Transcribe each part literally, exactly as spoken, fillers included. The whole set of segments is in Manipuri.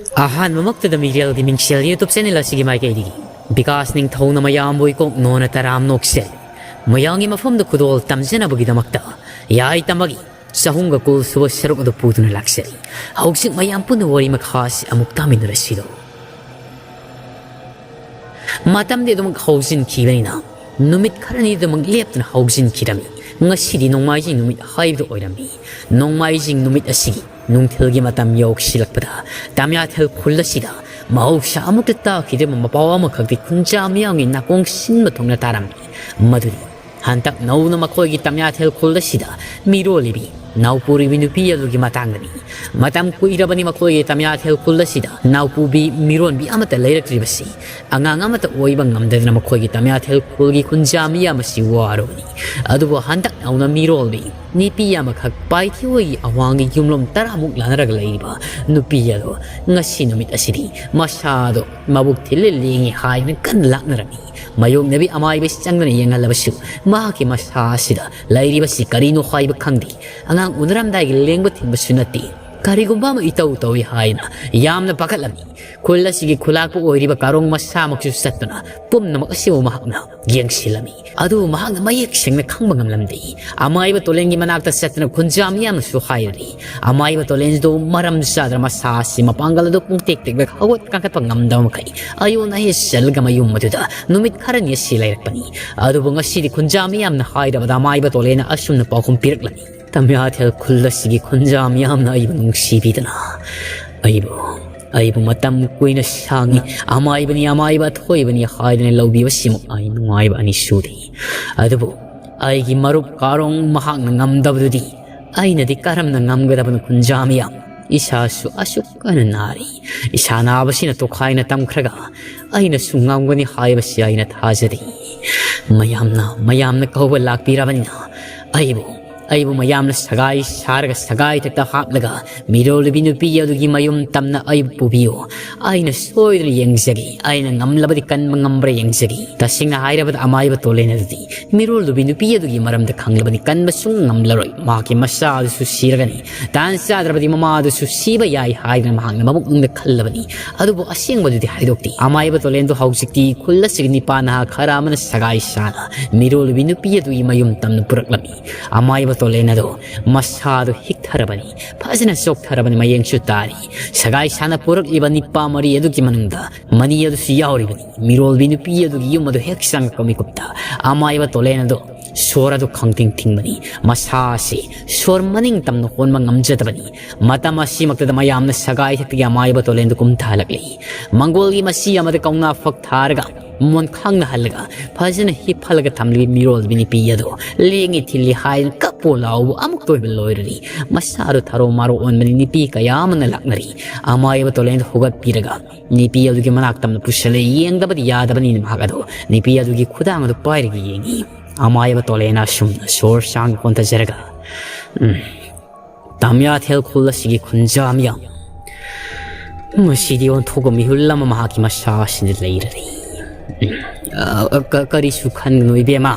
ꯑꯍꯥꯟꯕꯃꯛꯇꯗ ꯃꯤꯔꯦꯜꯒꯤ ꯃꯤꯡꯁꯦꯜ YouTube channel ꯑꯁꯤꯒꯤ ꯃꯥꯏꯀꯩꯗꯒꯤ ꯕꯤꯀꯥꯁ ꯅꯤꯡꯊꯧꯅ ꯃꯌꯥꯝꯕꯨ ꯏꯀꯣꯛ ꯅꯣꯟꯅ ꯇꯔꯥꯝ ꯅꯣꯛꯆꯔꯤ꯫ ꯃꯌꯥꯝꯒꯤ ꯃꯐꯝꯗ ꯈꯨꯗꯣꯜ ꯇꯝꯖꯅꯕꯒꯤꯗꯃꯛꯇ ꯌꯥꯏ ꯇꯝꯕꯒꯤ ꯆꯍꯨꯝꯒ ꯀꯨꯟ ꯁꯨꯕ ꯁꯔꯨꯛ ꯑꯗꯨ ꯄꯨꯗꯨꯅ ꯂꯥꯛꯆꯔꯤ꯫ ꯍꯧꯖꯤꯛ ꯃꯌꯥꯝ ꯄꯨꯟꯅ ꯋꯥꯔꯤ ꯃꯈꯥ ꯑꯁꯤ ꯑꯃꯨꯛ ꯇꯥꯃꯤꯟꯅꯔꯁꯤꯗꯣ꯫ ꯃꯇꯝꯗꯤ ꯑꯗꯨꯃꯛ ꯍꯧꯖꯤꯟꯈꯤꯕꯅꯤꯅ ꯅꯨꯃꯤꯠ ꯈꯔꯅꯤꯗꯃꯛ ꯂꯦꯞꯇꯅ ꯍꯧꯖꯤꯟꯈꯤꯔꯝꯃꯤ꯫ ꯉꯁꯤꯗꯤ ꯅꯣꯡꯃꯥꯏꯖꯤꯡ ꯅꯨꯃꯤꯠ ꯍꯥꯏꯕꯗꯨ ꯑꯣꯏꯔꯝꯃꯤ꯫ ꯅꯣꯡꯃꯥꯏꯖꯤꯡ ꯅꯨꯃꯤꯠ ꯑꯁꯤꯒꯤ ꯅꯨꯡꯊꯤꯜꯒꯤ ꯃꯇꯝ ꯌꯧꯁꯤꯜꯂꯛꯄꯗ ꯇꯝꯌꯥꯊꯦꯜ ꯈꯨꯜ ꯑꯁꯤꯗ ꯃꯍꯧꯁꯥ ꯑꯃꯨꯛꯇ ꯇꯥꯈꯤꯗ꯭ꯔꯤꯕ ꯃꯄꯥꯎ ꯑꯃꯈꯛꯇꯤ ꯈꯨꯟꯖꯥ ꯃꯤꯌꯥꯝꯒꯤ ꯅꯥꯀꯣꯡ ꯁꯤꯟꯕ ꯊꯨꯡꯅ ꯇꯥꯔꯝꯃꯤ꯫ ꯃꯗꯨꯗꯤ ꯍꯟꯗꯛ ꯅꯧꯅ ꯃꯈꯣꯏꯒꯤ ꯇꯝꯌꯥꯊꯦꯜ ꯈꯨꯜ ꯑꯁꯤꯗ ꯃꯤꯔꯣꯜꯂꯤꯕꯤ ꯅꯥꯎꯄꯨꯔꯤꯕꯤ ꯅꯨꯄꯤ ꯑꯗꯨꯒꯤ ꯃꯇꯥꯡꯗꯅꯤ꯫ ꯃꯇꯝ ꯀꯨꯏꯔꯕꯅꯤ ꯃꯈꯣꯏꯒꯤ ꯇꯝꯌꯥꯊꯦꯜ ꯈꯨꯜ ꯑꯁꯤꯗ ꯅꯥꯎꯄꯨꯕꯤ ꯃꯤꯔꯣꯟꯕꯤ ꯑꯃꯠꯇ ꯂꯩꯔꯛꯇ꯭ꯔꯤꯕꯁꯤ꯫ ꯑꯉꯥꯡ ꯑꯃꯠꯇ ꯑꯣꯏꯕ ꯉꯝꯗꯗꯅ ꯃꯈꯣꯏꯒꯤ ꯇꯝꯌꯥꯊꯦꯜ ꯈꯨꯜꯒꯤ ꯈꯨꯟꯖꯥ ꯃꯤꯌꯥꯝ ꯑꯁꯤ ꯋꯥꯔꯕꯅꯤ꯫ ꯑꯗꯨꯕꯨ ꯍꯟꯗꯛ ꯅꯧꯅ ꯃꯤꯔꯣꯜꯂꯤ ꯅꯨꯄꯤ ꯑꯃꯈꯛ ꯄꯥꯏꯊꯤꯍꯣꯏꯒꯤ ꯑꯋꯥꯡꯒꯤ ꯌꯨꯝꯂꯣꯝ ꯇꯔꯥꯃꯨꯛ ꯂꯥꯟꯅꯔꯒ ꯂꯩꯔꯤꯕ ꯅꯨꯄꯤ ꯑꯗꯣ ꯉꯁꯤ ꯅꯨꯃꯤꯠ ꯑꯁꯤꯗꯤ ꯃꯁꯥꯗꯣ ꯃꯕꯨꯛ ꯊꯤꯜꯂ ꯂꯦꯡꯉꯤ ꯍꯥꯏꯗꯨꯅ ꯀꯟꯅ ꯂꯥꯛꯅꯔꯝꯃꯤ꯫ ꯃꯌꯣꯛꯅꯕꯤ ꯑꯃꯥꯏꯕ ꯆꯪꯗꯨꯅ ꯌꯦꯡꯍꯜꯂꯕꯁꯨ ꯃꯍꯥꯛꯀꯤ ꯃꯁꯥ ꯑꯁꯤꯗ ꯂꯩꯔꯤꯕꯁꯤ ꯀꯔꯤꯅꯣ ꯍꯥꯏꯕ ꯈꯪꯗꯦ꯫ ꯑꯉꯥꯡ ꯎꯅꯔꯝꯗꯥꯏꯒꯤ ꯂꯦꯡꯕ ꯊꯤꯡꯕꯁꯨ ꯅꯠꯇꯦ꯫ ꯀꯔꯤꯒꯨꯝꯕ ꯑꯃ ꯏꯇꯧ ꯇꯧꯏ ꯍꯥꯏꯅ ꯌꯥꯝꯅ ꯄꯥꯈꯠꯂꯝꯃꯤ꯫ ꯈꯨꯜ ꯑꯁꯤꯒꯤ ꯈꯨꯂꯥꯛꯄ ꯑꯣꯏꯔꯤꯕ ꯀꯥꯔꯣꯡ ꯃꯁꯥꯃꯛꯁꯨ ꯆꯠꯇꯨꯅ ꯄꯨꯝꯅꯃꯛ ꯑꯁꯤꯕꯨ ꯃꯍꯥꯛꯅ ꯌꯦꯡꯁꯤꯜꯂꯝꯃꯤ꯫ ꯑꯗꯨꯕꯨ ꯃꯍꯥꯛꯅ ꯃꯌꯦꯛ ꯁꯦꯡꯅ ꯈꯪꯕ ꯉꯝꯂꯝꯗꯦ꯫ ꯑꯃꯥꯏꯕ ꯇꯣꯂꯦꯟꯒꯤ ꯃꯅꯥꯛꯇ ꯆꯠꯇꯨꯅ ꯈꯨꯟꯖꯥ ꯃꯤꯌꯥꯝꯅꯁꯨ ꯍꯥꯏꯔꯤ꯫ ꯑꯃꯥꯏꯕ ꯇꯣꯂꯦꯟꯗꯨ ꯃꯔꯝ ꯆꯥꯗꯅ ꯃꯁꯥ ꯑꯁꯤ ꯃꯄꯥꯡꯒꯜ ꯑꯗꯨ ꯄꯨꯡꯇꯦꯛ ꯇꯦꯛꯂꯒ ꯍꯧꯒꯠ ꯀꯥꯡꯈꯠꯄ ꯉꯝꯗꯕ ꯃꯈꯩ ꯑꯌꯣꯟ ꯑꯌꯦ ꯆꯠꯂꯒ ꯃꯌꯨꯝ ꯑꯗꯨꯗ ꯅꯨꯃꯤꯠ ꯈꯔꯅꯤ ꯑꯁꯤ ꯂꯩꯔꯛꯄꯅꯤ꯫ ꯑꯗꯨꯕꯨ ꯉꯁꯤꯗꯤ ꯈꯨꯟꯖꯥ ꯃꯤꯌꯥꯝꯅ ꯍꯥꯏꯔꯕꯗ ꯑꯃꯥꯏꯕ ꯇꯣꯂꯦꯟꯅ ꯑꯁꯨꯝꯅ ꯄꯥꯎꯈꯨꯝ ꯄꯤꯔꯛꯂꯝꯃꯤ꯫ ꯇꯝꯌꯥꯊꯦꯜ ꯈꯨꯜ ꯑꯁꯤꯒꯤ ꯈꯨꯟꯖꯥ ꯃꯤꯌꯥꯝꯅ ꯑꯩꯕꯨ ꯅꯨꯡꯁꯤꯕꯤꯗꯅ ꯑꯩꯕꯨ ꯑꯩꯕꯨ ꯃꯇꯝ ꯀꯨꯏꯅ ꯁꯥꯡꯉꯤ ꯑꯃꯥꯏꯕꯅꯤ ꯑꯃꯥꯏꯕ ꯑꯊꯣꯏꯕꯅꯤ ꯍꯥꯏꯗꯨꯅ ꯂꯧꯕꯤꯕꯁꯤꯃꯨꯛ ꯑꯩ ꯅꯨꯡꯉꯥꯏꯕ ꯑꯅꯤ ꯁꯨꯗꯦ꯫ ꯑꯗꯨꯕꯨ ꯑꯩꯒꯤ ꯃꯔꯨꯞ ꯀꯥꯔꯣꯡ ꯃꯍꯥꯛꯅ ꯉꯝꯗꯕꯗꯨꯗꯤ ꯑꯩꯅꯗꯤ ꯀꯔꯝꯅ ꯉꯝꯒꯗꯕꯅꯣ ꯈꯨꯟꯖꯥ ꯃꯤꯌꯥꯝ? ꯏꯁꯥꯁꯨ ꯑꯁꯨꯛ ꯀꯟꯅ ꯅꯥꯔꯤ꯫ ꯏꯁꯥ ꯅꯥꯕꯁꯤꯅ ꯇꯣꯈꯥꯏꯅ ꯇꯝꯈ꯭ꯔꯒ ꯑꯩꯅꯁꯨ ꯉꯝꯒꯅꯤ ꯍꯥꯏꯕꯁꯤ ꯑꯩꯅ ꯊꯥꯖꯗꯦ꯫ ꯃꯌꯥꯝꯅ ꯃꯌꯥꯝꯅ ꯀꯧꯕ ꯂꯥꯛꯄꯤꯔꯕꯅꯤꯅ ꯑꯩꯕꯨ ꯑꯩꯕꯨ ꯃꯌꯥꯝꯅ ꯁꯒꯥꯏ ꯁꯥꯔꯒ ꯁꯒꯥꯏ ꯊꯛꯇ ꯍꯥꯞꯂꯒ ꯃꯤꯔꯣꯜꯂꯨꯕꯤ ꯅꯨꯄꯤ ꯑꯗꯨꯒꯤ ꯃꯌꯨꯝ ꯇꯝꯅ ꯑꯩꯕꯨ ꯄꯨꯕꯤꯌꯨ꯫ ꯑꯩꯅ ꯁꯣꯏꯗꯅ ꯌꯦꯡꯖꯒꯦ꯫ ꯑꯩꯅ ꯉꯝꯂꯕꯗꯤ ꯀꯟꯕ ꯉꯝꯕ꯭ꯔꯥ ꯌꯦꯡꯖꯒꯦ꯫ ꯇꯁꯦꯡꯅ ꯍꯥꯏꯔꯕꯗ ꯑꯃꯥꯏꯕ ꯇꯣꯂꯦꯟ ꯑꯗꯨꯗꯤ ꯃꯤꯔꯣꯜꯂꯨꯕꯤ ꯅꯨꯄꯤ ꯑꯗꯨꯒꯤ ꯃꯔꯝꯗ ꯈꯪꯂꯕꯗꯤ ꯀꯟꯕ ꯁꯨꯡ ꯉꯝꯂꯔꯣꯏ꯫ ꯃꯍꯥꯛꯀꯤ ꯃꯆꯥ ꯑꯗꯨꯁꯨ ꯁꯤꯔꯒꯅꯤ꯫ ꯇꯥꯟ ꯆꯥꯗ꯭ꯔꯕꯗꯤ ꯃꯃꯥ ꯑꯗꯨꯁꯨ ꯁꯤꯕ ꯌꯥꯏ ꯍꯥꯏꯗꯅ ꯃꯍꯥꯛꯅ ꯃꯕꯨꯛꯅꯨꯡꯗ ꯈꯜꯂꯕꯅꯤ꯫ ꯑꯗꯨꯕꯨ ꯑꯁꯦꯡꯕꯗꯨꯗꯤ ꯍꯥꯏꯗꯣꯛꯇꯦ꯫ ꯑꯃꯥꯏꯕ ꯇꯣꯂꯦꯟꯗꯨ ꯍꯧꯖꯤꯛꯇꯤ ꯈꯨꯜ ꯑꯁꯤꯒꯤ ꯅꯤꯄꯥ ꯅꯍꯥ ꯈꯔ ꯑꯃꯅ ꯁꯒꯥꯏ ꯁꯥꯅ ꯃꯤꯔꯣꯜꯂꯨꯕꯤ ꯅꯨꯄꯤ ꯑꯗꯨꯒꯤ ꯃꯌꯨꯝ ꯇꯝꯅ ꯄꯨꯔꯛꯂꯝꯃꯤ꯫ ꯑꯃꯥꯏꯕ ꯇꯣꯂꯦꯟ ꯑꯗꯣ ꯃꯁꯥꯗꯣ ꯍꯤꯛꯊꯔꯕꯅꯤ, ꯐꯖꯅ ꯆꯣꯛꯊꯔꯕꯅꯤ, ꯃꯌꯦꯡꯁꯨ ꯇꯥꯔꯤ꯫ ꯁꯒꯥꯏ ꯁꯥꯅ ꯄꯨꯔꯛꯂꯤꯕ ꯅꯤꯄꯥ ꯃꯔꯤ ꯑꯗꯨꯒꯤ ꯃꯅꯨꯡꯗ ꯃꯅꯤ ꯑꯗꯨꯁꯨ ꯌꯥꯎꯔꯤꯕꯅꯤ꯫ ꯃꯤꯔꯣꯜꯕꯤ ꯅꯨꯄꯤ ꯑꯗꯨꯒꯤ ꯌꯨꯝ ꯑꯗꯨ ꯍꯦꯛ ꯆꯪꯉꯛꯄ ꯃꯤꯀꯨꯞꯇ ꯑꯃꯥꯏꯕ ꯇꯣꯂꯦꯟ ꯑꯗꯣ ꯁꯣꯔ ꯑꯗꯨ ꯈꯪꯊꯤꯡ ꯊꯤꯡꯕꯅꯤ꯫ ꯃꯁꯥ ꯑꯁꯤ ꯁꯣꯔ ꯃꯅꯤꯡ ꯇꯝꯅ ꯍꯣꯟꯕ ꯉꯝꯖꯗꯕꯅꯤ꯫ ꯃꯇꯝ ꯑꯁꯤꯃꯛꯇꯗ ꯃꯌꯥꯝꯅ ꯁꯒꯥꯏ ꯊꯛꯇꯒꯤ ꯑꯃꯥꯏꯕ ꯇꯣꯂꯦꯟꯗꯨ ꯀꯨꯝꯊꯍꯜꯂꯛꯂꯤ꯫ ꯃꯪꯒꯣꯜꯒꯤ ꯃꯁꯤ ꯑꯃꯗ ꯀꯧꯅꯥ ꯐꯛ ꯊꯥꯔꯒ ꯃꯣꯟ ꯈꯥꯡꯅꯍꯜꯂꯒ ꯐꯖꯅ ꯍꯤꯞꯍꯜꯂꯒ ꯊꯝꯂꯤꯕ ꯃꯤꯔꯣꯜꯕꯤ ꯅꯨꯄꯤ ꯑꯗꯣ ꯂꯦꯡꯉꯤ ꯊꯤꯜꯂꯤ ꯍꯥꯏꯗꯨꯅ ꯀꯞꯄꯣ ꯂꯥꯎꯕ ꯑꯃꯨꯛꯇ ꯑꯣꯏꯕ ꯂꯣꯏꯔꯔꯤ꯫ ꯃꯁꯥꯗꯣ ꯊꯔꯣ ꯃꯥꯔꯣ ꯑꯣꯟꯕꯅꯤ꯫ ꯅꯨꯄꯤ ꯀꯌꯥ ꯑꯃꯅ ꯂꯥꯛꯅꯔꯤ꯫ ꯑꯃꯥꯏꯕ ꯇꯣꯂꯦꯟꯗ ꯍꯧꯒꯠꯄꯤꯔꯒ ꯅꯨꯄꯤ ꯑꯗꯨꯒꯤ ꯃꯅꯥꯛ ꯇꯝꯅ ꯄꯨꯁꯜꯂꯦ꯫ ꯌꯦꯡꯗꯕꯗꯤ ꯌꯥꯗꯕꯅꯤꯅ ꯃꯍꯥꯛ ꯑꯗꯣ ꯅꯨꯄꯤ ꯑꯗꯨꯒꯤ ꯈꯨꯗꯥꯡ ꯑꯗꯨ ꯄꯥꯏꯔꯒ ꯌꯦꯡꯉꯤ꯫ ꯑꯃꯥꯏꯕ ꯇꯣꯂꯦꯟꯅ ꯑꯁꯨꯝꯅ ꯁꯣꯔ ꯁꯥꯡꯅ ꯀꯣꯟꯊꯖꯔꯒ, "ꯎꯝ, ꯇꯥꯃꯤꯌꯥꯊꯦꯜ ꯈꯨꯜ ꯑꯁꯤꯒꯤ ꯈꯨꯟꯖꯥ ꯃꯤꯌꯥꯝ, ꯃꯁꯤꯗꯤ ꯑꯣꯟꯊꯣꯛꯄ ꯃꯤꯍꯨꯜ ꯑꯃ ꯃꯍꯥꯛꯀꯤ ꯃꯁꯥ ꯑꯁꯤꯗ ꯂꯩꯔꯔꯤ꯫ ꯎꯝ, ꯑ, ꯀ-, ꯀꯔꯤꯁꯨ ꯈꯟꯒꯅꯨ ꯏꯕꯦꯝꯃ,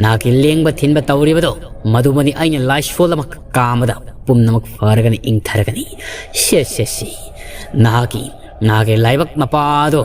ꯅꯍꯥꯛꯀꯤ ꯂꯦꯡꯕ ꯊꯤꯟꯕ ꯇꯧꯔꯤꯕꯗꯣ ꯃꯗꯨꯃꯗꯤ ꯑꯩꯅ ꯂꯥꯏꯁꯣꯜ ꯑꯃ ꯀꯥꯝꯕꯗ ꯄꯨꯝꯅꯃꯛ ꯐꯔꯒꯅꯤ, ꯏꯪꯊꯔꯒꯅꯤ꯫ ꯁꯦ, ꯁꯦ, ꯁꯦ, ꯅꯍꯥꯛꯀꯤ, ꯅꯍꯥꯛꯀꯤ ꯂꯥꯏꯕꯛ ꯃꯄꯥꯗꯣ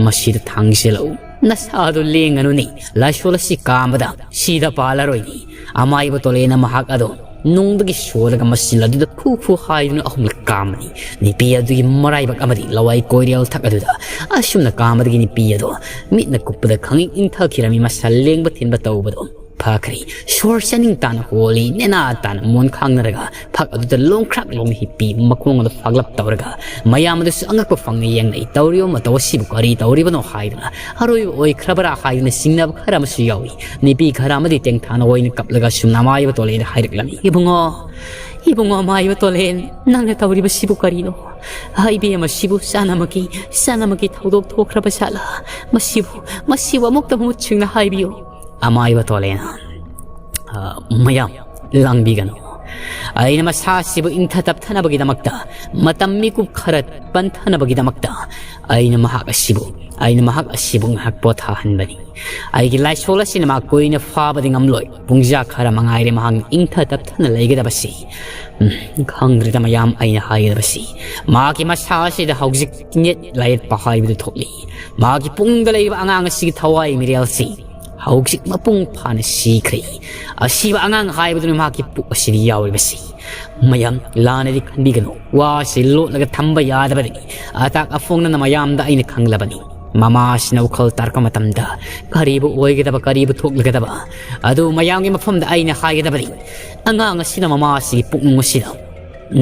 ꯃꯁꯤꯗ ꯊꯥꯡꯖꯤꯜꯂꯛꯎ꯫ ꯅꯁꯥꯗꯣ ꯂꯦꯡꯒꯅꯨꯅꯦ꯫ ꯂꯥꯏꯁꯣꯜ ꯑꯁꯤ ꯀꯥꯝꯕꯗ ꯁꯤꯗ ꯄꯥꯜꯂꯔꯣꯏꯅꯦ꯫" ꯑꯃꯥꯏꯕ ꯇꯣꯂꯦꯟꯅ ꯃꯍꯥꯛ ꯑꯗꯣ ꯅꯨꯡꯗꯒꯤ ꯁꯣꯜꯂꯒ ꯃꯆꯤꯟ ꯑꯗꯨꯗ ꯐꯨ ꯐꯨ ꯍꯥꯏꯗꯨꯅ ꯑꯍꯨꯝꯂꯛ ꯀꯥꯝꯕꯅꯤ꯫ ꯅꯨꯄꯤ ꯑꯗꯨꯒꯤ ꯃꯔꯥꯏꯕꯛ ꯑꯃꯗꯤ ꯂꯋꯥꯏ ꯀꯣꯏꯔꯦꯜ ꯊꯛ ꯑꯗꯨꯗ ꯑꯁꯨꯝꯅ ꯀꯥꯝꯕꯗꯒꯤ ꯅꯨꯄꯤ ꯑꯗꯣ ꯃꯤꯠꯅ ꯀꯨꯞꯄꯗ ꯈꯪꯏꯪ ꯏꯪꯊꯈꯤꯔꯝꯃꯤ꯫ ꯃꯁꯥ ꯂꯦꯡꯕ ꯊꯤꯟꯕ ꯇꯧꯕꯗꯣ ꯐꯈ꯭ꯔꯦ꯫ ꯁꯣꯔ ꯆꯥꯅꯤꯡ ꯇꯥꯅ ꯍꯣꯜꯂꯤ꯫ ꯅꯦꯅꯥ ꯇꯥꯅ ꯃꯣꯟ ꯈꯥꯡꯅꯔꯒ ꯐꯛ ꯑꯗꯨꯗ ꯂꯣꯡꯈ꯭ꯔꯥꯛ ꯂꯣꯡꯅ ꯍꯤꯞꯄꯤ꯫ ꯃꯈꯣꯡ ꯑꯗꯨ ꯐꯥꯒꯂꯞ ꯇꯧꯔꯒ ꯃꯌꯥꯝ ꯑꯗꯨꯁꯨ ꯑꯉꯛꯄ ꯐꯪꯅ ꯌꯦꯡꯅꯩ꯫ ꯇꯧꯔꯤꯕ ꯃꯇꯧ ꯑꯁꯤꯕꯨ ꯀꯔꯤ ꯇꯧꯔꯤꯕꯅꯣ ꯍꯥꯏꯗꯨꯅ, ꯑꯔꯣꯏꯕ ꯑꯣꯏꯈ꯭ꯔꯕ꯭ꯔꯥ ꯍꯥꯏꯗꯨꯅ ꯆꯤꯡꯅꯕ ꯈꯔ ꯑꯃꯁꯨ ꯌꯥꯎꯏ꯫ ꯅꯨꯄꯤ ꯈꯔ ꯑꯃꯗꯤ ꯇꯦꯡꯊꯥꯅ ꯑꯣꯏꯅ ꯀꯞꯂꯒ ꯁꯨꯝꯅ ꯑꯃꯥꯏꯕ ꯇꯣꯂꯦꯟꯗ ꯍꯥꯏꯔꯛꯂꯝꯃꯤ, "ꯏꯕꯨꯡꯉꯣ, ꯏꯕꯨꯡꯉꯣ ꯑꯃꯥꯏꯕ ꯇꯣꯂꯦꯟ, ꯅꯪꯅ ꯇꯧꯔꯤꯕꯁꯤꯕꯨ ꯀꯔꯤꯅꯣ? ꯍꯥꯏꯕꯤ ꯑꯃꯁꯤꯕꯨ ꯆꯥꯅꯃꯛꯀꯤ, ꯆꯥꯅꯃꯛꯀꯤ ꯊꯧꯗꯣꯛ ꯊꯣꯛꯈ꯭ꯔꯕ ꯖꯥꯠꯂꯥ? ꯃꯁꯤꯕꯨ, ꯃꯁꯤꯕꯨ ꯑꯃꯨꯛꯇ ꯃꯍꯨꯠ ꯁꯤꯡꯅ ꯍꯥꯏꯕꯤꯌꯨ꯫" ꯑꯃꯥꯏꯕ ꯇꯣꯂꯦꯟꯅ, "ꯑ, ꯃꯌꯥꯝ, ꯂꯥꯡꯕꯤꯒꯅꯨ꯫ ꯑꯩꯅ ꯃꯁꯥꯁꯤꯕꯨ ꯏꯪꯊ ꯇꯞꯊꯅꯕꯒꯤꯗꯃꯛꯇ, ꯃꯇꯝ ꯃꯤꯀꯨꯞ ꯈꯔ ꯄꯟꯊꯅꯕꯒꯤꯗꯃꯛꯇ ꯑꯩꯅ ꯃꯍꯥꯛ ꯑꯁꯤꯕꯨ, ꯑꯩꯅ ꯃꯍꯥꯛ ꯑꯁꯤꯕꯨ ꯉꯥꯏꯍꯥꯛ ꯄꯣꯊꯥꯍꯟꯕꯅꯤ꯫ ꯑꯩꯒꯤ ꯂꯥꯏꯁꯣꯜ ꯑꯁꯤꯅ ꯃꯍꯥꯛ ꯀꯨꯏꯅ ꯐꯥꯕꯗꯤ ꯉꯝꯂꯣꯏ꯫ ꯄꯨꯡꯖꯥ ꯈꯔ ꯃꯉꯥꯏꯔꯦ ꯃꯍꯥꯛꯅ ꯏꯪꯊ ꯇꯞꯊꯅ ꯂꯩꯒꯗꯕꯁꯤ꯫ ꯎꯝ, ꯈꯪꯗ꯭ꯔꯤꯗ ꯃꯌꯥꯝ ꯑꯩꯅ ꯍꯥꯏꯒꯗꯕꯁꯤ꯫ ꯃꯍꯥꯛꯀꯤ ꯃꯁꯥ ꯑꯁꯤꯗ ꯍꯧꯖꯤꯛ ꯅꯦꯠ ꯂꯥꯏꯌꯦꯠꯄ ꯍꯥꯏꯕꯗꯨ ꯊꯣꯛꯂꯤ꯫ ꯃꯍꯥꯛꯀꯤ ꯄꯨꯛꯅꯨꯡꯗ ꯂꯩꯔꯤꯕ ꯑꯉꯥꯡ ꯑꯁꯤꯒꯤ ꯊꯋꯥꯏ ꯃꯤꯔꯦꯜꯁꯤ ꯍꯧꯖꯤꯛ ꯃꯄꯨꯡ ꯐꯥꯅ ꯁꯤꯈ꯭ꯔꯦ꯫ ꯑꯁꯤꯕ ꯑꯉꯥꯡ ꯍꯥꯏꯕꯗꯨꯅꯤ ꯃꯍꯥꯛꯀꯤ ꯄꯨꯛ ꯑꯁꯤꯗ ꯌꯥꯎꯔꯤꯕꯁꯤ꯫ ꯃꯌꯥꯝ ꯂꯥꯟꯅꯗꯤ ꯈꯟꯕꯤꯒꯅꯨ, ꯋꯥꯁꯤ ꯂꯣꯠꯂꯒ ꯊꯝꯕ ꯌꯥꯗꯕꯅꯤ꯫ ꯑꯇꯥꯛ ꯑꯐꯣꯡꯅꯅ ꯃꯌꯥꯝꯗ ꯑꯩꯅ ꯈꯪꯂꯕꯅꯤ꯫ ꯃꯃꯥ ꯑꯁꯤꯅ ꯋꯥꯈꯜ ꯇꯥꯔꯛꯄ ꯃꯇꯝꯗ ꯀꯔꯤꯕꯨ ꯑꯣꯏꯒꯗꯕ, ꯀꯔꯤꯕꯨ ꯊꯣꯛꯂꯒꯗꯕ, ꯑꯗꯨ ꯃꯌꯥꯝꯒꯤ ꯃꯐꯝꯗ ꯑꯩꯅ ꯍꯥꯏꯒꯗꯕꯅꯤ꯫ ꯑꯉꯥꯡ ꯑꯁꯤꯅ ꯃꯃꯥ ꯑꯁꯤꯒꯤ ꯄꯨꯛꯅꯨꯡ ꯑꯁꯤꯗ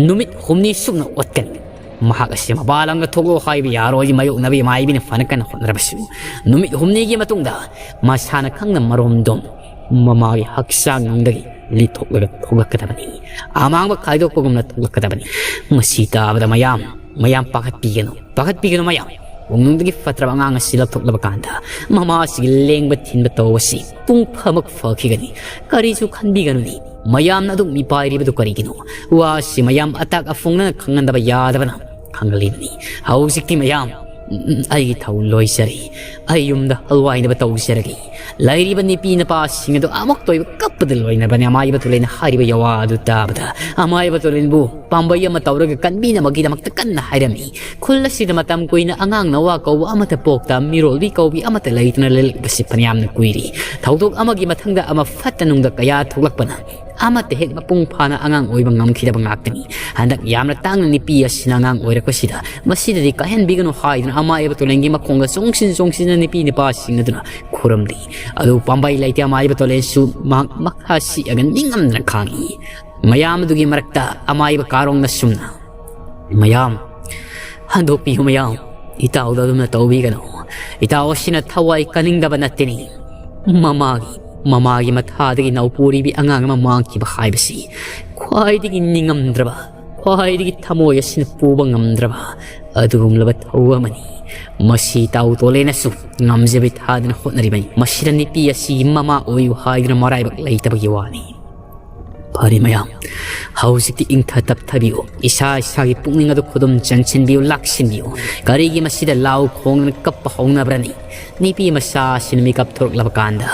ꯅꯨꯃꯤꯠ ꯍꯨꯝꯅꯤ ꯁꯨꯞꯅ ꯑꯣꯠꯀꯅꯤ꯫ ꯃꯍꯥꯛ ꯑꯁꯤ ꯃꯄꯥꯟ ꯂꯝꯗ ꯊꯣꯛꯂꯣ ꯍꯥꯏꯕ ꯌꯥꯔꯣꯏ, ꯃꯥꯌꯣꯛꯅꯕ ꯃꯥꯏꯕꯤꯅ ꯐꯅ ꯀꯟꯅ ꯍꯣꯠꯅꯔꯕꯁꯨ, ꯅꯨꯃꯤꯠ ꯍꯨꯝꯅꯤꯒꯤ ꯃꯇꯨꯡꯗ ꯃꯁꯥꯅ ꯈꯪꯅ ꯃꯔꯣꯝꯗꯣꯝ ꯃꯃꯥꯒꯤ ꯍꯛꯆꯥꯡ ꯅꯨꯡꯗꯒꯤ ꯂꯤꯊꯣꯛꯂꯒ ꯊꯣꯛꯂꯛꯀꯗꯕꯅꯤ꯫ ꯑꯃꯥꯡꯕ ꯈꯥꯏꯗꯣꯛꯄꯒꯨꯝꯅ ꯊꯣꯛꯂꯛꯀꯗꯕꯅꯤ꯫ ꯃꯁꯤ ꯇꯥꯕꯗ ꯃꯌꯥꯝ, ꯃꯌꯥꯝ ꯄꯥꯈꯠꯄꯤꯒꯅꯨ, ꯄꯥꯈꯠꯄꯤꯒꯅꯨ ꯃꯌꯥꯝ꯫ ꯄꯨꯛꯅꯨꯡꯗꯒꯤ ꯐꯠꯇ꯭ꯔꯕ ꯑꯉꯥꯡ ꯑꯁꯤ ꯂꯧꯊꯣꯛꯂꯕ ꯀꯥꯟꯗ ꯃꯃꯥ ꯑꯁꯤꯒꯤ ꯂꯦꯡꯕ ꯊꯤꯟꯕ ꯇꯧꯕꯁꯤ ꯄꯨꯡ ꯐꯥꯃꯛ ꯐꯈꯤꯒꯅꯤ꯫ ꯀꯔꯤꯁꯨ ꯈꯟꯕꯤꯒꯅꯨꯅꯤ꯫ ꯃꯌꯥꯝꯅ ꯑꯗꯨꯝ ꯃꯤꯄꯥꯏꯔꯤꯕꯗꯨ ꯀꯔꯤꯒꯤꯅꯣ? ꯋꯥ ꯑꯁꯤ ꯃꯌꯥꯝ ꯑꯇꯥꯛ ꯑꯐꯣꯡꯅꯅ ꯈꯪꯍꯟꯗꯕ ꯌꯥꯗꯕꯅ ꯈꯪꯍꯜꯂꯤꯕꯅꯤ꯫ ꯍꯧꯖꯤꯛꯇꯤ ꯃꯌꯥꯝ, ꯎꯝ, ꯑꯩꯒꯤ ꯊꯧ ꯂꯣꯏꯖꯔꯦ꯫ ꯑꯩ ꯌꯨꯝꯗ ꯍꯜꯋꯥꯏꯅꯕ ꯇꯧꯖꯔꯒꯦ꯫ ꯂꯩꯔꯤꯕ ꯅꯨꯄꯤ ꯅꯨꯄꯥꯁꯤꯡ ꯑꯗꯨ ꯑꯃꯨꯛꯇ ꯑꯣꯏꯕ ꯀꯞꯄꯗ ꯂꯣꯏꯅꯕꯅꯤ꯫ ꯑꯃꯥꯏꯕ ꯇꯨꯂꯦꯟ ꯍꯥꯏꯔꯤꯕ ꯌꯥꯋꯥ ꯑꯗꯨ ꯇꯥꯕꯗ ꯑꯃꯥꯏꯕ ꯇꯨꯂꯦꯟꯕꯨ ꯄꯥꯝꯕꯩ ꯑꯃ ꯇꯧꯔꯒ ꯀꯟꯕꯤꯅꯕꯒꯤꯗꯃꯛꯇ ꯀꯟꯅ ꯍꯥꯏꯔꯝꯃꯤ꯫ ꯈꯨꯜ ꯑꯁꯤꯗ ꯃꯇꯝ ꯀꯨꯏꯅ ꯑꯉꯥꯡ ꯅꯋꯥ ꯀꯧꯕ ꯑꯃꯠꯇ ꯄꯣꯛꯇ, ꯃꯤꯔꯣꯜꯕꯤ ꯀꯧꯕꯤ ꯑꯃꯠꯇ ꯂꯩꯇꯅ ꯂꯩꯔꯛꯄꯁꯤ ꯐꯅꯌꯥꯝꯅ ꯀꯨꯏꯔꯦ꯫ ꯊꯧꯗꯣꯛ ꯑꯃꯒꯤ ꯃꯊꯪꯗ ꯑꯃ ꯐꯠꯇ ꯅꯨꯡꯗ ꯀꯌꯥ ꯊꯣꯛꯂꯛꯄꯅ ꯑꯃꯠꯇ ꯍꯦꯛ ꯃꯄꯨꯡ ꯐꯥꯅ ꯑꯉꯥꯡ ꯑꯣꯏꯕ ꯉꯝꯈꯤꯗꯕ ꯉꯥꯛꯇꯅꯤ꯫ ꯍꯟꯗꯛ ꯌꯥꯝꯅ ꯇꯥꯡꯅ ꯅꯨꯄꯤ ꯑꯁꯤꯅ ꯑꯉꯥꯡ ꯑꯣꯏꯔꯛꯄꯁꯤꯗ ꯃꯁꯤꯗꯗꯤ ꯀꯥꯏꯍꯟꯕꯤꯒꯅꯨ ꯍꯥꯏꯗꯨꯅ ꯑꯃꯥꯏꯕ ꯇꯣꯂꯦꯟꯒꯤ ꯃꯈꯣꯡꯗ ꯆꯣꯡꯁꯤꯟ ꯆꯣꯡꯁꯤꯟꯅ ꯅꯨꯄꯤ ꯅꯨꯄꯥꯁꯤꯡ ꯑꯗꯨꯅ ꯈꯨꯔꯨꯝꯂꯤ꯫ ꯑꯗꯨ ꯄꯥꯝꯕꯩ ꯂꯩꯇꯦ꯫ ꯑꯃꯥꯏꯕ ꯇꯣꯂꯦꯟꯁꯨ ꯃꯍꯥꯛ ꯃꯈꯥ ꯁꯤꯛꯑꯒ ꯅꯤꯡꯉꯝꯗꯅ ꯈꯥꯡꯉꯤ꯫ ꯃꯌꯥꯝ ꯑꯗꯨꯒꯤ ꯃꯔꯛꯇ ꯑꯃꯥꯏꯕ ꯀꯥꯔꯣꯡꯅ ꯁꯨꯝꯅ, "ꯃꯌꯥꯝ, ꯍꯟꯗꯣꯛꯄꯤꯌꯨ ꯃꯌꯥꯝ, ꯏꯇꯥꯎꯗ ꯑꯗꯨꯝꯅ ꯇꯧꯕꯤꯒꯅꯨ꯫ ꯏꯇꯥꯎ ꯑꯁꯤꯅ ꯊꯋꯥꯏ ꯀꯟꯅꯤꯡꯗꯕ ꯅꯠꯇꯦꯅꯤ꯫ ꯃꯃꯥꯒꯤ, ꯃꯃꯥꯒꯤ ꯃꯊꯥꯗꯒꯤ ꯅꯧꯄꯨꯔꯤꯕꯤ ꯑꯉꯥꯡ ꯑꯃ ꯃꯥꯡꯈꯤꯕ ꯍꯥꯏꯕꯁꯤ ꯈ꯭ꯋꯥꯏꯗꯒꯤ ꯅꯤꯡꯉꯝꯗ꯭ꯔꯕ, ꯈ꯭ꯋꯥꯏꯗꯒꯤ ꯊꯃꯣꯏ ꯑꯁꯤꯅ ꯄꯨꯕ ꯉꯝꯗ꯭ꯔꯕ ꯑꯗꯨꯒꯨꯝꯂꯕ ꯊꯧ ꯑꯃꯅꯤ꯫ ꯃꯁꯤ ꯏꯇꯥꯎ ꯇꯣꯂꯦꯅꯁꯨ ꯉꯝꯖꯕꯤ ꯊꯥꯗꯅ ꯍꯣꯠꯅꯔꯤꯕꯅꯤ꯫ ꯃꯁꯤꯗ ꯅꯨꯄꯤ ꯑꯁꯤꯒꯤ ꯃꯃꯥ ꯑꯣꯏꯌꯨ ꯍꯥꯏꯗꯨꯅ ꯃꯔꯥꯏꯕꯛ ꯂꯩꯇꯕꯒꯤ ꯋꯥꯅꯤ"꯫ ꯐꯔꯦ ꯃꯌꯥꯝ, ꯍꯧꯖꯤꯛꯇꯤ ꯏꯪꯊ ꯇꯞꯊꯕꯤꯌꯨ꯫ ꯏꯁꯥ ꯏꯁꯥꯒꯤ ꯄꯨꯛꯅꯤꯡ ꯑꯗꯨ ꯈꯨꯗꯨꯝ ꯆꯟꯁꯤꯟꯕꯤꯌꯨ, ꯂꯥꯛꯁꯤꯟꯕꯤꯌꯨ꯫ ꯀꯔꯤꯒꯤ ꯃꯁꯤꯗ ꯂꯥꯎ ꯈꯣꯡꯗꯅ ꯀꯞꯄ ꯍꯧꯅꯕ꯭ꯔꯅꯤ? ꯅꯨꯄꯤ ꯃꯆꯥ ꯑꯁꯤꯅ ꯃꯤꯀꯞ ꯊꯣꯔꯛꯂꯕ ꯀꯥꯟꯗ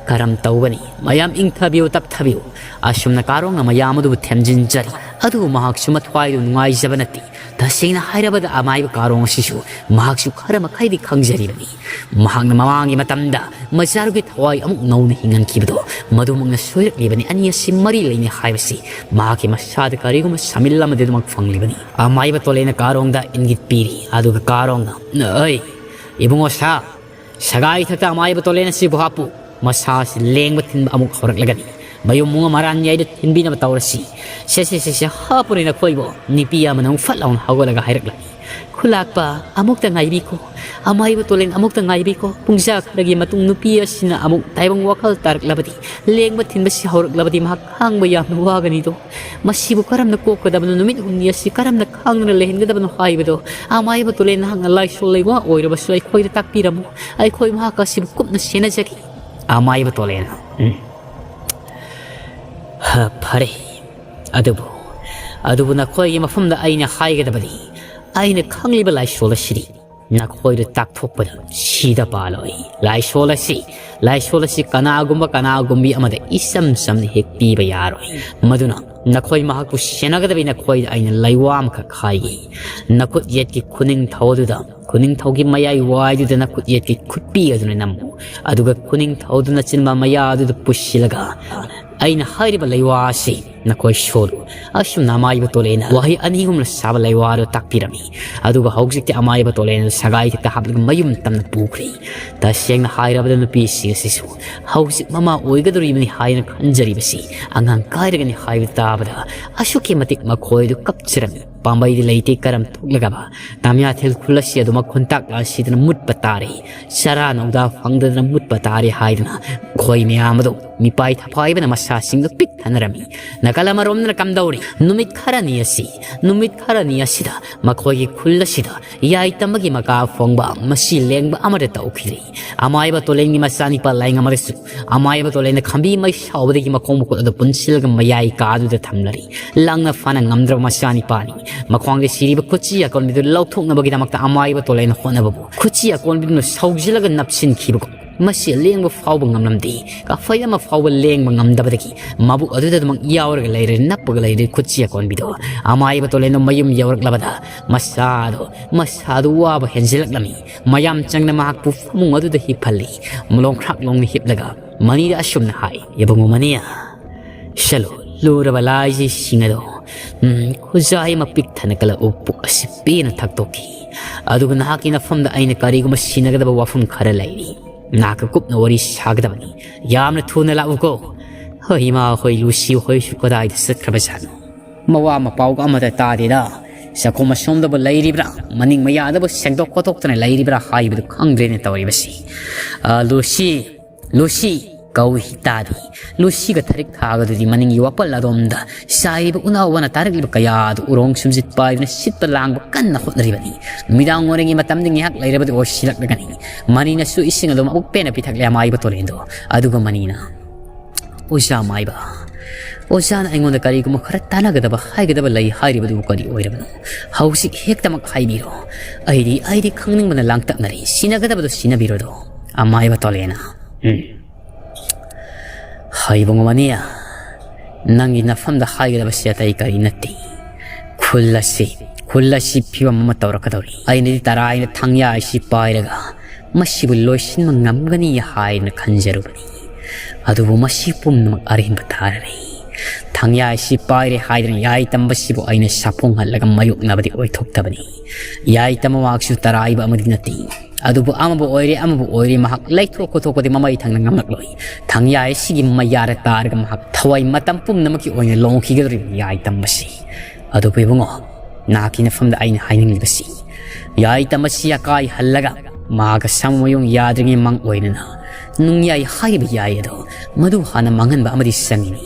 ꯀꯔꯝ ꯇꯧꯒꯅꯤ? ꯃꯌꯥꯝ ꯏꯪꯊꯕꯤꯌꯨ, ꯇꯞꯊꯕꯤꯌꯨ꯫ ꯑꯁꯨꯝꯅ ꯀꯥꯔꯣꯡꯅ ꯃꯌꯥꯝ ꯑꯗꯨꯕꯨ ꯊꯦꯝꯖꯤꯟꯖꯔꯤ꯫ ꯑꯗꯨꯕꯨ ꯃꯍꯥꯛꯁꯨ ꯃꯊ꯭ꯋꯥꯏꯗꯨ ꯅꯨꯡꯉꯥꯏꯖꯕ ꯅꯠꯇꯦ꯫ ꯇꯁꯦꯡꯅ ꯍꯥꯏꯔꯕꯗ ꯑꯃꯥꯏꯕ ꯀꯥꯔꯣꯡ ꯑꯁꯤꯁꯨ ꯃꯍꯥꯛꯁꯨ ꯈꯔ ꯃꯈꯩꯗꯤ ꯈꯪꯖꯔꯤꯕꯅꯤ꯫ ꯃꯍꯥꯛꯅ ꯃꯃꯥꯡꯒꯤ ꯃꯇꯝꯗ ꯃꯆꯥꯗꯨꯒꯤ ꯊꯋꯥꯏ ꯑꯃꯨꯛ ꯅꯧꯅ ꯍꯤꯡꯍꯟꯈꯤꯕꯗꯣ ꯃꯗꯨꯃꯛꯅ ꯁꯣꯏꯔꯛꯂꯤꯕꯅꯤ꯫ ꯑꯅꯤ ꯑꯁꯤ ꯃꯔꯤ ꯂꯩꯅꯩ ꯍꯥꯏꯕꯁꯤ ꯃꯍꯥꯛꯀꯤ ꯃꯁꯥꯗ ꯀꯔꯤꯒꯨꯝꯕ ꯁꯥꯃꯤꯜ ꯑꯃꯗꯤ ꯑꯗꯨꯃꯛ ꯐꯪꯂꯤꯕꯅꯤ꯫ ꯑꯃꯥꯏꯕ ꯇꯣꯂꯦꯅ ꯀꯥꯔꯣꯡꯗ ꯏꯪꯒꯤꯠ ꯄꯤꯔꯤ꯫ ꯑꯗꯨꯒ ꯀꯥꯔꯣꯡꯅ, "ꯑꯩ, ꯏꯕꯨꯡꯉꯣ ꯁꯥ, ꯁꯒꯥꯏ ꯊꯛꯇ ꯑꯃꯥꯏꯕ ꯇꯣꯂꯦꯟ ꯑꯁꯤꯕꯨ ꯍꯥꯞꯄꯨ꯫ ꯃꯁꯥ ꯑꯁꯤ ꯂꯦꯡꯕ ꯊꯤꯟꯕ ꯑꯃꯨꯛ ꯍꯧꯔꯛꯂꯒꯅꯤ꯫ ꯃꯌꯨꯝ ꯃꯨꯡ ꯃꯔꯥꯟ ꯌꯥꯏꯗ ꯊꯤꯟꯕꯤꯅꯕ ꯇꯧꯔꯁꯤ꯫ ꯁꯦ, ꯁꯦ, ꯁꯦ, ꯁꯦ, ꯍꯥꯞꯄꯨꯅꯦ ꯅꯈꯣꯏꯕꯨ꯫" ꯅꯨꯄꯤ ꯑꯃꯅ ꯑꯃꯨꯛ ꯐꯠ ꯂꯥꯎꯅ ꯍꯧꯒꯠꯂꯒ ꯍꯥꯏꯔꯛꯂꯝꯃꯤ, "ꯈꯨꯂꯥꯛꯄ, ꯑꯃꯨꯛꯇ ꯉꯥꯏꯕꯤꯈꯣ꯫ ꯑꯃꯥꯏꯕ ꯇꯣꯂꯦꯟ ꯑꯃꯨꯛꯇ ꯉꯥꯏꯕꯤꯈꯣ꯫" ꯄꯨꯡꯖꯥ ꯈꯔꯒꯤ ꯃꯇꯨꯡ ꯅꯨꯄꯤ ꯑꯁꯤꯅ ꯑꯃꯨꯛ ꯇꯥꯏꯕꯪ ꯋꯥꯈꯜ ꯇꯥꯔꯛꯂꯕꯗꯤ, ꯂꯦꯡꯕ ꯊꯤꯟꯕꯁꯤ ꯍꯧꯔꯛꯂꯕꯗꯤ ꯃꯍꯥꯛ ꯈꯥꯡꯕ ꯌꯥꯝꯅ ꯋꯥꯒꯅꯤꯗꯣ꯫ ꯃꯁꯤꯕꯨ ꯀꯔꯝꯅ ꯀꯣꯛꯀꯗꯕꯅꯣ, ꯅꯨꯃꯤꯠ ꯍꯨꯝꯅꯤ ꯑꯁꯤ ꯀꯔꯝꯅ ꯈꯥꯡꯗꯨꯅ ꯂꯩꯍꯟꯒꯗꯕꯅꯣ ꯍꯥꯏꯕꯗꯣ ꯑꯃꯥꯏꯕ ꯇꯣꯂꯦꯟ ꯅꯍꯥꯛꯅ ꯂꯥꯏꯁꯣꯜ ꯂꯩꯋꯥ ꯑꯣꯏꯔꯕꯁꯨ ꯑꯩꯈꯣꯏꯗ ꯇꯥꯛꯄꯤꯔꯝꯃꯨ꯫ ꯑꯩꯈꯣꯏ ꯃꯍꯥꯛ ꯑꯁꯤꯕꯨ ꯀꯨꯞꯅ ꯁꯦꯟꯅꯖꯒꯦ꯫ ꯑꯃꯥꯏꯕ ꯇꯣꯂꯦꯟ, ꯎꯝ꯫ ꯍ, ꯐꯔꯦ꯫ ꯑꯗꯨꯕꯨ, ꯑꯗꯨꯕꯨ ꯅꯈꯣꯏꯒꯤ ꯃꯐꯝꯗ ꯑꯩꯅ ꯍꯥꯏꯒꯗꯕꯗꯤ, ꯑꯩꯅ ꯈꯪꯂꯤꯕ ꯂꯥꯏꯁꯣꯜ ꯑꯁꯤꯗꯤ ꯅꯈꯣꯏꯗ ꯇꯥꯛꯊꯣꯛꯄꯗ ꯁꯤꯗ ꯄꯥꯜꯂꯣꯏ꯫ ꯂꯥꯏꯁꯣꯜ ꯑꯁꯤ, ꯂꯥꯏꯁꯣꯜ ꯑꯁꯤ ꯀꯅꯥꯒꯨꯝꯕ ꯀꯅꯥꯒꯨꯝꯕꯤ ꯑꯃꯗ ꯏꯆꯝ ꯆꯝꯅ ꯍꯦꯛ ꯄꯤꯕ ꯌꯥꯔꯣꯏ꯫ ꯃꯗꯨꯅ ꯅꯈꯣꯏ ꯃꯍꯥꯛꯄꯨ ꯁꯦꯟꯅꯒꯗꯕꯤ ꯅꯈꯣꯏꯗ ꯑꯩꯅ ꯂꯩꯋꯥ ꯑꯃꯈꯛ ꯍꯥꯏꯒꯦ꯫ ꯅꯈꯨꯠ ꯌꯦꯠꯀꯤ ꯈꯨꯅꯤꯡꯊꯧ ꯑꯗꯨꯗ, ꯈꯨꯅꯤꯡꯊꯧꯒꯤ ꯃꯌꯥꯏ ꯋꯥꯏꯗꯨꯗ ꯅꯈꯨꯠ ꯌꯦꯠꯀꯤ ꯈꯨꯠꯄꯤ ꯑꯗꯨꯅ ꯅꯝꯃꯨ꯫ ꯑꯗꯨꯒ ꯈꯨꯅꯤꯡꯊꯧꯗꯨꯅ ꯆꯤꯟꯕ ꯃꯌꯥ ꯑꯗꯨꯗ ꯄꯨꯁꯤꯜꯂꯒ ꯑꯩꯅ ꯍꯥꯏꯔꯤꯕ ꯂꯩꯋꯥ ꯑꯁꯤ ꯅꯈꯣꯏ ꯁꯣꯜꯂꯨ꯫ ꯑꯁꯨꯝꯅ ꯑꯃꯥꯏꯕ ꯇꯣꯂꯦꯅ ꯋꯥꯍꯩ ꯑꯅꯤ ꯑꯍꯨꯝꯅ ꯁꯥꯕ ꯂꯩꯋꯥ ꯑꯗꯨ ꯇꯥꯛꯄꯤꯔꯝꯃꯤ꯫ ꯑꯗꯨꯒ ꯍꯧꯖꯤꯛꯇꯤ ꯑꯃꯥꯏꯕ ꯇꯣꯂꯦꯅ ꯁꯒꯥꯏ ꯊꯛꯇ ꯍꯥꯞꯂꯒ ꯃꯌꯨꯝ ꯇꯝꯅ ꯄꯨꯈ꯭ꯔꯦ꯫ ꯇꯁꯦꯡꯅ ꯍꯥꯏꯔꯕꯗ ꯅꯨꯄꯤꯁꯤꯡ ꯑꯁꯤꯁꯨ ꯍꯧꯖꯤꯛ ꯃꯃꯥ ꯑꯣꯏꯒꯗꯧꯔꯤꯕꯅꯤ ꯍꯥꯏꯅ ꯈꯟꯖꯔꯤꯕꯁꯤ ꯑꯉꯥꯡ ꯀꯥꯏꯔꯒꯅꯤ ꯍꯥꯏꯕ ꯇꯥꯕꯗ ꯑꯁꯨꯛꯀꯤ ꯃꯇꯤꯛ ꯃꯈꯣꯏꯗꯨ ꯀꯞꯆꯔꯝꯃꯤ꯫ ꯄꯥꯝꯕꯩꯗꯤ ꯂꯩꯇꯦ ꯀꯔꯝ ꯊꯣꯛꯂꯒꯕ꯫ ꯇꯥꯃꯤꯌꯥꯊꯦꯜ ꯈꯨꯜ ꯑꯁꯤ ꯑꯗꯨꯃꯛ ꯈꯨꯟꯇꯥꯛ ꯂꯥꯟꯁꯤꯗꯅ ꯃꯨꯠꯄ ꯇꯥꯔꯦ꯫ ꯆꯔꯥ ꯅꯧꯗꯥ ꯐꯪꯗꯗꯅ ꯃꯨꯠꯄ ꯇꯥꯔꯦ ꯍꯥꯏꯗꯅ ꯈꯣꯏ ꯃꯌꯥꯝ ꯑꯗꯨ ꯃꯤꯄꯥꯏ ꯊꯐꯥꯏꯕꯅ ꯃꯁꯥꯁꯤꯡꯗꯨ ꯄꯤꯛ ꯊꯟꯅꯔꯝꯃꯤ꯫ ꯀꯂꯝ ꯑꯔꯣꯝꯗꯅ ꯀꯝꯗꯧꯔꯤ? ꯅꯨꯃꯤꯠ ꯈꯔꯅꯤ ꯑꯁꯤ, ꯅꯨꯃꯤꯠ ꯈꯔꯅꯤ ꯑꯁꯤꯗ ꯃꯈꯣꯏꯒꯤ ꯈꯨꯜ ꯑꯁꯤꯗ ꯌꯥꯏꯇꯝꯕꯒꯤ ꯃꯀꯥ ꯐꯣꯡꯕ ꯃꯁꯤ ꯂꯦꯡꯕ ꯑꯃꯠꯇ ꯇꯧꯈꯤꯗ꯭ꯔꯤ꯫ ꯑꯃꯥꯏꯕ ꯇꯣꯂꯦꯟꯒꯤ ꯃꯆꯥꯅꯤꯄꯥ ꯂꯥꯏꯉꯝ ꯑꯗꯨꯁꯨ ꯑꯃꯥꯏꯕ ꯇꯣꯂꯦꯟꯅ ꯈꯝꯕꯤ ꯃꯩ ꯁꯥꯎꯕꯗꯒꯤ ꯃꯈꯣꯡ ꯃꯈꯨꯠ ꯑꯗꯨ ꯄꯨꯟꯁꯤꯜꯂꯒ ꯃꯌꯥꯏ ꯀꯥꯗꯨꯗ ꯊꯝꯂꯔꯤ꯫ ꯂꯥꯡꯅ ꯐꯥꯅ ꯉꯝꯗ꯭ꯔꯕ ꯃꯆꯥꯅꯤꯄꯥꯅꯤ꯫ ꯃꯈ꯭ꯋꯥꯡꯗ ꯁꯤꯔꯤꯕ ꯈꯨꯠꯁꯤ ꯑꯀꯣꯟꯕꯤꯗꯨ ꯂꯧꯊꯣꯛꯅꯕꯒꯤꯗꯃꯛꯇ ꯑꯃꯥꯏꯕ ꯇꯣꯂꯦꯟꯅ ꯍꯣꯠꯅꯕꯕꯨ ꯈꯨꯠꯁꯤ ꯑꯀꯣꯟꯕꯤꯗꯨꯅ ꯁꯧꯖꯤꯜꯂꯒ ꯅꯞꯁꯤꯟꯈꯤꯕꯒꯨꯝ ꯃꯁꯤ ꯂꯦꯡꯕ ꯐꯥꯎꯕ ꯉꯝꯂꯝꯗꯦ꯫ ꯀꯥꯐꯩ ꯑꯃ ꯐꯥꯎꯕ ꯂꯦꯡꯕ ꯉꯝꯗꯕꯗꯒꯤ ꯃꯕꯨꯛ ꯑꯗꯨꯗ ꯑꯗꯨꯃꯛ ꯌꯥꯎꯔꯒ ꯂꯩꯔꯦ, ꯅꯞꯄꯒ ꯂꯩꯔꯦ ꯈꯨꯠꯁꯤ ꯑꯀꯣꯟꯕꯤꯗꯣ꯫ ꯑꯃꯥꯏꯕ ꯇꯣꯂꯦꯟꯗꯣ ꯃꯌꯨꯝ ꯌꯧꯔꯛꯂꯕꯗ ꯃꯁꯥꯗꯣ, ꯃꯁꯥꯗꯣ ꯋꯥꯕ ꯍꯦꯟꯖꯤꯜꯂꯛꯂꯝꯃꯤ꯫ ꯃꯌꯥꯝ ꯆꯪꯅ ꯃꯍꯥꯛꯄꯨ ꯐꯃꯨꯡ ꯑꯗꯨꯗ ꯍꯤꯞꯍꯜꯂꯤ꯫ ꯂꯣꯡꯈ꯭ꯔꯥꯛ ꯂꯣꯡꯅ ꯍꯤꯞꯂꯒ ꯃꯅꯤꯗ ꯑꯁꯨꯝꯅ ꯍꯥꯏ, "ꯏꯕꯨꯡꯉꯣ ꯃꯅꯤ, ꯁꯦꯂꯨ, ꯂꯨꯔꯕ ꯂꯥꯏꯁꯤ ꯁꯤꯡ ꯑꯗꯣ, ꯎꯝ, ꯈꯨꯖꯥꯏ ꯑꯃ ꯄꯤꯛ ꯊꯟꯅ ꯀꯜꯂꯛꯎ, ꯄꯨꯛ ꯑꯁꯤ ꯄꯦꯟꯅ ꯊꯛꯇꯣꯛꯈꯤ꯫ ꯑꯗꯨꯒ ꯅꯍꯥꯛꯀꯤ ꯅꯐꯝꯗ ꯑꯩꯅ ꯀꯔꯤꯒꯨꯝꯕ ꯁꯤꯟꯅꯒꯗꯕ ꯋꯥꯐꯝ ꯈꯔ ꯂꯩꯔꯤ꯫ ꯅꯍꯥꯛꯀ ꯀꯨꯞꯅ ꯋꯥꯔꯤ ꯁꯥꯒꯗꯕꯅꯤ꯫ ꯌꯥꯝꯅ ꯊꯨꯅ ꯂꯥꯛꯎꯀꯣ꯫ ꯍꯣꯏ, ꯏꯃꯥ ꯍꯣꯏ, ꯂꯨꯁꯤ ꯍꯣꯏꯁꯨ ꯀꯗꯥꯏꯗ ꯆꯠꯈ꯭ꯔꯕꯖꯥꯠꯅꯣ? ꯃꯋꯥ ꯃꯄꯥꯎꯒ ꯑꯃꯠꯇ ꯇꯥꯗꯦꯗ꯫ ꯆꯥꯛꯈꯨꯝ ꯑꯁꯣꯝꯗꯕꯨ ꯂꯩꯔꯤꯕ꯭ꯔꯥ, ꯃꯅꯤꯡ ꯃꯌꯥꯗꯕꯨ ꯁꯦꯡꯗꯣꯛ ꯈꯣꯠꯇꯣꯛꯇꯅ ꯂꯩꯔꯤꯕ꯭ꯔꯥ ꯍꯥꯏꯕꯗꯨ ꯈꯪꯗ꯭ꯔꯦꯅꯦ ꯇꯧꯔꯤꯕꯁꯤ꯫ ꯑ, ꯂꯨꯁꯤ, ꯂꯨꯁꯤ ꯀꯧꯏ ꯇꯥꯗꯦ꯫ ꯂꯨꯁꯤꯒ ꯊꯔꯤꯛ ꯊꯥꯒꯗꯨꯗꯤ ꯃꯅꯤꯡꯒꯤ ꯋꯥꯄꯜ ꯑꯗꯣꯝꯗ ꯆꯥꯏꯔꯤꯕ ꯎꯅꯥ ꯋꯥꯅ ꯇꯥꯔꯛꯂꯤꯕ ꯀꯌꯥꯗꯨ ꯎꯔꯣꯡ ꯁꯨꯝꯖꯤꯠ ꯄꯥꯏꯗꯨꯅ ꯁꯤꯠꯄ ꯂꯥꯡꯕ ꯀꯟꯅ ꯍꯣꯠꯅꯔꯤꯕꯅꯤ꯫ ꯅꯨꯃꯤꯗꯥꯡ ꯋꯥꯏꯔꯝꯒꯤ ꯃꯇꯝꯗꯤ ꯉꯥꯏꯍꯥꯛ ꯂꯩꯔꯕꯗꯤ ꯑꯣꯏꯁꯤꯜꯂꯛꯂꯒꯅꯤ꯫ ꯃꯅꯤꯅꯁꯨ ꯏꯁꯤꯡ ꯑꯗꯨ ꯃꯕꯨꯛ ꯄꯦꯟꯅ ꯄꯤꯊꯛꯂꯦ ꯑꯃꯥꯏꯕ ꯇꯣꯔꯦꯟꯗꯣ꯫ ꯑꯗꯨꯒ ꯃꯅꯤꯅ, "ꯑꯣꯖꯥ ꯃꯥꯏꯕ, ꯑꯣꯖꯥꯅ ꯑꯩꯉꯣꯟꯗ ꯀꯔꯤꯒꯨꯝꯕ ꯈꯔ ꯇꯥꯟꯅꯒꯗꯕ, ꯍꯥꯏꯒꯗꯕ ꯂꯩ ꯍꯥꯏꯔꯤꯕꯗꯨꯕꯨ ꯀꯔꯤ ꯑꯣꯏꯔꯕꯅꯣ? ꯍꯧꯖꯤꯛ ꯍꯦꯛꯇꯃꯛ ꯍꯥꯏꯕꯤꯔꯣ꯫ ꯑꯩꯗꯤ, ꯑꯩꯗꯤ ꯈꯪꯅꯤꯡꯕꯅ ꯂꯥꯡꯇꯛꯅꯔꯦ꯫ ꯁꯤꯟꯅꯒꯗꯕꯗꯣ ꯁꯤꯟꯅꯕꯤꯔꯣꯗꯣ꯫" ꯑꯃꯥꯏꯕ ꯇꯣꯂꯦꯅ, "ꯎꯝ, ꯍꯩꯕ ꯉꯝꯃꯅꯤ꯫ ꯅꯪꯒꯤ ꯅꯐꯝꯗ ꯍꯥꯏꯒꯗꯕꯁꯤ ꯑꯇꯩ ꯀꯔꯤ ꯅꯠꯇꯦ꯫ ꯈꯨꯜ ꯑꯁꯤ, ꯈꯨꯜ ꯑꯁꯤ ꯐꯤꯕꯝ ꯑꯃ ꯇꯧꯔꯛꯀꯗꯧꯔꯤ꯫ ꯑꯩꯅꯗꯤ ꯇꯔꯥꯏꯅ ꯊꯪꯌꯥ ꯑꯁꯤ ꯄꯥꯏꯔꯒ ꯃꯁꯤꯕꯨ ꯂꯣꯏꯁꯤꯟꯕ ꯉꯝꯒꯅꯤ ꯍꯥꯏꯅ ꯈꯟꯖꯔꯨꯕꯅꯤ꯫ ꯑꯗꯨꯕꯨ ꯃꯁꯤ ꯄꯨꯝꯅꯃꯛ ꯑꯔꯦꯝꯕ ꯇꯥꯔꯔꯦ꯫ ꯊꯪꯌꯥ ꯑꯁꯤ ꯄꯥꯏꯔꯦ ꯍꯥꯏꯗꯨꯅ ꯌꯥꯏ ꯇꯝꯕꯁꯤꯕꯨ ꯑꯩꯅ ꯁꯥꯐꯣꯡꯍꯜꯂꯒ ꯃꯥꯌꯣꯛꯅꯕꯗꯤ ꯑꯣꯏꯊꯣꯛꯇꯕꯅꯤ꯫ ꯌꯥꯏ ꯇꯝꯕ ꯃꯍꯥꯛꯁꯨ ꯇꯔꯥꯏꯕ ꯑꯃꯗꯤ ꯅꯠꯇꯦ꯫ ꯑꯗꯨꯕꯨ ꯑꯃꯕꯨ ꯑꯣꯏꯔꯦ, ꯑꯃꯕꯨ ꯑꯣꯏꯔꯦ, ꯃꯍꯥꯛ ꯂꯩꯊꯣꯛ ꯈꯣꯠꯇꯣꯛꯄꯗꯤ ꯃꯃꯩ ꯊꯪꯅ ꯉꯝꯂꯛꯂꯣꯏ꯫ ꯊꯪꯌꯥ ꯑꯁꯤꯒꯤ ꯃꯌꯥꯗ ꯇꯥꯔꯒ ꯃꯍꯥꯛ ꯊꯋꯥꯏ ꯃꯇꯝ ꯄꯨꯝꯅꯃꯛꯀꯤ ꯑꯣꯏꯅ ꯂꯣꯡꯈꯤꯒꯗꯧꯔꯤꯕ ꯌꯥꯏ ꯇꯝꯕꯁꯤ꯫ ꯑꯗꯨꯕꯨ ꯏꯕꯨꯡꯉꯣ, ꯅꯍꯥꯛꯀꯤ ꯅꯐꯝꯗ ꯑꯩꯅ ꯍꯥꯏꯅꯤꯡꯂꯤꯕꯁꯤ, ꯌꯥꯏ ꯇꯝꯕꯁꯤ ꯑꯀꯥꯏ ꯍꯜꯂꯒ ꯃꯍꯥꯛꯀ ꯁꯥꯃꯨ ꯃꯌꯨꯡ ꯌꯥꯗ꯭ꯔꯤꯉꯩ ꯃꯥꯡ ꯑꯣꯏꯅꯅ ꯅꯨꯡꯌꯥꯏ ꯍꯥꯏꯔꯤꯕ ꯌꯥꯏ ꯑꯗꯣ ꯃꯗꯨ ꯍꯥꯟꯅ ꯃꯥꯡꯍꯟꯕ ꯑꯃꯗꯤ ꯆꯪꯉꯤꯅꯤ꯫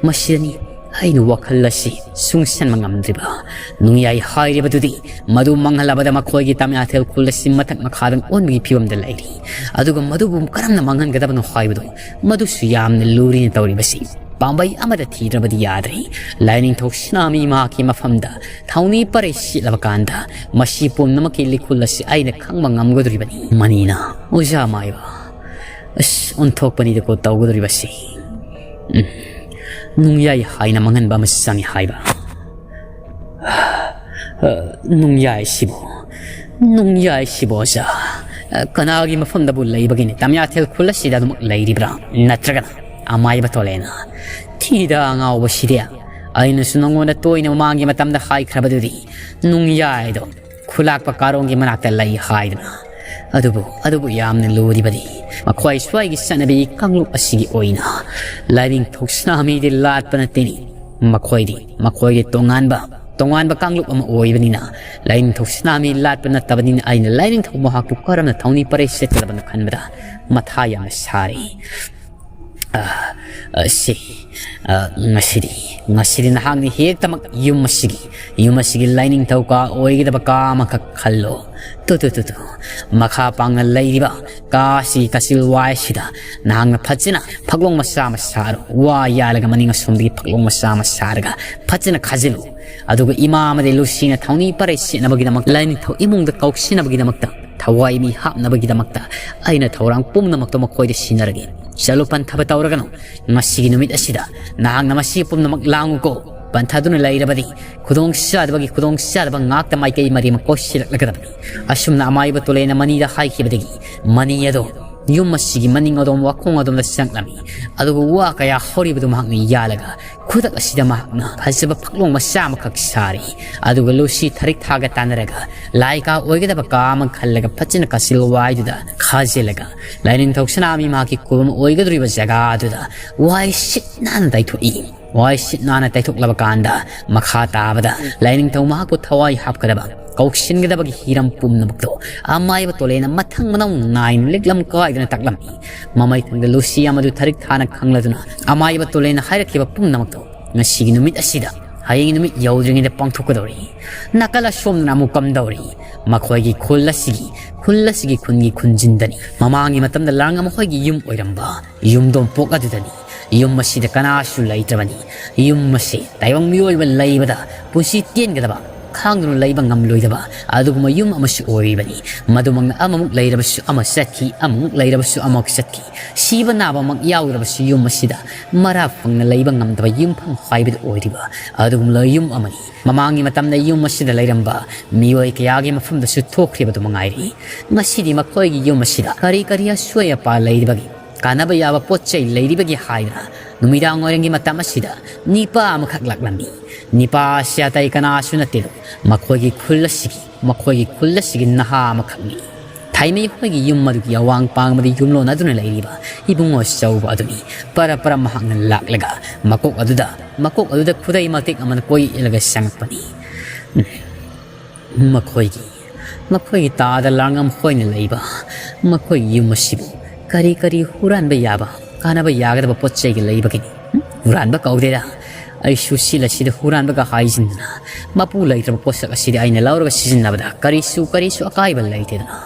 ꯃꯁꯤꯗꯅꯤ ꯑꯩꯅ ꯋꯥꯈꯜ ꯑꯁꯤ ꯁꯨꯡꯁꯟꯕ ꯉꯝꯗ꯭ꯔꯤꯕ꯫ ꯅꯨꯡꯌꯥꯏ ꯍꯥꯏꯔꯤꯕꯗꯨꯗꯤ ꯃꯗꯨ ꯃꯥꯡꯍꯜꯂꯕꯗ ꯃꯈꯣꯏꯒꯤ ꯇꯃꯤꯌꯥꯊꯦꯜ ꯈꯨꯜ ꯑꯁꯤ ꯃꯊꯛ ꯃꯈꯥꯗ ꯑꯣꯟꯕꯒꯤ ꯐꯤꯕꯝꯗ ꯂꯩꯔꯤ꯫ ꯑꯗꯨꯒ ꯃꯗꯨꯕꯨ ꯀꯔꯝꯅ ꯃꯥꯡꯍꯟꯒꯗꯕꯅꯣ ꯍꯥꯏꯕꯗꯨ, ꯃꯗꯨꯁꯨ ꯌꯥꯝꯅ ꯂꯨꯔꯤꯅ ꯇꯧꯔꯤꯕꯁꯤ꯫ ꯄꯥꯝꯕꯩ ꯑꯃꯗ ꯊꯤꯗ꯭ꯔꯕꯗꯤ ꯌꯥꯗ꯭ꯔꯦ꯫ ꯂꯥꯏꯅꯤꯡꯊꯧ ꯁꯅꯥꯃꯍꯤ ꯃꯍꯥꯛꯀꯤ ꯃꯐꯝꯗ ꯊꯧꯅꯤ ꯄꯔꯩ ꯁꯤꯠꯂꯕ ꯀꯥꯟꯗ ꯃꯁꯤ ꯄꯨꯝꯅꯃꯛꯀꯤ ꯂꯤꯈꯨꯜ ꯑꯁꯤ ꯑꯩꯅ ꯈꯪꯕ ꯉꯝꯒꯗꯧꯔꯤꯕꯅꯤ꯫ ꯃꯅꯤꯅ, ꯑꯣꯖꯥ ꯃꯥꯏꯕ, ꯑꯁ, ꯑꯣꯟꯊꯣꯛꯄꯅꯤꯗꯀꯣ ꯇꯧꯒꯗꯧꯔꯤꯕꯁꯤ꯫ ꯎꯝ꯫ ꯅꯨꯡꯌꯥꯏ ꯍꯥꯏꯅ ꯃꯥꯡꯍꯟꯕ ꯑꯃ ꯆꯪꯏ ꯍꯥꯏꯕ꯫ ꯑ, ꯅꯨꯡꯌꯥꯏꯁꯤꯕꯨ, ꯅꯨꯡꯌꯥꯏꯁꯤꯕꯨ, ꯑꯣꯖꯥ, ꯑ, ꯀꯅꯥꯒꯤ ꯃꯐꯝꯗꯕꯨ ꯂꯩꯕꯒꯤꯅꯤ? ꯇꯃꯤꯌꯥꯊꯦꯜ ꯈꯨꯜ ꯑꯁꯤꯗ ꯑꯗꯨꯃꯛ ꯂꯩꯔꯤꯕ꯭ꯔꯥ? ꯅꯠꯇ꯭ꯔꯒꯅ ꯑꯃꯥꯏꯕ ꯇꯣꯂꯦꯅ? ꯊꯤꯗ ꯑꯉꯥꯎꯕꯁꯤꯗꯤ, ꯑꯩꯅꯁꯨ ꯅꯉꯣꯟꯗ ꯇꯣꯏꯅ ꯃꯃꯥꯡꯒꯤ ꯃꯇꯝꯗ ꯍꯥꯏꯈ꯭ꯔꯕꯗꯨꯗꯤ, ꯅꯨꯡꯌꯥꯏꯗꯣ ꯈꯨꯂꯥꯛꯄ ꯀꯥꯔꯣꯡꯒꯤ ꯃꯅꯥꯛꯇ ꯂꯩ ꯍꯥꯏꯗꯅ꯫ ꯑꯗꯨꯕꯨ, ꯑꯗꯨꯕꯨ ꯌꯥꯝꯅ ꯂꯨꯔꯤꯕꯗꯤ, ꯃꯈꯣꯏ ꯁ꯭ꯋꯥꯏꯒꯤ ꯆꯠꯅꯕꯤ ꯀꯥꯡꯂꯨꯞ ꯑꯁꯤꯒꯤ ꯑꯣꯏꯅ ꯂꯥꯏꯅꯤꯡꯊꯧ ꯁꯅꯥꯃꯍꯤꯗꯤ ꯂꯥꯠꯄ ꯅꯠꯇꯦꯅꯤ꯫ ꯃꯈꯣꯏꯗꯤ ꯃꯈꯣꯏꯒꯤ ꯇꯣꯉꯥꯟꯕ, ꯇꯣꯉꯥꯟꯕ ꯀꯥꯡꯂꯨꯞ ꯑꯃ ꯑꯣꯏꯕꯅꯤꯅ, ꯂꯥꯏꯅꯤꯡꯊꯧ ꯁꯅꯥꯃꯍꯤ ꯂꯥꯠꯄ ꯅꯠꯇꯕꯅꯤꯅ, ꯑꯩꯅ ꯂꯥꯏꯅꯤꯡꯊꯧ ꯃꯍꯥꯛꯄꯨ ꯀꯔꯝꯅ ꯊꯧꯅꯤ ꯄꯔꯩ ꯁꯦꯠꯀꯗꯕꯅꯣ ꯈꯟꯕꯗ ꯃꯊꯥ ꯌꯥꯝꯅ ꯁꯥꯔꯤ꯫ ꯑ, ꯑ, ꯁꯤ, ꯑ, ꯉꯁꯤꯗꯤ, ꯉꯁꯤꯗꯤ ꯅꯍꯥꯛꯅ ꯍꯦꯛꯇꯃꯛ ꯌꯨꯝ ꯑꯁꯤꯒꯤ, ꯌꯨꯝ ꯑꯁꯤꯒꯤ ꯂꯥꯏꯅꯤꯡꯊꯧ ꯀꯥ ꯑꯣꯏꯒꯗꯕ ꯀꯥ ꯑꯃꯈꯛ ꯈꯜꯂꯣ꯫ Two, two, two, two. ꯃꯈꯥ ꯄꯥꯡꯅ ꯂꯩꯔꯤꯕ ꯀꯥ ꯑꯁꯤꯒꯤ ꯀꯥꯆꯤꯜ ꯋꯥꯏꯁꯤꯗ ꯅꯍꯥꯛꯅ ꯐꯖꯅ ꯐꯛꯂꯣꯡ ꯃꯆꯥ ꯑꯃ ꯁꯥꯔꯣ꯫ ꯋꯥ ꯌꯥꯜꯂꯒ ꯃꯅꯤꯡ ꯑꯁꯣꯝꯗꯒꯤ ꯐꯛꯂꯣꯡ ꯃꯆꯥ ꯑꯃ ꯁꯥꯔꯒ ꯐꯖꯅ ꯈꯥꯖꯤꯜꯂꯨ꯫ ꯑꯗꯨꯒ ꯏꯃꯥ ꯑꯃꯗꯤ ꯂꯨꯁꯤꯅ ꯊꯧꯅꯤ ꯄꯔꯩ ꯁꯦꯠꯅꯕꯒꯤꯗꯃꯛ, ꯂꯥꯏꯅꯤꯡꯊꯧ ꯏꯃꯨꯡꯗ ꯀꯧꯁꯤꯟꯅꯕꯒꯤꯗꯃꯛꯇ, ꯊꯋꯥꯏ ꯃꯤ ꯍꯥꯞꯅꯕꯒꯤꯗꯃꯛꯇ ꯑꯩꯅ ꯊꯧꯔꯥꯡ ꯄꯨꯝꯅꯃꯛꯇꯣ ꯃꯈꯣꯏꯗ ꯁꯤꯟꯅꯔꯒꯦ꯫ ꯆꯠꯂꯨ, ꯄꯟꯊꯕ ꯇꯧꯔꯒꯅꯨ꯫ ꯉꯁꯤꯒꯤ ꯅꯨꯃꯤꯠ ꯑꯁꯤꯗ ꯅꯍꯥꯛꯅ ꯃꯁꯤ ꯄꯨꯝꯅꯃꯛ ꯂꯥꯡꯉꯨꯀꯣ꯫ ꯄꯟꯊꯗꯨꯅ ꯂꯩꯔꯕꯗꯤ ꯈꯨꯗꯣꯡꯆꯥꯗꯕꯒꯤ ꯈꯨꯗꯣꯡꯆꯥꯗꯕ ꯉꯥꯛꯇ ꯃꯥꯏꯀꯩ ꯃꯔꯤꯃꯛ ꯀꯣꯏꯁꯤꯜꯂꯛꯂꯒꯗꯕꯅꯤ꯫ ꯑꯁꯨꯝꯅ ꯑꯃꯥꯏꯕ ꯇꯣꯂꯦꯅ ꯃꯅꯤꯗ ꯍꯥꯏꯈꯤꯕꯗꯒꯤ ꯃꯅꯤ ꯑꯗꯣ ꯌꯨꯝ ꯑꯁꯤꯒꯤ ꯃꯅꯤꯡ ꯑꯗꯣꯝ ꯋꯥꯈꯣꯡ ꯑꯗꯣꯝꯗ ꯆꯪꯂꯝꯃꯤ꯫ ꯑꯗꯨꯒ ꯋꯥ ꯀꯌꯥ ꯍꯧꯔꯤꯕꯗꯨ ꯃꯍꯥꯛꯅ ꯌꯥꯜꯂꯒ ꯈꯨꯗꯛ ꯑꯁꯤꯗ ꯃꯍꯥꯛꯅ ꯐꯖꯕ ꯐꯛꯂꯣꯡ ꯃꯆꯥ ꯑꯃꯈꯛ ꯁꯥꯔꯤ꯫ ꯑꯗꯨꯒ ꯂꯨꯁꯤ ꯊꯔꯤꯛ ꯊꯥꯒ ꯇꯥꯟꯅꯔꯒ ꯂꯥꯏ ꯀꯥ ꯑꯣꯏꯒꯗꯕ ꯀꯥ ꯑꯃ ꯈꯜꯂꯒ ꯐꯖꯅ ꯀꯥꯆꯤꯜ ꯋꯥꯏꯗꯨꯗ ꯈꯥꯖꯤꯜꯂꯒ ꯂꯥꯏꯅꯤꯡꯊꯧ ꯁꯅꯥꯃꯍꯤ ꯃꯍꯥꯛꯀꯤ ꯀꯣꯂꯨꯝ ꯑꯣꯏꯒꯗꯧꯔꯤꯕ ꯖꯒꯥ ꯑꯗꯨꯗ ꯋꯥꯏ ꯁꯤꯠ ꯅꯥꯟꯅ ꯇꯩꯊꯣꯛꯏ꯫ ꯋꯥꯏ ꯁꯤꯠ ꯅꯥꯟꯅ ꯇꯩꯊꯣꯛꯂꯕ ꯀꯥꯟꯗ ꯃꯈꯥ ꯇꯥꯕꯗ ꯂꯥꯏꯅꯤꯡꯊꯧ ꯃꯍꯥꯛꯄꯨ ꯊꯋꯥꯏ ꯍꯥꯞꯀꯗꯕ, ꯀꯧꯁꯤꯟꯒꯗꯕꯒꯤ ꯍꯤꯔꯝ ꯄꯨꯝꯅꯃꯛꯇꯣ ꯑꯃꯥꯏꯕ ꯇꯣꯂꯦꯅ ꯃꯊꯪ ꯃꯅꯥꯎ ꯅꯥꯏꯅ ꯂꯤꯛꯂꯝ ꯀꯥꯏꯗꯅ ꯇꯥꯛꯂꯝꯃꯤ꯫ ꯃꯃꯩꯊꯪꯗ ꯂꯨꯁꯤ ꯑꯃꯗꯨ ꯊꯔꯤꯛ ꯊꯥꯅ ꯈꯪꯂꯗꯨꯅ ꯑꯃꯥꯏꯕ ꯇꯣꯂꯦꯅ ꯍꯥꯏꯔꯛꯈꯤꯕ ꯄꯨꯝꯅꯃꯛꯇꯣ ꯉꯁꯤꯒꯤ ꯅꯨꯃꯤꯠ ꯑꯁꯤꯗ ꯍꯌꯦꯡꯒꯤ ꯅꯨꯃꯤꯠ ꯌꯧꯗ꯭ꯔꯤꯉꯩꯗ ꯄꯥꯡꯊꯣꯛꯀꯗꯧꯔꯤ꯫ ꯅꯥꯀꯜ ꯑꯁꯣꯝꯗꯅ ꯑꯃꯨꯛ ꯀꯝꯗꯧꯔꯤ? ꯃꯈꯣꯏꯒꯤ ꯈꯨꯜ ꯑꯁꯤꯒꯤ, ꯈꯨꯜ ꯑꯁꯤꯒꯤ ꯈꯨꯟꯒꯤ ꯈꯨꯟꯖꯤꯟꯗꯅꯤ꯫ ꯃꯃꯥꯡꯒꯤ ꯃꯇꯝꯗ ꯂꯥꯡꯉꯝ ꯃꯈꯣꯏꯒꯤ ꯌꯨꯝ ꯑꯣꯏꯔꯝꯕ ꯌꯨꯝꯗꯣꯡꯄꯣꯛ ꯑꯗꯨꯗꯅꯤ꯫ ꯌꯨꯝ ꯑꯁꯤꯗ ꯀꯅꯥꯁꯨ ꯂꯩꯇ꯭ꯔꯕꯅꯤ꯫ ꯌꯨꯝ ꯑꯁꯤ ꯇꯥꯏꯕꯪ ꯃꯤꯑꯣꯏꯕ ꯂꯩꯕꯗ ꯄꯨꯟꯁꯤ ꯇꯦꯟꯒꯗꯕ, ꯈꯥꯡꯗꯨꯅ ꯂꯩꯕ ꯉꯝꯂꯣꯏꯗꯕ ꯑꯗꯨꯒꯨꯝꯕ ꯌꯨꯝ ꯑꯃꯁꯨ ꯑꯣꯏꯔꯤꯕꯅꯤ꯫ ꯃꯗꯨꯃꯛꯅ ꯑꯃꯃꯨꯛ ꯂꯩꯔꯕꯁꯨ ꯑꯃ ꯆꯠꯈꯤ, ꯑꯃꯃꯨꯛ ꯂꯩꯔꯕꯁꯨ ꯑꯃꯃꯨꯛ ꯆꯠꯈꯤ꯫ ꯁꯤꯕ ꯅꯥꯕꯃꯛ ꯌꯥꯎꯔꯕꯁꯨ ꯌꯨꯝ ꯑꯁꯤꯗ ꯃꯔꯥ ꯐꯪꯅ ꯂꯩꯕ ꯉꯝꯗꯕ ꯌꯨꯝꯐꯝ ꯍꯥꯏꯕꯗꯨ ꯑꯣꯏꯔꯤꯕ ꯑꯗꯨꯒꯨꯝꯂꯕ ꯌꯨꯝ ꯑꯃꯅꯤ꯫ ꯃꯃꯥꯡꯒꯤ ꯃꯇꯝꯗ ꯌꯨꯝ ꯑꯁꯤꯗ ꯂꯩꯔꯝꯕ ꯃꯤꯑꯣꯏ ꯀꯌꯥꯒꯤ ꯃꯐꯝꯗꯁꯨ ꯊꯣꯛꯈ꯭ꯔꯤꯕꯗꯨ ꯃꯉꯥꯏꯔꯤ꯫ ꯉꯁꯤꯗꯤ ꯃꯈꯣꯏꯒꯤ ꯌꯨꯝ ꯑꯁꯤꯗ ꯀꯔꯤ ꯀꯔꯤ ꯑꯁꯣꯏ ꯑꯄꯥ ꯂꯩꯔꯤꯕꯒꯦ, ꯀꯥꯟꯅꯕ ꯌꯥꯕ ꯄꯣꯠ ꯆꯩ ꯂꯩꯔꯤꯕꯒꯦ ꯍꯥꯏꯗꯨꯅ ꯅꯨꯃꯤꯗꯥꯡ ꯋꯥꯏꯔꯝꯒꯤ ꯃꯇꯝ ꯑꯁꯤꯗ ꯅꯤꯄꯥ ꯑꯃꯈꯛ ꯂꯥꯛꯂꯝꯃꯤ꯫ ꯅꯤꯄꯥ ꯑꯁꯤ ꯑꯇꯩ ꯀꯅꯥꯁꯨ ꯅꯠꯇꯦꯗꯣ, ꯃꯈꯣꯏꯒꯤ ꯈꯨꯜ ꯑꯁꯤꯒꯤ, ꯃꯈꯣꯏꯒꯤ ꯈꯨꯜ ꯑꯁꯤꯒꯤ ꯅꯍꯥ ꯑꯃꯈꯛꯅꯤ꯫ ꯊꯥꯏꯃꯩ ꯍꯣꯏꯒꯤ ꯌꯨꯝ ꯑꯗꯨꯒꯤ ꯑꯋꯥꯡ ꯄꯥꯡꯕꯗ ꯌꯨꯝꯂꯣꯟ ꯑꯗꯨꯅ ꯂꯩꯔꯤꯕ ꯏꯕꯨꯡꯉꯣ ꯑꯆꯧꯕ ꯑꯗꯨꯅꯤ꯫ ꯄꯔꯞ ꯄꯔꯞ ꯃꯍꯥꯛꯅ ꯂꯥꯛꯂꯒ ꯃꯀꯣꯛ ꯑꯗꯨꯗ, ꯃꯀꯣꯛ ꯑꯗꯨꯗ ꯈꯨꯗꯩ ꯃꯇꯦꯛ ꯑꯃꯅ ꯀꯣꯏ ꯏꯜꯂꯒ ꯆꯪꯉꯛꯄꯅꯤ꯫ ꯃꯈꯣꯏꯒꯤ, ꯃꯈꯣꯏꯒꯤ ꯇꯥꯗ ꯂꯥꯡꯉꯝ ꯍꯣꯏꯅ ꯂꯩꯕ ꯃꯈꯣꯏꯒꯤ ꯌꯨꯝ ꯑꯁꯤꯕꯨ ꯀꯔꯤ ꯀꯔꯤ ꯍꯨꯔꯥꯟꯕ ꯌꯥꯕ, ꯀꯥꯟꯅꯕ ꯌꯥꯒꯗꯕ ꯄꯣꯠ ꯆꯩꯒ ꯂꯩꯕꯒꯤꯅꯤ? ꯍꯨꯔꯥꯟꯕ ꯀꯧꯗꯦꯗ꯫ ꯑꯩꯁꯨ ꯁꯤꯜ ꯑꯁꯤꯗ ꯍꯨꯔꯥꯟꯕꯒ ꯍꯥꯏꯖꯤꯟꯗꯅ ꯃꯄꯨ ꯂꯩꯇ꯭ꯔꯕ ꯄꯣꯠꯁꯛ ꯑꯁꯤꯗꯤ ꯑꯩꯅ ꯂꯧꯔꯒ ꯁꯤꯖꯤꯟꯅꯕꯗ ꯀꯔꯤꯁꯨ, ꯀꯔꯤꯁꯨ ꯑꯀꯥꯏꯕ ꯂꯩꯇꯦꯗꯅ꯫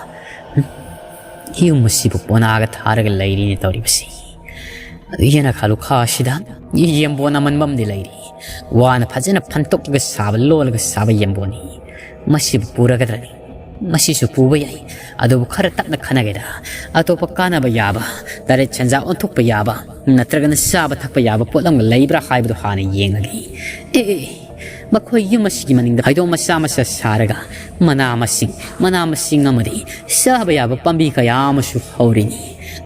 ꯌꯨꯝ ꯑꯁꯤꯕꯨ ꯄꯣꯅꯥꯒ ꯊꯥꯔꯒ ꯂꯩꯔꯤꯅꯦ ꯇꯧꯔꯤꯕꯁꯤ꯫ ꯑꯗꯨ ꯌꯦꯅꯈꯥ ꯂꯨꯈꯥ ꯑꯁꯤꯗ ꯌꯦꯝꯕꯣꯟ ꯑꯃꯟꯕ ꯑꯃꯗꯤ ꯂꯩꯔꯤ꯫ ꯋꯥꯅ ꯐꯖꯅ ꯐꯟꯇꯣꯛꯂꯒ ꯁꯥꯕ, ꯂꯣꯜꯂꯒ ꯁꯥꯕ ꯌꯦꯝꯕꯣꯟꯅꯤ꯫ ꯃꯁꯤꯕꯨ ꯄꯨꯔꯒꯗ꯭ꯔꯅꯤ? ꯃꯁꯤꯁꯨ ꯄꯨꯕ ꯌꯥꯏ, ꯑꯗꯨꯕꯨ ꯈꯔ ꯇꯞꯅ ꯈꯟꯅꯒꯦꯗ꯫ ꯑꯇꯣꯞꯄ ꯀꯥꯟꯅꯕ ꯌꯥꯕ, ꯇꯔꯦꯠ ꯁꯦꯟꯖꯥ ꯑꯣꯟꯊꯣꯛꯄ ꯌꯥꯕ, ꯅꯠꯇ꯭ꯔꯒꯅ ꯆꯥꯕ ꯊꯛꯄ ꯌꯥꯕ ꯄꯣꯠꯂꯝꯒ ꯂꯩꯕ꯭ꯔꯥ ꯍꯥꯏꯕꯗꯨ ꯍꯥꯟꯅ ꯌꯦꯡꯉꯒꯦ꯫ ꯑꯦ, ꯑꯦ, ꯑꯦ, ꯃꯈꯣꯏ ꯌꯨꯝ ꯑꯁꯤꯒꯤ ꯃꯅꯤꯡꯗ ꯐꯩꯗꯣꯝ ꯃꯆꯥ ꯃꯆꯥ ꯁꯥꯔꯒ ꯃꯅꯥ ꯃꯁꯤꯡ, ꯃꯅꯥ ꯃꯁꯤꯡ ꯑꯃꯗꯤ ꯆꯥꯕ ꯌꯥꯕ ꯄꯥꯝꯕꯤ ꯀꯌꯥ ꯑꯃꯁꯨ ꯍꯧꯔꯤꯅꯤ꯫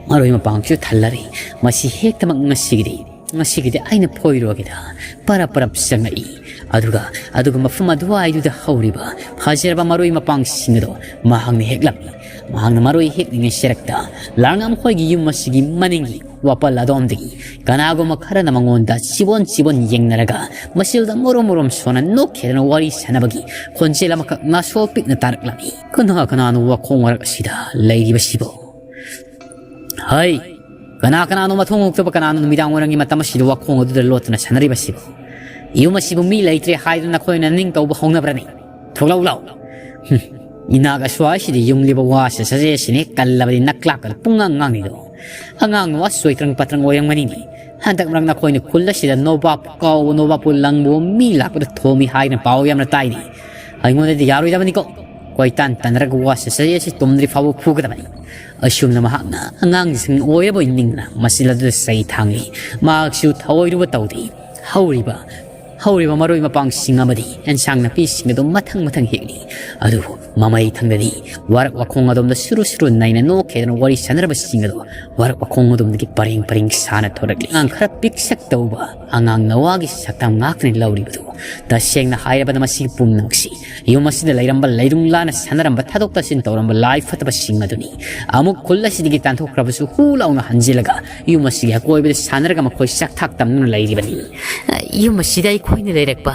ꯃꯔꯣꯏ ꯃꯄꯥꯡꯁꯨ ꯊꯜꯂꯔꯤ꯫ ꯃꯁꯤ ꯍꯦꯛꯇꯃꯛ ꯉꯁꯤꯒꯤꯗꯤ, ꯉꯁꯤꯒꯤꯗꯤ ꯑꯩꯅ ꯐꯣꯏꯔꯨꯔꯒꯦꯗ꯫ ꯄꯔꯞ ꯄꯔꯞ ꯆꯪꯉꯛꯏ꯫ ꯑꯗꯨꯒ, ꯑꯗꯨꯒ ꯃꯐꯝ ꯑꯗꯨꯋꯥꯏꯗꯨꯗ ꯍꯧꯔꯤꯕ ꯐꯖꯔꯕ ꯃꯔꯣꯏ ꯃꯄꯥꯡꯁꯤꯡ ꯑꯗꯣ ꯃꯍꯥꯛꯅ ꯍꯦꯛꯂꯝꯃꯤ꯫ ꯃꯍꯥꯛꯅ ꯃꯔꯣꯏ ꯍꯦꯛꯂꯤꯉꯩ ꯁꯦꯔꯛꯇ ꯂꯥꯡꯉꯝ ꯈꯣꯏꯒꯤ ꯌꯨꯝ ꯑꯁꯤꯒꯤ ꯃꯅꯤꯡꯒꯤ ꯋꯥꯄꯜ ꯑꯗꯣꯝꯗꯒꯤ ꯀꯅꯥꯒꯨꯝꯕ ꯈꯔꯅ ꯃꯉꯣꯟꯗ ꯆꯤꯕꯣꯟ ꯆꯤꯕꯣꯟ ꯌꯦꯡꯅꯔꯒ ꯃꯆꯤꯜꯗ ꯃꯣꯔꯣꯝ ꯃꯣꯔꯣꯝ ꯁꯣꯟꯅ ꯅꯣꯛꯈꯤꯗꯅ ꯋꯥꯔꯤ ꯁꯥꯟꯅꯕꯒꯤ ꯈꯣꯟꯖꯦꯜ ꯑꯃꯈꯛ ꯅꯥꯁꯣ ꯄꯤꯛꯅ ꯇꯥꯔꯛꯂꯝꯃꯤ꯫ ꯀꯅꯥ ꯀꯅꯥꯅꯣ ꯋꯥꯈꯣꯡ ꯋꯥꯔꯛ ꯑꯁꯤꯗ ꯂꯩꯔꯤꯕꯁꯤꯕꯣ? ꯍꯩ! "ꯀꯅꯥ ꯀꯅꯥꯅꯣ ꯃꯊꯣꯡ ꯍꯨꯛꯇꯕ, ꯀꯅꯥꯅꯣ ꯅꯨꯃꯤꯗꯥꯡ ꯋꯥꯏꯔꯝꯒꯤ ꯃꯇꯝ ꯑꯁꯤꯗ ꯋꯥꯈꯣꯡ ꯑꯗꯨꯗ ꯂꯣꯠꯇꯨꯅ ꯁꯥꯟꯅꯔꯤꯕꯁꯤꯕꯨ? ꯌꯨꯝ ꯑꯁꯤꯕꯨ ꯃꯤ ꯂꯩꯇ꯭ꯔꯦ ꯍꯥꯏꯗꯨꯅ ꯅꯈꯣꯏꯅ ꯅꯤꯡꯇꯧꯕ ꯍꯧꯅꯕ꯭ꯔꯅꯤ? ꯊꯣꯛꯂꯛꯎ ꯂꯥꯎ!" ꯍꯨꯝ, ꯏꯅꯥꯛ ꯑꯁ꯭ꯋꯥꯏꯁꯤꯗ ꯌꯨꯡꯂꯤꯕ ꯋꯥ ꯁꯁꯖꯦ ꯑꯁꯤꯅꯤ ꯀꯜꯂꯕꯗꯤ ꯅꯀ꯭ꯂꯥꯛꯀꯗ ꯄꯨꯡꯉꯥꯡ ꯉꯥꯡꯂꯤꯗꯣ꯫ ꯑꯉꯥꯡ ꯅꯨꯄꯥ ꯆꯣꯏꯇ꯭ꯔꯪ ꯄꯥꯇ꯭ꯔꯪ ꯑꯣꯏꯔꯝꯒꯅꯤꯅꯦ꯫ ꯍꯟꯗꯛ ꯃꯔꯛ ꯅꯈꯣꯏꯅ ꯈꯨꯜ ꯑꯁꯤꯗ ꯅꯣꯕꯥꯞ ꯀꯥꯎꯕ, ꯅꯣꯕꯥꯞꯄꯨ ꯂꯪꯕ ꯃꯤ ꯂꯥꯛꯄꯗ ꯊꯣꯝꯃꯤ ꯍꯥꯏꯗꯅ ꯄꯥꯎ ꯌꯥꯝꯅ ꯇꯥꯏꯅꯦ꯫ ꯑꯩꯉꯣꯟꯗꯗꯤ ꯌꯥꯔꯣꯏꯗꯕꯅꯤꯀꯣ꯫ ꯀꯣꯏꯇꯥꯟ ꯇꯥꯟꯅꯔꯒ ꯋꯥ ꯁꯁꯖꯦ ꯑꯁꯤ ꯇꯨꯝꯗ꯭ꯔꯤ ꯐꯥꯎꯕ ꯐꯨꯒꯗꯕꯅꯤ꯫ ꯑꯁꯨꯝꯅ ꯃꯍꯥꯛꯅ ꯑꯉꯥꯡꯁꯤꯡ ꯑꯣꯏꯔꯕꯣꯏ ꯅꯤꯡꯗꯅ ꯃꯆꯤꯜ ꯑꯗꯨꯗ ꯆꯩ ꯊꯥꯡꯂꯤ꯫ ꯃꯍꯥꯛꯁꯨ ꯊꯑꯣꯏꯔꯨꯕ ꯇꯧꯗꯦ꯫ ꯍꯧꯔꯤꯕ, ꯍꯧꯔꯤꯕ ꯃꯔꯣꯏ ꯃꯄꯥꯡꯁꯤꯡ ꯑꯃꯗꯤ ꯑꯦꯟꯁꯥꯡ ꯅꯥꯄꯤꯁꯤꯡ ꯑꯗꯨ ꯃꯊꯪ ꯃꯊꯪ ꯍꯦꯛꯂꯤ꯫ ꯑꯗꯨꯕꯨ ꯃꯃꯩ ꯊꯪꯗꯗꯤ ꯋꯥꯔꯛ ꯋꯥꯈꯣꯡ ꯑꯗꯣꯝꯗ ꯁꯨꯔꯨ ꯁꯨꯔꯨ ꯅꯩꯅ ꯅꯣꯛꯈꯦꯗꯅ ꯋꯥꯔꯤ ꯁꯥꯟꯅꯔꯕꯁꯤꯡ ꯑꯗꯨ ꯋꯥꯔꯛ ꯋꯥꯈꯣꯡ ꯑꯗꯣꯝꯗꯒꯤ ꯄꯔꯦꯡ ꯄꯔꯦꯡ ꯁꯥꯅ ꯊꯣꯔꯛꯂꯤ꯫ ꯑꯉꯥꯡ ꯈꯔ ꯄꯤꯛꯁꯛ ꯇꯧꯕ ꯑꯉꯥꯡ ꯅꯋꯥꯒꯤ ꯁꯛꯇꯝ ꯉꯥꯛꯇꯅꯤ ꯂꯧꯔꯤꯕꯗꯨ꯫ ꯇꯁꯦꯡꯅ ꯍꯥꯏꯔꯕꯗ ꯃꯁꯤꯒꯤ ꯄꯨꯝꯅꯃꯛꯁꯤ ꯌꯨꯝ ꯑꯁꯤꯗ ꯂꯩꯔꯝꯕ ꯂꯩꯔꯨꯡ ꯂꯥꯟꯅ ꯁꯥꯟꯅꯔꯝꯕ ꯊꯥꯗꯣꯛ ꯇꯥꯁꯤꯟ ꯇꯧꯔꯝꯕ ꯂꯥꯏ ꯐꯠꯇꯕꯁꯤꯡ ꯑꯗꯨꯅꯤ꯫ ꯑꯃꯨꯛ ꯈꯨꯜ ꯑꯁꯤꯗꯒꯤ ꯇꯥꯟꯊꯣꯛꯈ꯭ꯔꯕꯁꯨ ꯍꯨ ꯂꯥꯎꯅ ꯍꯟꯖꯤꯜꯂꯒ ꯌꯨꯝ ꯑꯁꯤꯒꯤ ꯑꯀꯣꯏꯕꯗ ꯁꯥꯟꯅꯔꯒ ꯃꯈꯣꯏ ꯆꯥꯛꯊꯥꯛ ꯇꯝꯗꯨꯅ ꯂꯩꯔꯤꯕꯅꯤ꯫ ꯌꯨꯝ ꯑꯁꯤꯗ ꯑꯩꯈꯣꯏꯅ ꯂꯩꯔꯛꯄ,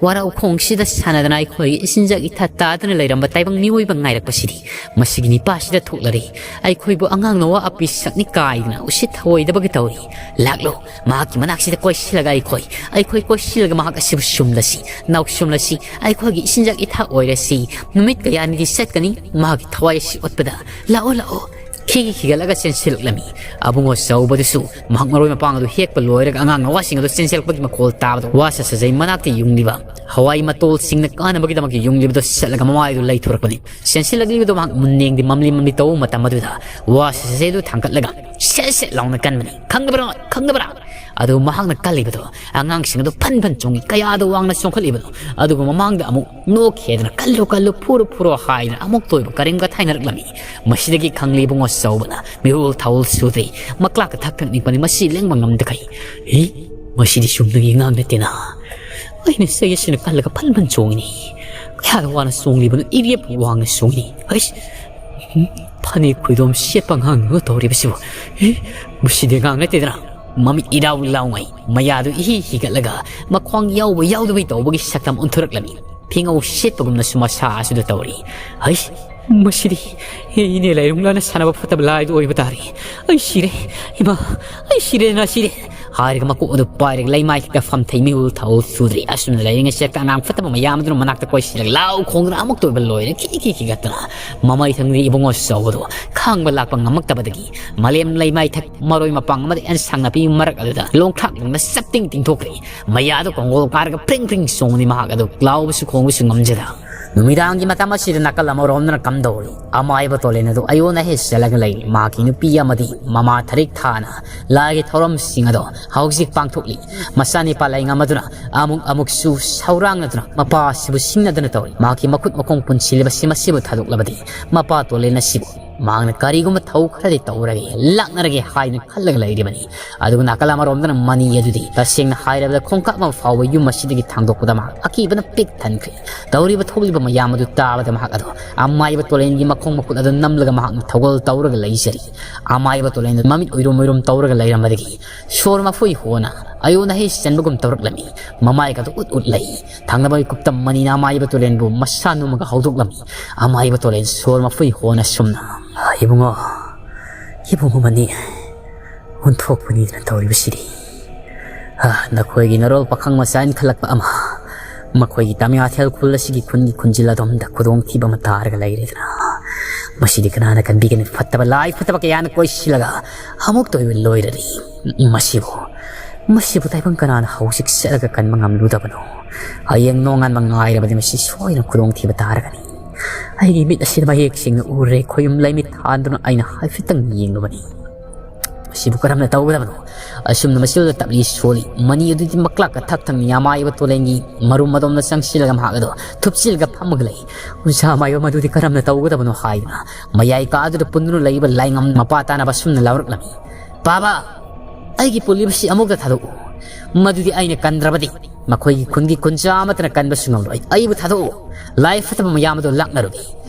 ꯋꯥꯔꯧ ꯈꯣꯡꯁꯤꯗ ꯁꯥꯟꯅꯗꯅ ꯑꯩꯈꯣꯏꯒꯤ ꯏꯆꯤꯟꯖꯥꯛ ꯏꯊꯥ ꯇꯥꯗꯅ ꯂꯩꯔꯝꯕ ꯇꯥꯏꯕꯪ ꯃꯤꯑꯣꯏꯕ ꯉꯥꯏꯔꯛꯄꯁꯤꯗꯤ ꯃꯁꯤꯒꯤ ꯅꯤꯄꯥꯁꯤꯗ ꯊꯣꯛꯂꯔꯦ꯫ ꯑꯩꯈꯣꯏꯕꯨ ꯑꯉꯥꯡ ꯅꯋꯥ ꯑꯄꯤ ꯁꯛꯅꯤ ꯀꯥꯏꯗꯅ ꯎꯁꯤꯠ ꯊꯑꯣꯏꯗꯕꯒ ꯇꯧꯔꯤ꯫ ꯂꯥꯛꯂꯣ, ꯃꯍꯥꯛꯀꯤ ꯃꯅꯥꯛꯁꯤꯗ ꯀꯣꯏꯁꯤꯜꯂꯒ ꯑꯩꯈꯣꯏ, ꯑꯩꯈꯣꯏ ꯀꯣꯏꯁꯤꯜꯂꯒ ꯃꯍꯥꯛ ꯑꯁꯤꯕꯨ ꯁꯨꯝꯂꯁꯤ, ꯅꯥꯎꯁꯨꯝꯂꯁꯤ, ꯑꯩꯈꯣꯏꯒꯤ ꯏꯆꯤꯟꯖꯥꯛ ꯏꯊꯥ ꯑꯣꯏꯔꯁꯤ꯫ ꯅꯨꯃꯤꯠ ꯀꯌꯥꯅꯤꯗꯤ ꯆꯠꯀꯅꯤ ꯃꯍꯥꯛꯀꯤ ꯊꯋꯥꯏ ꯑꯁꯤ ꯎꯠꯄꯗ꯫ ꯂꯥꯛꯑꯣ, ꯂꯥꯛꯑꯣ꯫ ꯈꯤꯒꯤ ꯈꯤꯒꯠꯂꯒ ꯆꯦꯟꯁꯤꯜꯂꯛꯂꯝꯃꯤ꯫ ꯑꯕꯨꯡꯉꯣ ꯆꯥꯎꯕꯗꯨꯁꯨ ꯃꯍꯥꯛ ꯃꯔꯣꯏ ꯃꯄꯥꯡ ꯑꯗꯨ ꯍꯦꯛꯄ ꯂꯣꯏꯔꯒ ꯑꯉꯥꯡ ꯅꯋꯥꯁꯤꯡ ꯑꯗꯨ ꯆꯦꯟꯁꯤꯜꯂꯛꯄꯒꯤ ꯃꯈꯣꯜ ꯇꯥꯕꯗ ꯋꯥ ꯁꯁꯖꯩ ꯃꯅꯥꯛꯇ ꯌꯨꯡꯂꯤꯕ ꯍꯋꯥꯏ ꯃꯇꯣꯜꯁꯤꯡꯅ ꯀꯥꯅꯕꯒꯤꯗꯃꯛ ꯌꯨꯡꯂꯤꯕꯗꯨ ꯆꯠꯂꯒ ꯃꯃꯥꯏꯗꯨ ꯂꯩꯊꯣꯔꯛꯄꯅꯤ꯫ ꯆꯦꯟꯁꯤꯜꯂꯛꯂꯤꯕꯗꯨ ꯃꯍꯥꯛ ꯃꯨꯟꯅꯦꯡꯗꯤ ꯃꯝꯂꯤ ꯃꯝꯂꯤ ꯇꯧꯕ ꯃꯇꯝ ꯑꯗꯨꯗ ꯋꯥ ꯁꯁꯖꯩꯗꯨ ꯊꯥꯡꯒꯠꯂꯒ ꯁꯦꯠ ꯁꯦꯠ ꯂꯥꯎꯅ ꯀꯟꯕꯅꯤ꯫ "ꯈꯪꯗꯕ꯭ꯔꯥ? ꯈꯪꯗꯕ꯭ꯔꯥ?" ꯑꯗꯨ ꯃꯍꯥꯛꯅ ꯀꯜꯂꯤꯕꯗꯣ ꯑꯉꯥꯡꯁꯤꯡ ꯑꯗꯨ ꯐꯟ ꯐꯟ ꯆꯣꯡꯉꯤ꯫ ꯀꯌꯥꯗ ꯋꯥꯡꯅ ꯆꯣꯡꯈꯠꯂꯤꯕꯅꯣ? ꯑꯗꯨꯒ ꯃꯃꯥꯡꯗ ꯑꯃꯨꯛ ꯅꯣꯛꯈꯤ ꯍꯥꯏꯗꯅ "ꯀꯜꯂꯨ, ꯀꯜꯂꯨ, ꯐꯨꯔꯨ, ꯐꯨꯔꯨ" ꯍꯥꯏꯗꯅ ꯑꯃꯨꯛꯇ ꯑꯣꯏꯕ ꯀꯔꯦꯝ ꯀꯊꯥꯏꯅꯔꯛꯂꯝꯃꯤ꯫ ꯃꯁꯤꯗꯒꯤ ꯈꯪꯂꯤ ꯏꯕꯨꯡꯉꯣ ꯆꯥꯎꯕꯅ ꯃꯤꯔꯣꯜ ꯊꯥꯎꯜ ꯁꯨꯗ꯭ꯔꯤ꯫ ꯃꯀ꯭ꯂꯥꯛꯇ ꯊꯛ ꯊꯛ ꯅꯤꯛꯄꯅꯤ꯫ ꯃꯁꯤ ꯂꯦꯡꯕ ꯉꯝꯗꯈꯩ꯫ "ꯍꯤ, ꯃꯁꯤꯗꯤ ꯆꯨꯝꯅꯒꯤ ꯑꯉꯥꯡ ꯅꯠꯇꯦꯅ꯫ ꯑꯩꯅ ꯆꯩ ꯑꯁꯤꯅ ꯀꯜꯂꯒ ꯐꯟ ꯐꯟ ꯆꯣꯡꯉꯤꯅꯤ꯫ ꯀꯌꯥꯗ ꯋꯥꯅ ꯆꯣꯡꯂꯤꯕꯅꯣ? ꯏꯔꯦꯞ ꯋꯥꯡꯅ ꯆꯣꯡꯉꯤꯅꯤ꯫ ꯍꯩꯁ, ꯐꯅꯦꯛ ꯈꯨꯏꯗꯣꯝ ꯁꯦꯠꯄ ꯑꯉꯥꯡꯗꯨꯒ ꯇꯧꯔꯤꯕꯁꯤꯕꯨ꯫ ꯍꯤ, ꯃꯁꯤꯗꯤ ꯑꯉꯥꯡ ꯅꯠꯇꯦꯗꯅ꯫" ꯃꯃꯤꯠ ꯏꯔꯥꯎ ꯂꯥꯎꯉꯩ, ꯃꯌꯥꯗꯨ ꯏꯍꯤ ꯍꯤꯒꯠꯂꯒ ꯃꯈ꯭ꯋꯥꯡ ꯌꯥꯎꯕ ꯌꯥꯎꯗꯕꯩ ꯇꯧꯕꯒꯤ ꯁꯛꯇꯝ ꯑꯣꯟꯊꯣꯔꯛꯂꯝꯃꯤ꯫ ꯐꯤꯉꯧ ꯁꯦꯠꯄꯒꯨꯝꯅꯁꯨ ꯃꯁꯥ ꯑꯁꯤꯗ ꯇꯧꯔꯤ꯫ "ꯍꯩꯁ, "ꯃꯁꯤꯗꯤ ꯏꯅꯦ ꯂꯥꯏꯔꯨꯡꯂꯥꯅ ꯁꯥꯟꯅꯕ ꯐꯠꯇꯕ ꯂꯥꯏꯗꯨ ꯑꯣꯏꯕ ꯇꯥꯔꯦ꯫ ꯑꯩ ꯁꯤꯔꯦ, ꯏꯃꯥ, ꯑꯩ ꯁꯤꯔꯦꯗꯅ ꯁꯤꯔꯦ!" ꯍꯥꯏꯔꯒ ꯃꯀꯣꯛ ꯑꯗꯨ ꯄꯥꯏꯔꯒ ꯂꯩꯃꯥꯏ ꯊꯛꯇ ꯐꯝꯊꯩ꯫ ꯃꯤꯍꯨꯜ ꯊꯥꯍꯨꯜ ꯁꯨꯗ꯭ꯔꯤ꯫ ꯑꯁꯨꯝꯅ ꯂꯩꯔꯤꯉꯩ ꯁꯦꯛꯇ ꯑꯉꯥꯡ ꯐꯠꯇꯕ ꯃꯌꯥꯝ ꯑꯗꯨꯅ ꯃꯅꯥꯛꯇ ꯀꯣꯏꯁꯤꯜꯂꯒ ꯂꯥꯎ ꯈꯣꯡꯗꯨꯅ ꯑꯃꯨꯛꯇ ꯑꯣꯏꯕ ꯂꯣꯏꯔꯦ꯫ ꯈꯤ ꯈꯤ ꯈꯤꯒꯠꯇꯅ ꯃꯃꯩ ꯊꯪꯗꯤ ꯏꯕꯨꯡꯉꯣ ꯆꯥꯎꯕꯗꯨ ꯈꯥꯡꯕ ꯂꯥꯛꯄ ꯉꯝꯃꯛꯇꯕꯗꯒꯤ ꯃꯂꯦꯝ ꯂꯩꯃꯥꯏ ꯊꯛ ꯃꯔꯣꯏ ꯃꯄꯥꯡ ꯑꯃꯗꯤ ꯑꯦꯟꯁꯥꯡ ꯅꯥꯄꯤ ꯃꯔꯛ ꯑꯗꯨꯗ ꯂꯣꯡꯊ꯭ꯔꯥꯛ ꯂꯣꯡꯅ ꯆꯞꯇꯤꯡ ꯇꯤꯡꯊꯣꯛꯈ꯭ꯔꯦ꯫ ꯃꯌꯥꯗꯨ ꯀꯣꯡꯒꯣꯜ ꯀꯥꯔꯒ ꯄ꯭ꯔꯤꯡ ꯄ꯭ꯔꯤꯡ ꯆꯣꯡꯉꯤ꯫ ꯃꯍꯥꯛ ꯑꯗꯨ ꯂꯥꯎꯕꯁꯨ ꯈꯣꯡꯕꯁꯨ ꯉꯝꯖꯗ꯫ ꯅꯨꯃꯤꯗꯥꯡꯒꯤ ꯃꯇꯝ ꯑꯁꯤꯗ ꯅꯥꯀꯜ ꯑꯃꯔꯣꯝꯗꯅ ꯀꯝꯗꯧꯔꯤ? ꯑꯃꯥꯏꯕ ꯇꯣꯂꯦꯟ ꯑꯗꯨ ꯑꯌꯣꯟ ꯑꯍꯦ ꯆꯠꯂꯒ ꯂꯩꯔꯤ꯫ ꯃꯍꯥꯛꯀꯤ ꯅꯨꯄꯤ ꯑꯃꯗꯤ ꯃꯃꯥ ꯊꯔꯤꯛ ꯊꯥꯅ ꯂꯥꯏꯒꯤ ꯊꯧꯔꯝꯁꯤꯡ ꯑꯗꯣ ꯍꯧꯖꯤꯛ ꯄꯥꯡꯊꯣꯛꯂꯤ꯫ ꯃꯆꯥꯅꯤꯄꯥ ꯂꯩꯉꯝ ꯑꯗꯨꯅ ꯑꯃꯨꯛ ꯑꯃꯨꯛꯁꯨ ꯁꯧꯔꯥꯡꯅꯗꯨꯅ ꯃꯄꯥ ꯑꯁꯤꯕꯨ ꯁꯤꯡꯅꯗꯨꯅ ꯇꯧꯔꯤ꯫ ꯃꯍꯥꯛꯀꯤ ꯃꯈꯨꯠ ꯃꯈꯣꯡ ꯄꯨꯟꯁꯤꯜꯂꯤꯕꯁꯤ ꯃꯁꯤꯕꯨ ꯊꯥꯗꯣꯛꯂꯕꯗꯤ ꯃꯄꯥ ꯇꯣꯂꯦꯟ ꯑꯁꯤꯕꯨ ꯃꯍꯥꯛꯅ ꯀꯔꯤꯒꯨꯝꯕ ꯊꯧ ꯈꯔꯗꯤ ꯇꯧꯔꯒꯦ, ꯂꯥꯛꯅꯔꯒꯦ ꯍꯥꯏꯗꯨꯅ ꯈꯜꯂꯒ ꯂꯩꯔꯤꯕꯅꯤ꯫ ꯑꯗꯨꯒ ꯅꯥꯀꯜ ꯑꯃꯔꯣꯝꯗꯅ ꯃꯅꯤ ꯑꯗꯨꯗꯤ ꯇꯁꯦꯡꯅ ꯍꯥꯏꯔꯕꯗ ꯈꯣꯡꯀꯥꯞ ꯑꯃ ꯐꯥꯎꯕ ꯌꯨꯝ ꯑꯁꯤꯗꯒꯤ ꯊꯥꯡꯗꯣꯛꯄꯗ ꯃꯍꯥꯛ ꯑꯀꯤꯕꯅ ꯄꯤꯛ ꯊꯟꯈ꯭ꯔꯦ꯫ ꯇꯧꯔꯤꯕ ꯊꯣꯛꯂꯤꯕ ꯃꯌꯥꯝ ꯑꯗꯨ ꯇꯥꯕꯗ ꯃꯍꯥꯛ ꯑꯗꯣ ꯑꯃꯥꯏꯕ ꯇꯣꯂꯦꯟꯒꯤ ꯃꯈꯣꯡ ꯃꯈꯨꯠ ꯑꯗꯨ ꯅꯝꯂꯒ ꯃꯍꯥꯛꯅ ꯊꯧꯒꯜ ꯇꯧꯔꯒ ꯂꯩꯖꯔꯤ꯫ ꯑꯃꯥꯏꯕ ꯇꯣꯂꯦꯟꯗꯨ ꯃꯃꯤꯠ ꯎꯏꯔꯨꯝ ꯎꯏꯔꯨꯝ ꯇꯧꯔꯒ ꯂꯩꯔꯝꯕꯗꯒꯤ ꯁꯣꯔ ꯃꯐꯨꯏ ꯍꯣꯅ ꯑꯌꯣꯟ ꯑꯍꯩ ꯆꯟꯕꯒꯨꯝ ꯇꯧꯔꯛꯂꯝꯃꯤ꯫ ꯃꯃꯥꯏꯒꯗꯨ ꯎꯠ ꯎꯠ ꯂꯩ꯫ ꯊꯪꯅꯕ ꯃꯤꯀꯨꯞꯇ ꯃꯅꯤꯅ ꯑꯃꯥꯏꯕ ꯇꯣꯂꯦꯟꯕꯨ ꯃꯁꯥ ꯅꯣꯝꯃꯒ ꯍꯧꯗꯣꯛꯂꯝꯃꯤ꯫ ꯑꯃꯥꯏꯕ ꯇꯣꯂꯦꯟ ꯁꯣꯔ ꯃꯐꯨꯏ ꯍꯣꯅ ꯁꯨꯝꯅ, "ꯏꯕꯨꯡꯉꯣ, ꯏꯕꯨꯡꯉꯣ ꯃꯅꯤ, ꯑꯣꯟꯊꯣꯛꯄꯅꯤꯗꯅ ꯇꯧꯔꯤꯕꯁꯤꯗꯤ꯫ ꯑ, ꯅꯈꯣꯏꯒꯤ ꯅꯔꯣꯜ ꯄꯥꯈꯪ ꯃꯆꯥ ꯏꯟꯈꯠꯂꯛꯄ ꯑꯃ, ꯃꯈꯣꯏꯒꯤ ꯇꯃꯤꯌꯥꯊꯦꯜ ꯈꯨꯜ ꯑꯁꯤꯒꯤ ꯈꯨꯟꯒꯤ ꯈꯨꯟꯖꯤꯜ ꯑꯗꯣꯝꯗ ꯈꯨꯗꯣꯡꯊꯤꯕ ꯑꯃ ꯇꯥꯔꯒ ꯂꯩꯔꯦꯗꯅ꯫ ꯃꯁꯤꯗꯤ ꯀꯅꯥꯅ ꯀꯟꯕꯤꯒꯅꯤ? ꯐꯠꯇꯕ ꯂꯥꯏ ꯐꯠꯇꯕ ꯀꯌꯥꯅ ꯀꯣꯏꯁꯤꯜꯂꯒ ꯑꯃꯨꯛꯇ ꯑꯣꯏꯕ ꯂꯣꯏꯔꯔꯤ꯫ ꯃꯁꯤꯕꯨ, ꯃꯁꯤꯕꯨ ꯇꯥꯏꯕꯪ ꯀꯅꯥꯅ ꯍꯧꯖꯤꯛ ꯆꯠꯂꯒ ꯀꯟꯕ ꯉꯝꯂꯨꯗꯕꯅꯣ? ꯍꯌꯦꯡ ꯅꯣꯡꯉꯥꯟꯕ ꯉꯥꯏꯔꯕꯗꯤ ꯃꯁꯤ ꯁꯣꯏꯗꯅ ꯈꯨꯗꯣꯡꯊꯤꯕ ꯇꯥꯔꯒꯅꯤ꯫ ꯑꯩꯒꯤ ꯃꯤꯠ ꯑꯁꯤꯗ ꯃꯌꯦꯛ ꯁꯦꯡꯅ ꯎꯔꯦ, ꯈꯣꯌꯨꯝ ꯂꯩꯃꯤꯠ ꯊꯥꯟꯗꯨꯅ ꯑꯩꯅ ꯍꯥꯏꯐꯦꯠꯇꯪ ꯌꯦꯡꯂꯨꯕꯅꯤ꯫ ꯃꯁꯤꯕꯨ ꯀꯔꯝꯅ ꯇꯧꯒꯗꯕꯅꯣ?" ꯑꯁꯨꯝꯅ ꯃꯁꯤꯗ ꯇꯞꯂꯤ ꯁꯣꯜꯂꯤ꯫ ꯃꯅꯤ ꯑꯗꯨꯗꯤ ꯃꯀ꯭ꯂꯥꯛꯀ ꯊꯛ ꯊꯛꯅꯤ ꯑꯃꯥꯏꯕ ꯇꯣꯂꯦꯟꯒꯤ ꯃꯔꯨꯝ ꯑꯗꯣꯝꯗ ꯆꯪꯁꯤꯜꯂꯒ ꯃꯍꯥꯛ ꯑꯗꯣ ꯊꯨꯞꯆꯤꯜꯂꯒ ꯐꯝꯃꯒ ꯂꯩ꯫ "ꯑꯣꯖꯥ ꯑꯃꯥꯏꯕ, ꯃꯗꯨꯗꯤ ꯀꯔꯝꯅ ꯇꯧꯒꯗꯕꯅꯣ?" ꯍꯥꯏꯗꯨꯅ ꯃꯌꯥꯏ ꯀꯥꯗꯨꯗ ꯄꯨꯟꯗꯨꯅ ꯂꯩꯕ ꯂꯥꯏꯉꯝ ꯃꯄꯥ ꯇꯥꯅꯕ ꯑꯁꯨꯝꯅ ꯂꯥꯎꯔꯛꯂꯝꯃꯤ꯫ "ꯕꯥꯕꯥ, ꯑꯩꯒꯤ ꯄꯨꯜꯂꯤꯕꯁꯤ ꯑꯃꯨꯛꯇ ꯊꯥꯗꯣꯛꯎ꯫ ꯃꯗꯨꯗꯤ ꯑꯩꯅ ꯀꯟꯗ꯭ꯔꯕꯗꯤ ꯃꯈꯣꯏꯒꯤ ꯈꯨꯟꯒꯤ ꯈꯨꯟꯖꯥ ꯑꯃꯠꯇꯅ ꯀꯟꯕꯁꯨ ꯉꯝꯂꯣꯏ꯫ ꯑꯩꯕꯨ ꯊꯥꯗꯣꯛꯎ꯫ ꯂꯥꯏ ꯐꯠꯇꯕ ꯃꯌꯥꯝ ꯑꯗꯨ ꯂꯥꯛꯅꯔꯨꯒꯦ꯫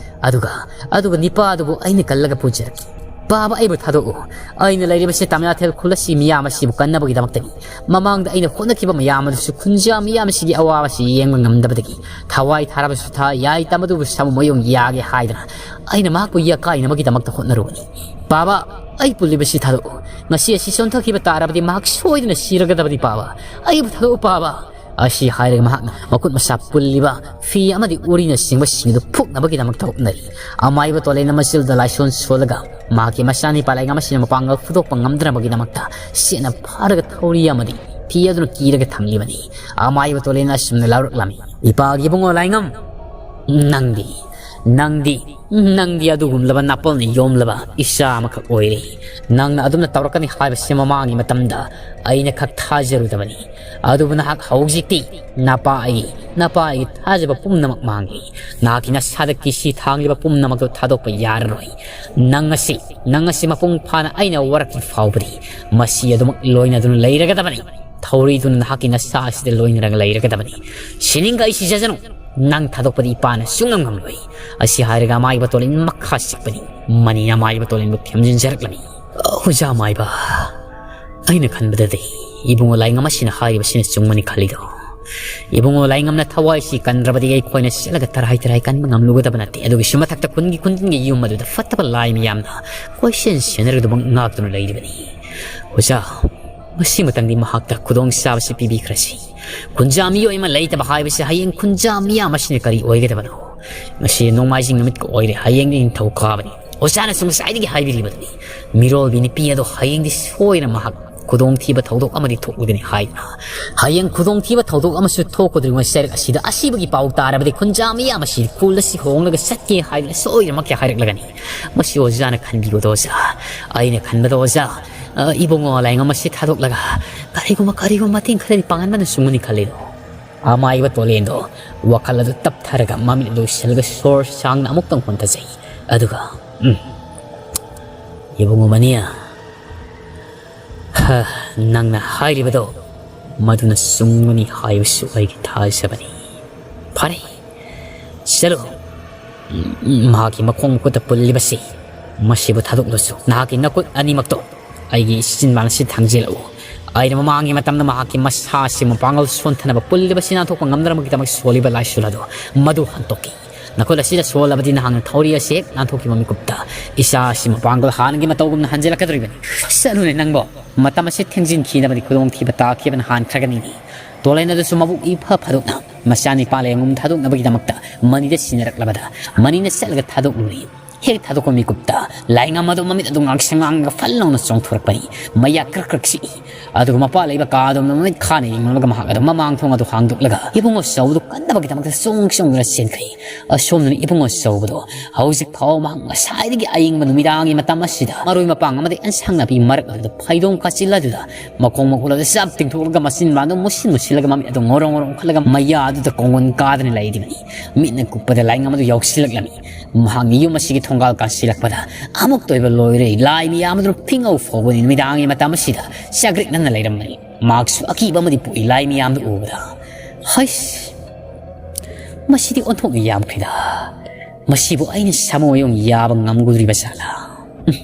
ꯑꯗꯨꯒ, ꯑꯗꯨꯒ ꯅꯤꯄꯥ ꯑꯗꯨꯕꯨ ꯑꯩꯅ ꯀꯜꯂꯒ ꯄꯨꯖꯔꯛꯀꯦ꯫" ꯄꯥꯕ, ꯑꯩꯕꯨ ꯊꯥꯗꯣꯛꯎ꯫ ꯑꯩꯅ ꯂꯩꯔꯤꯕꯁꯤ ꯇꯃꯤꯂꯥꯊꯦꯜ ꯈꯨꯜ ꯑꯁꯤ ꯃꯤꯌꯥꯝ ꯑꯁꯤꯕꯨ ꯀꯟꯅꯕꯒꯤꯗꯃꯛꯇꯅꯤ꯫ ꯃꯃꯥꯡꯗ ꯑꯩꯅ ꯍꯣꯠꯅꯈꯤꯕ ꯃꯌꯥꯝ ꯑꯗꯨꯁꯨ ꯈꯨꯟꯖꯥ ꯃꯤꯌꯥꯝ ꯑꯁꯤꯒꯤ ꯑꯋꯥꯕꯁꯤ ꯌꯦꯡꯕ ꯉꯝꯗꯕꯗꯒꯤ ꯊꯋꯥꯏ ꯊꯥꯔꯕꯁꯨ ꯊꯥ ꯌꯥꯏ ꯇꯝꯕꯗꯨꯕꯨ ꯁꯥꯃꯨ ꯃꯌꯣꯡ ꯌꯥꯒꯦ ꯍꯥꯏꯗꯅ ꯑꯩꯅ ꯃꯍꯥꯛꯄꯨ ꯌꯥꯀꯥꯏꯅꯕꯒꯤꯗꯃꯛꯇ ꯍꯣꯠꯅꯔꯨꯕꯅꯤ꯫ ꯄꯥꯕ, ꯑꯩ ꯄꯨꯜꯂꯤꯕꯁꯤ ꯊꯥꯗꯣꯛꯎ꯫ ꯉꯁꯤ ꯑꯁꯤ ꯆꯣꯟꯊꯈꯤꯕ ꯇꯥꯔꯕꯗꯤ ꯃꯍꯥꯛ ꯁꯣꯏꯗꯅ ꯁꯤꯔꯒꯗꯕꯅꯤ ꯄꯥꯕ꯫ ꯑꯩꯕꯨ ꯊꯥꯗꯣꯛꯎ ꯄꯥꯕ꯫ ꯑꯁꯤ ꯍꯥꯏꯔꯒ ꯃꯍꯥꯛꯅ ꯃꯈꯨꯠ ꯃꯁꯥ ꯄꯨꯜꯂꯤꯕ ꯐꯤ ꯑꯃꯗꯤ ꯎꯔꯤꯅꯆꯤꯡꯕ ꯁꯤꯡꯗꯨ ꯐꯨꯛꯅꯕꯒꯤꯗꯃꯛꯇ ꯍꯣꯠꯅꯔꯤ꯫ ꯑꯃꯥꯏꯕ ꯇꯣꯂꯦꯟꯅ ꯃꯆꯤꯜꯗ ꯂꯥꯏꯁꯣꯟ ꯁꯣꯜꯂꯒ ꯃꯍꯥꯛꯀꯤ ꯃꯆꯥꯅꯤꯄꯥ ꯂꯥꯏꯉꯝ ꯑꯁꯤꯅ ꯃꯄꯥꯡꯒꯜ ꯐꯨꯗꯣꯛꯄ ꯉꯝꯗꯅꯕꯒꯤꯗꯃꯛꯇ ꯁꯦꯠꯅ ꯐꯥꯔꯒ ꯊꯧꯔꯤ ꯑꯃꯗꯤ ꯐꯤ ꯑꯗꯨꯅ ꯀꯤꯔꯒ ꯊꯝꯂꯤꯕꯅꯤ꯫ ꯑꯃꯥꯏꯕ ꯇꯣꯂꯦꯟꯅ ꯑꯁꯨꯝꯅ ꯂꯥꯎꯔꯛꯂꯝꯃꯤ, "ꯏꯄꯥꯒꯤ ꯏꯕꯨꯡꯉꯣ ꯂꯥꯏꯉꯝ, ꯅꯪꯗꯤ, ꯅꯪꯗꯤ, ꯅꯪꯗꯤ ꯑꯗꯨꯒꯨꯝꯂꯕ ꯅꯥꯄꯜꯅ ꯌꯣꯝꯂꯕ ꯏꯆꯥ ꯑꯃꯈꯛ ꯑꯣꯏꯔꯦ꯫ ꯅꯪꯅ ꯑꯗꯨꯝꯅ ꯇꯧꯔꯛꯀꯅꯤ ꯍꯥꯏꯕꯁꯤ ꯃꯃꯥꯡꯒꯤ ꯃꯇꯝꯗ ꯑꯩꯅ ꯈꯛ ꯊꯥꯖꯔꯨꯗꯕꯅꯤ꯫ ꯑꯗꯨꯕꯨ ꯅꯍꯥꯛ ꯍꯧꯖꯤꯛꯇꯤ ꯅꯄꯥ ꯑꯩꯒꯤ, ꯅꯄꯥ ꯑꯩꯒꯤ ꯊꯥꯖꯕ ꯄꯨꯝꯅꯃꯛ ꯃꯥꯡꯂꯦ꯫ ꯅꯍꯥꯛꯀꯤ ꯅꯁꯥꯗ ꯀꯤꯁꯤ ꯊꯥꯡꯂꯤꯕ ꯄꯨꯝꯅꯃꯛꯇꯨ ꯊꯥꯗꯣꯛꯄ ꯌꯥꯔꯔꯣꯏ꯫ ꯅꯪ ꯑꯁꯤ, ꯅꯪ ꯑꯁꯤ ꯃꯄꯨꯡ ꯐꯥꯅ ꯑꯩꯅ ꯋꯥꯔꯛꯇ꯭ꯔꯤ ꯐꯥꯎꯕꯗꯤ ꯃꯁꯤ ꯑꯗꯨꯃꯛ ꯂꯣꯏꯅꯗꯨꯅ ꯂꯩꯔꯒꯗꯕꯅꯤ꯫ ꯊꯧꯔꯤꯗꯨꯅ ꯅꯍꯥꯛꯀꯤ ꯅꯁꯥ ꯑꯁꯤꯗ ꯂꯣꯏꯅꯔꯒ ꯂꯩꯔꯒꯗꯕꯅꯤ꯫ ꯁꯤꯅꯤꯡꯒ ꯑꯩ ꯁꯤꯖꯁꯅꯨ꯫ ꯅꯪ ꯊꯥꯗꯣꯛꯄꯗꯤ ꯏꯄꯥꯅ ꯁꯨꯡꯉꯝ ꯉꯝꯂꯣꯏ꯫" ꯑꯁꯤ ꯍꯥꯏꯔꯒ ꯑꯃꯥꯏꯕ ꯇꯣꯂꯤꯟ ꯃꯈꯥ ꯆꯤꯛꯄꯅꯤ꯫ ꯃꯅꯤꯅ ꯑꯃꯥꯏꯕ ꯇꯣꯂꯤꯟꯕꯨ ꯊꯦꯝꯖꯤꯟꯖꯔꯛꯂꯝꯃꯤ꯫ "ꯑꯣꯖꯥ ꯑꯃꯥꯏꯕ, ꯑꯩꯅ ꯈꯟꯕꯗꯗꯤ ꯏꯕꯨꯡꯉꯣ ꯂꯥꯏꯉꯝ ꯑꯁꯤꯅ ꯍꯥꯏꯔꯤꯕꯁꯤꯅ ꯆꯨꯝꯒꯅꯤ ꯈꯜꯂꯤꯗꯣ꯫ ꯏꯕꯨꯡꯉꯣ ꯂꯥꯏꯉꯝꯅ ꯊꯋꯥꯏꯁꯤ ꯀꯟꯗ꯭ꯔꯕꯗꯤ ꯑꯩꯈꯣꯏꯅ ꯆꯠꯂꯒ ꯇꯔꯥꯏ ꯇꯔꯥꯏ ꯀꯟꯕ ꯉꯝꯂꯨꯒꯗꯕ ꯅꯠꯇꯦ꯫ ꯑꯗꯨꯒꯤꯁꯨ ꯃꯊꯛꯇ ꯈꯨꯟꯒꯤ ꯈꯨꯟꯖꯤꯟꯒꯤ ꯌꯨꯝ ꯑꯗꯨꯗ ꯐꯠꯇꯕ ꯂꯥꯏ ꯃꯤꯌꯥꯝꯅ ꯀꯣꯏꯁꯦꯟ ꯁꯦꯟꯅꯔꯒꯗꯕ ꯉꯥꯛꯇꯨꯅ ꯂꯩꯔꯤꯕꯅꯤ꯫ ꯑꯣꯖꯥ, ꯃꯁꯤꯃꯇꯪꯗꯤ ꯃꯍꯥꯛꯇ ꯈꯨꯗꯣꯡ ꯆꯥꯕꯁꯤ ꯄꯤꯕꯤꯈ꯭ꯔꯁꯤ꯫ ꯈꯨꯟꯖꯥ ꯃꯤꯑꯣꯏ ꯑꯃ ꯂꯩꯇꯕ ꯍꯥꯏꯕꯁꯤ ꯍꯌꯦꯡ ꯈꯨꯟꯖꯥ ꯃꯤꯌꯥꯝ ꯑꯁꯤꯅ ꯀꯔꯤ ꯑꯣꯏꯒꯗꯕꯅꯣ? ꯉꯁꯤ ꯅꯣꯡꯃꯥꯏꯖꯤꯡ ꯅꯨꯃꯤꯠꯀ ꯑꯣꯏꯔꯦ, ꯍꯌꯦꯡꯗꯤ ꯅꯤꯡꯊꯧꯀꯥꯕꯅꯤ꯫ ꯑꯣꯖꯥꯅꯁꯨ ꯉꯁꯥꯏꯗꯒꯤ ꯍꯥꯏꯕꯤꯔꯤꯕꯗꯨꯅꯤ, ꯃꯤꯔꯣꯜꯒꯤ ꯅꯨꯄꯤ ꯑꯗꯣ ꯍꯌꯦꯡꯗꯤ ꯁꯣꯏꯗꯅ ꯃꯍꯥꯛ ꯈꯨꯗꯣꯡꯊꯤꯕ ꯊꯧꯗꯣꯛ ꯑꯃꯗꯤ ꯊꯣꯛꯂꯒꯅꯤ ꯍꯥꯏꯗꯅ꯫ ꯍꯌꯦꯡ ꯈꯨꯗꯣꯡꯊꯤꯕ ꯊꯧꯗꯣꯛ ꯑꯃꯁꯨ ꯊꯣꯛꯀꯗꯧꯔꯤꯉꯩ ꯆꯩꯔꯛ ꯑꯁꯤꯗ ꯑꯁꯤꯕꯒꯤ ꯄꯥꯎ ꯇꯥꯔꯕꯗꯤ ꯈꯨꯟꯖꯥ ꯃꯤꯌꯥꯝ ꯑꯁꯤ ꯈꯨꯜ ꯑꯁꯤ ꯍꯣꯡꯂꯒ ꯆꯠꯀꯦ ꯍꯥꯏꯗꯅ ꯁꯣꯏꯗꯅꯃꯛꯀꯤ ꯍꯥꯏꯔꯛꯂꯒꯅꯤ꯫ ꯃꯁꯤ ꯑꯣꯖꯥꯅ ꯈꯟꯕꯤꯌꯨꯗꯣ ꯑꯣꯖꯥ꯫ ꯑꯩꯅ ꯈꯟꯕꯗ ꯑꯣꯖꯥ, ꯑ, ꯏꯕꯨꯡꯉꯣ ꯂꯥꯏꯉꯝ ꯑꯁꯤ ꯊꯥꯗꯣꯛꯂꯒ ꯀꯔꯤꯒꯨꯝꯕ, ꯀꯔꯤꯒꯨꯝꯕ ꯃꯇꯦꯡ ꯈꯔꯗꯤ ꯄꯥꯡꯍꯟꯕꯅ ꯆꯨꯝꯒꯅꯤ ꯈꯜꯂꯤꯗꯣ꯫ ꯑꯃꯥꯏꯕ ꯇꯣꯂꯦꯟꯗꯣ ꯋꯥꯈꯜ ꯑꯗꯨ ꯇꯞꯊꯔꯒ ꯃꯃꯤꯠ ꯑꯗꯨ ꯎꯏꯁꯤꯜꯂꯒ ꯁꯣꯔ ꯁꯥꯡꯅ ꯑꯃꯨꯛꯇꯪ ꯍꯣꯟꯊꯖꯩ꯫ ꯑꯗꯨꯒ, "ꯎꯝ, ꯏꯕꯨꯡꯉꯣ ꯃꯅꯤ, ꯍ, ꯅꯪꯅ ꯍꯥꯏꯔꯤꯕꯗꯣ ꯃꯗꯨꯅ ꯆꯨꯝꯒꯅꯤ ꯍꯥꯏꯕꯁꯨ ꯑꯩꯒꯤ ꯊꯥꯖꯕꯅꯤ꯫ ꯐꯔꯦ, ꯆꯠꯂꯨ꯫ ꯎꯝ, ꯃꯍꯥꯛꯀꯤ ꯃꯈꯣꯡ ꯃꯈꯨꯠꯇ ꯄꯨꯜꯂꯤꯕꯁꯤ "ꯃꯁꯤꯕꯨ ꯊꯥꯗꯣꯛꯂꯁꯨ ꯅꯍꯥꯛꯀꯤ ꯅꯈꯨꯠ ꯑꯅꯤꯃꯛꯇꯣ ꯑꯩꯒꯤ ꯆꯤꯟꯕꯥꯟ ꯑꯁꯤ ꯊꯥꯡꯖꯤꯜꯂꯛꯎ꯫ ꯑꯩꯅ ꯃꯃꯥꯡꯒꯤ ꯃꯇꯝꯗ ꯃꯍꯥꯛꯀꯤ ꯃꯁꯥ ꯑꯁꯤ ꯃꯄꯥꯡꯒꯜ ꯁꯣꯟꯊꯅꯕ ꯄꯨꯜꯂꯤꯕꯁꯤ ꯅꯥꯟꯊꯣꯛꯄ ꯉꯝꯅꯅꯕꯒꯤꯗꯃꯛ ꯁꯣꯜꯂꯤꯕ ꯂꯥꯏꯁꯣꯟ ꯑꯗꯨ ꯃꯗꯨ ꯍꯟꯗꯣꯛꯈꯤ꯫ ꯅꯈꯨꯠ ꯑꯁꯤꯗ ꯁꯣꯜꯂꯕꯗꯤ ꯅꯍꯥꯛꯅ ꯊꯧꯔꯤ ꯑꯁꯤ ꯍꯦꯛ ꯅꯥꯟꯊꯣꯛꯈꯤꯕ ꯃꯤꯀꯨꯞꯇ ꯏꯁꯥ ꯑꯁꯤ ꯃꯄꯥꯡꯒꯜ ꯍꯥꯟꯅꯒꯤ ꯃꯇꯧꯒꯨꯝꯅ ꯍꯟꯖꯤꯜꯂꯛꯀꯗꯧꯔꯤꯕꯅꯤ꯫ ꯆꯠꯂꯨꯅꯦ ꯅꯪꯕꯣ, ꯃꯇꯝ ꯑꯁꯤ ꯊꯦꯡꯖꯤꯟꯈꯤꯅꯕꯗꯤ ꯈꯨꯗꯣꯡꯊꯤꯕ ꯇꯥꯈꯤꯕꯅ ꯍꯥꯟꯈ꯭ꯔꯒꯅꯤꯅꯦ꯫" ꯇꯣꯂꯦꯟ ꯑꯗꯨꯁꯨ ꯃꯕꯨꯛ ꯏꯐ ꯐꯗꯣꯛꯅ ꯃꯆꯥꯅꯤꯄꯥ ꯂꯥꯏꯌꯦꯡꯐꯝ ꯊꯥꯗꯣꯛꯅꯕꯒꯤꯗꯃꯛꯇ ꯃꯅꯤꯗ ꯁꯤꯟꯅꯔꯛꯂꯕꯗ ꯃꯅꯤꯅ ꯆꯠꯂꯒ ꯊꯥꯗꯣꯛꯂꯨꯔꯦ꯫ ꯍꯦꯛ ꯊꯥꯗꯣꯛꯄ ꯃꯤꯀꯨꯞꯇ ꯂꯥꯏꯉꯝ ꯑꯗꯨ ꯃꯃꯤꯠ ꯑꯗꯨ ꯉꯥꯡꯁꯪ ꯉꯥꯡꯂꯒ ꯐꯜ ꯂꯥꯎꯅ ꯆꯣꯡꯊꯣꯔꯛꯄꯅꯤ꯫ ꯃꯌꯥ ꯀ꯭ꯔꯛ ꯀ꯭ꯔꯛ ꯁꯤꯛꯏ꯫ ꯑꯗꯨꯒ ꯃꯄꯥ ꯂꯩꯕ ꯀꯥ ꯑꯗꯣꯝꯗ ꯃꯃꯤꯠ ꯈꯥꯅ ꯌꯦꯡꯂꯒ ꯃꯍꯥꯛ ꯑꯗꯨ ꯃꯃꯥꯡ ꯊꯣꯡ ꯑꯗꯨ ꯍꯥꯡꯗꯣꯛꯂꯒ ꯏꯕꯨꯡꯉꯣ ꯆꯧꯗꯨ ꯀꯟꯅꯕꯒꯤꯗꯃꯛꯇ ꯆꯣꯡ ꯆꯣꯡꯗꯨꯅ ꯆꯦꯟꯈ꯭ꯔꯦ꯫ ꯑꯁꯣꯝꯗꯅ ꯏꯕꯨꯡꯉꯣ ꯆꯧꯕꯗꯣ ꯍꯧꯖꯤꯛ ꯐꯥꯎ ꯃꯍꯥꯛ ꯉꯁꯥꯏꯗꯒꯤ ꯑꯌꯤꯡꯕ ꯅꯨꯃꯤꯗꯥꯡꯒꯤ ꯃꯇꯝ ꯑꯁꯤꯗ ꯃꯔꯣꯏ ꯃꯄꯥꯡ ꯑꯃꯗꯤ ꯑꯦꯟꯁꯥꯡ ꯅꯥꯄꯤ ꯃꯔꯛ ꯑꯗꯨꯗ ꯐꯩꯗꯣꯝ ꯀꯥꯆꯤꯜ ꯑꯗꯨꯗ ꯃꯈꯣꯡ ꯃꯈꯨꯠ ꯑꯗꯨ ꯆꯞ ꯇꯤꯡꯊꯣꯛꯂꯒ ꯃꯆꯤꯟ ꯕꯥꯟꯗꯨ ꯃꯨꯁꯤꯟ ꯃꯨꯁꯤꯜꯂꯒ ꯃꯃꯤꯠ ꯑꯗꯨ ꯉꯧꯔꯣꯡ ꯉꯧꯔꯣꯡ ꯈꯠꯂꯒ ꯃꯌꯥ ꯑꯗꯨꯗ ꯀꯣꯡꯒꯣꯟ ꯀꯥꯗꯨꯅ ꯂꯩꯔꯤꯕꯅꯤ꯫ ꯃꯤꯠꯅ ꯀꯨꯞꯄꯗ ꯂꯥꯏꯉꯝ ꯑꯗꯨ ꯌꯧꯁꯤꯜꯂꯛꯂꯝꯃꯤ꯫ ꯃꯍꯥꯛꯅ ꯌꯨꯝ ꯑꯁꯤꯒꯤ ꯊꯣꯡꯒꯥꯜ ꯀꯥꯁꯤꯜꯂꯛꯄꯗ ꯑꯃꯨꯛꯇ ꯑꯣꯏꯕ ꯂꯣꯏꯔꯦ꯫ ꯂꯥꯏ ꯃꯤꯌꯥꯝ ꯑꯗꯨ ꯐꯤꯡꯉꯧ ꯐꯥꯎꯕꯅꯤ ꯅꯨꯃꯤꯗꯥꯡꯒꯤ ꯃꯇꯝ ꯑꯁꯤꯗ ꯆꯥꯒ꯭ꯔꯤꯛ ꯅꯪꯅ ꯂꯩꯔꯝꯕꯅꯤ꯫ ꯃꯍꯥꯛꯁꯨ ꯑꯀꯤꯕ ꯑꯃꯗꯤ ꯄꯣꯛꯏ ꯂꯥꯏ ꯃꯤꯌꯥꯝꯗꯨ ꯎꯕꯗ꯫ "ꯍꯩꯁ! ꯃꯁꯤꯗꯤ ꯑꯣꯟꯊꯣꯛꯅ ꯌꯥꯝꯈ꯭ꯔꯦꯗ꯫ ꯃꯁꯤꯕꯨ ꯑꯩꯅ ꯁꯥꯃꯣꯌꯣꯡ ꯌꯥꯕ ꯉꯝꯒꯗꯧꯔꯤꯕ ꯖꯥꯠꯂꯥ? ꯎꯝ,